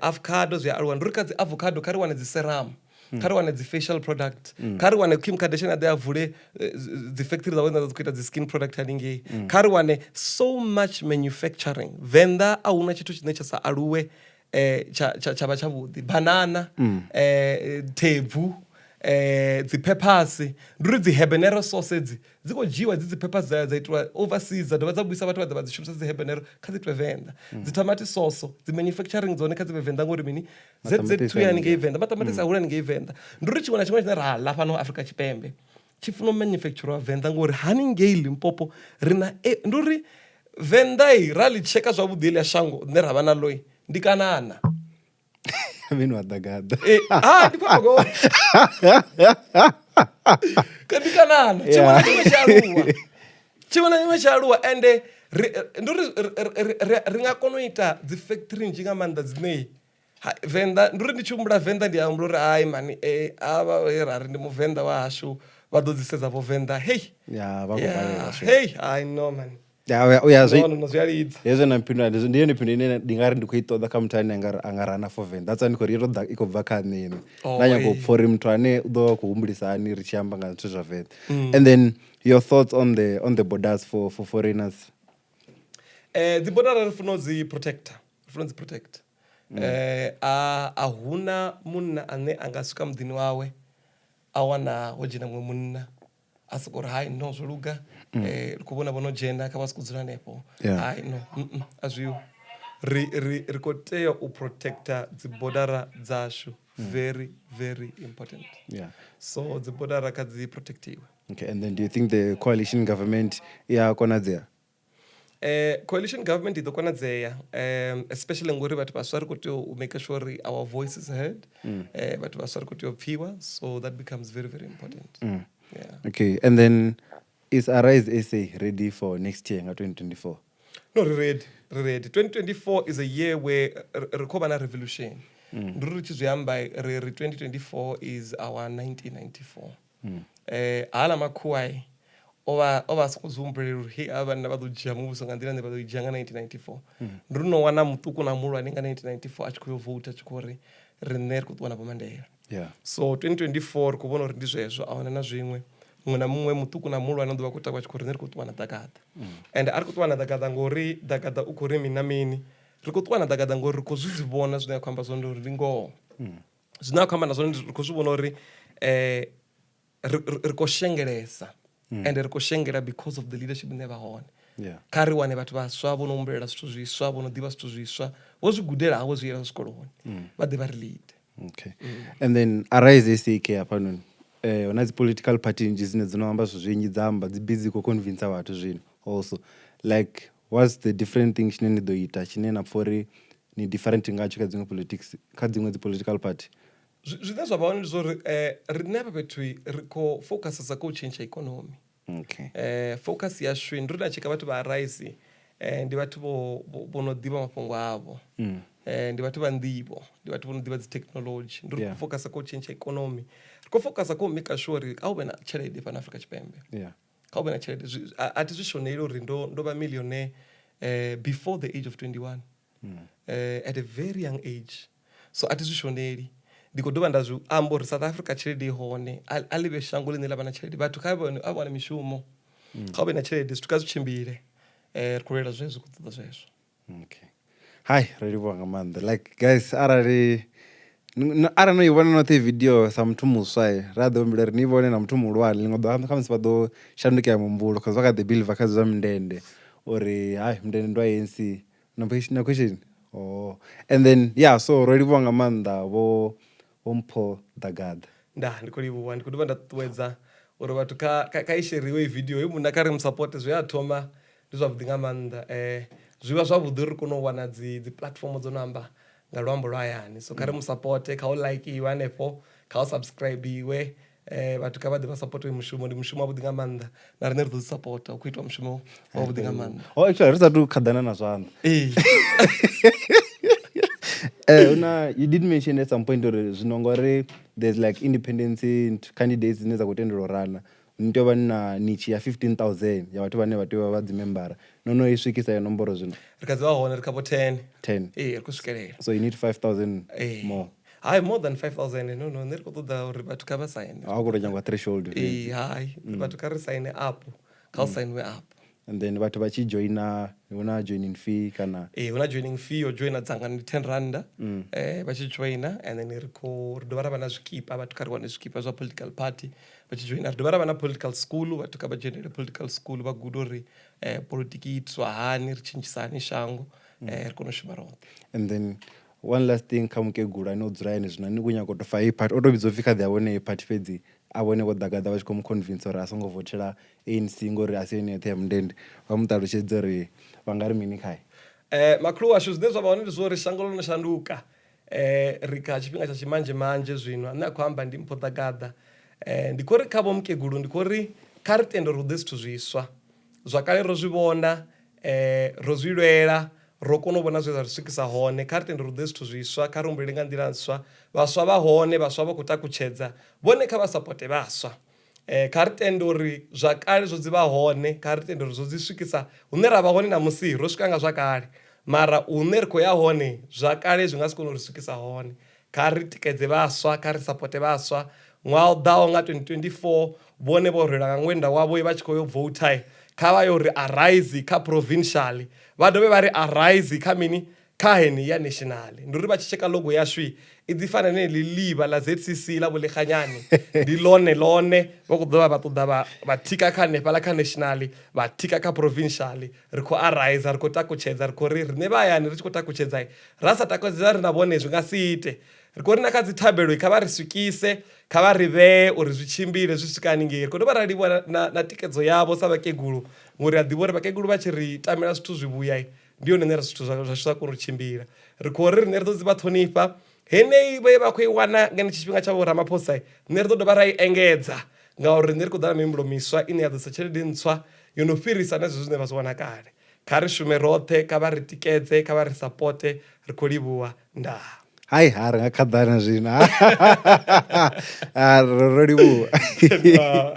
avocado zwi a aluwa. Ndi uri kha dzi avocado kha ri wane dzi serum, kha ri wane dzi facial product, kha ri wane Kim Kardashian a ḓe a vule dzi factory dzawe dzine dza khou ita dzi skin product haningei. Kha ri wane so much manufacturing. Venḓa a huna tshithu tshine tsha sa aluwe tsha tsha tsha vha tshavhuḓi. Banana, thebvu, dzi peppers, ndi uri dzi habanero sauce hedzi dzi khou dzhiiwa dzi dzi peppers dza dza itiwa overseas dza dovha dza vhuisa vhathu vha ḓa vha dzi shumisa dzi habanero kha dzi itwe Venḓa. Dzi tamati soso dzi manufacturing dzone kha dzi vhe Venḓa ngori mini Maṱamaṱisi ZZ2 ya haningei haningei. Venḓa maṱamaṱisi a hula haningei Venḓa. Ndi uri tshiṅwe na tshiṅwe tshine ra ḽa fhano Afrika Tshipembe tshi funa u manufacturwa Venḓa ngori haningei Limpopo ri na ndi uri Venḓa i ra ḽi tsheka zwavhuḓi heḽia shango ḽine ra vha naḽo ndi Kanana. Vheni wa ḓagaḓa. Ha ndi khou amba ngoho. Ndi Kanana tshiṅwe na tshiṅwe tshi aluwa tshiṅwe na tshiṅwe tshi aluwa ende ri ndi uri ri nga kona u ita dzi factory nnzhi nga maanḓa dzine Venḓa ndi uri ndi tshi humbula Venḓa ndi a humbula uri hai mani avha ra ri ndi muvenḓa wa hashu vha ḓo dzi sedza vho Venḓa hei Ya vha khou balelwa sure. Hei I know man. Ya uya uya zwi No, no, no, zwi a lidza. Hezwo na mphindulo ndi ndi yone phindulo ine ndi nga ri ndi khou i ṱoḓa kha muthu ane a nga rana for Venḓa. That's why ndi khou ri yo tou ḓa i khou bva kha nṋe ine. Oh, Nda nyaga u ee. pfha uri muthu ane u ḓo vha a khou humbulisa hani ri tshi amba nga zwithu zwa Venḓa. And then your thoughts on the borders for foreigners. Dzi border ri funa u dzi protector, ri funa u dzi protect. A huna munna ane a nga swika muḓini wawe a wana ho dzhena muṅwe munna a soko uri hai no zwo luga ri khou vhona vho no dzhena kha vha sokou dzula hanefho hai no a zwiho ri ri ri khou tea u protector dzi bodara dzashu very very important so dzi bodara kha dzi protectiwe. Okay, and then do you think the coalition government ya konadzea? Coalition government i ḓo konadzea especially ngori vhathu vhaswa ri khou tea u make sure uri our voice is heard. Vhathu vhaswa ri khou tea u pfhiwa so that becomes very very important. Yeah. Okay, and then is Arise SA ready for next year nga 2024? No, ri ready, ri ready. 2024 is a year where ri khou vha na revolution. Ndi uri ri tshi zwi amba ri ri 2024 is our 1994. Haaḽa makhuwa o vha o vha a soko zwi humbulela uri hei havha vhanna vha ḓo dzhia muvhuso nga nḓila ine vha ḓo i dzhia nga 1994. Ndi uri no wana muṱuku na muhulwane nga 1994 a tshi khou yo voutha a tshi khou ri riṋe ri khou ṱuwa na Vho Mandela. Yeah. So 2024 ri khou vhona uri ndi zwezwo a huna na zwiṅwe muṅwe na muṅwe muṱuku na muhulwane u ḓo vha khou takuwa a tshi khou ri riṋe ri khou ṱuwa na Ḓagaḓa. And a ri khou ṱuwa na Ḓagaḓa ngori Ḓagaḓa u khou ri mini na mini ri khou ṱuwa na Ḓagaḓa ngori ri khou zwi zwi vhona zwine a khou amba zwone uri ndi ngoho. Zwine a khou amba na zwone ri khou zwi vhona uri ri khou shengelesa ende ri khou shengela because of the leadership ine vha hone. Yeah. Kha ri wane vhathu vhaswa vho no humbulela zwithu zwiswa vho no ḓivha zwithu zwiswa vho zwi gudela vho zwi yela zwikoloni vha ḓe vha ri lead. Okay. And then Arise SAK hafhanoni hu na dzi political party nnzhi dzine dzo no amba zwithu zwinzhi dza amba dzi busy khou convince vhathu zwino also like what's the different thing tshine ni ḓo ita tshine na pfha uri ni different ngatsho kha dziṅwe politics kha dziṅwe dzi political party? Zwine zwa vha hone ndi zwa uri riṋe hafha fhethu ri khou focusesa kha u tshentsha ikonomi. Okay. Focus yashu ndi uri na tsheka vhathu vha Arise ndi vhathu vho vho no ḓivha mafhungo avho. Ndi vhathu vha nḓivho, ndi vhathu vho no ḓivha dzi technology. Ndi uri ri khou focusa kha u tshentsha ikonomi. Ri khou focusa kha u maker sure uri kha hu vhe na tshelede fhano Afrika Tshipembe. Kha hu vhe na tshelede a thi zwi shoneli uri ndo ndo vha millionaire before the age of 21. At a very young age. So a thi zwi shoneli. Ndi khou dovha nda zwi amba uri South Africa tshelede i hone a ḽi vhe shango ḽine ḽa vha na tshelede vhathu kha vha a wane mishumo. Kha hu vhe na tshelede zwithu kha zwi tshimbile. Ri khou lwela zwezwo ri khou ṱoḓa zwezwo. Okay. Hai ro livhuwa nga maanḓa like guys arali arali no i vhona noṱhe video sa muthu muswa ra ḓo humbela uri ni vhone na muthu muhulwane ḽiṅwe ḓuvha khamusi vha ḓo shandukela muhumbulo cause vha kha ḓi believer kha zwa mindende uri hai mundende ndi wa ANC na question oh and then yeah so ro livhuwa nga maanḓa vho vho Mpho Ḓagaḓa. Ndaa ndi khou livhuwa ndi khou dovha nda ṱuṱuwedza uri vhathu kha kha i sheriwe iyi video hoyu munna kha ri mu sapote zwe a thoma ndi zwavhuḓi nga maanḓa zwi vha zwavhuḓi uri ri kone u wana dzi dzi platform dzo no amba nga luambo lwa hayani so kha ri mu sapote kha u laikiwe hanefho kha u subscribiwe vhathu kha vha ḓe vha sapote mushumo ndi mushumo wavhuḓi nga maanḓa na riṋe ri ḓo dzi sapota hu khou itiwa mushumo wavhuḓi nga maanḓa. Oh actually ri sathu khaḓana na zwanḓa. Ee. Una you did mention at some point uri zwino ngori there's like independence candidates dzine dza khou tendelwa u rana ni tea u vha ni na nitshi ya 15000 ya vhathu vhane vha tea u vha vha dzi membara no no i swikisa ya nomboro zwino Ri kha ḓi vha hone ri kha vho 10. 10 Ee ri khou swikelela. so you need 5000 Ee. more Hai more than 5000 no no nṋe ri khou ṱoḓa uri vhathu kha vha saine. A khou tou nyangwa threshold Ee hai vhathu kha ri saine up kha hu sainiwe up. And then vhathu vha tshi joina hu na joining fee kana Ee hu na joining fee yo joina dzangano ndi 10 randa vha tshi joina and then ri khou ri dovha ra vha na zwikipa vhathu kha ri wane zwikipa zwa political party vha tshi joina ri dovha ra vha na political school vhathu kha vha dzhenele political school vha gude uri politiki i itiswa hani ri tshintshisa hani shango ri kone u shuma roṱhe. And then one last thing kha mukegulu ane o dzula hayani zwino ni khou nyanga u tou fa heyi party o tou vhidzwa upfhi kha ḓe a vhone heyi party fhedzi a vhone vho ḓagaḓa vha tshi khou mu convince uri a songo vothela ANC ngori a si yone yoṱhe ya mundende vha mu ṱalutshedze uri vha nga ri mini khae. Makhulu washu zwine zwa vha hone ndi zwa uri shango ḽo no shanduka ri kha tshifhinga tsha tshimanzhe manzhe zwino ane a khou amba ndi Mpho Ḓagaḓa ndi khou ri kha vho mukegulu ndi khou ri kha ri tende uri hu ḓe zwithu zwiswa zwa kale ro zwi vhona ro zwi lwela ro kona u vhona zwe zwa ri swikisa hone kha ri tende uri hu ḓe zwithu zwiswa kha ri humbulele nga nḓila ntswa vhaswa vha hone vhaswa vha khou takutshedza vhone kha vha sapote vhaswa kha ri tende uri zwa kale zwo dzi vha hone kha ri tende uri zwo dzi swikisa hune ra vha hone ṋamusi ro swika nga zwa kale mara hune ri khou ya hone zwa kale zwi nga si kone u ri swikisa hone kha ri tikedze vhaswa kha ri sapote vhaswa ṅwaha u ḓaho nga 2024 vhone vho rwela nga ṅwenda wavho vha tshi khou yo voutha kha vha yo ri arise kha provincial vha dovhe vha ri arise kha mini kha heneyi ya national ndi uri vha tshi tsheka logo yashu i ḓi fana na heḽi ḽiivha ḽa ZCC ḽa vhuḽeganyane ndi ḽone ḽone vha khou dovha vha ṱoḓa vha vha thika kha hanefhaḽa kha national vha thika kha provincial ri khou arise ri khou takutshedza ri khou ri riṋe vha hayani ri tshi khou takutshedza ra sa takutshedza ri na vhone zwi nga si ite ri khou ri na kha dzi thabelo kha vha ri swikise kha vha ri vhee uri zwi tshimbile zwi swika haningei ri khou dovha ra livhuwa na, na, na thikhedzo yavho sa vhakegulu ngori a ḓivha uri vhakegulu vha tshi ri tamela zwithu zwivhuya ndi yone ine ra zwithu zwashu zwa kona u tshimbila ri khou ri riṋe ri ḓo dzi vha ṱhonifha heneyi vhe vha khou i wana nga henetshi tshifhinga tsha vho Ramaphosa riṋe ri ḓo dovha ra i engedza ngauri riṋe ri khou ḓa na mihumbulo miswa ine ya ḓisa tshelede ntswa yo no fhirisa na zwezwo zwine vha zwi wana kale kha ri shume roṱhe kha vha ri tikedze kha vha ri sapote ri khou livhuwa ndaa. Hai, ha ri nga khaḓana zwino. Ah, ro livhuwa. Ah.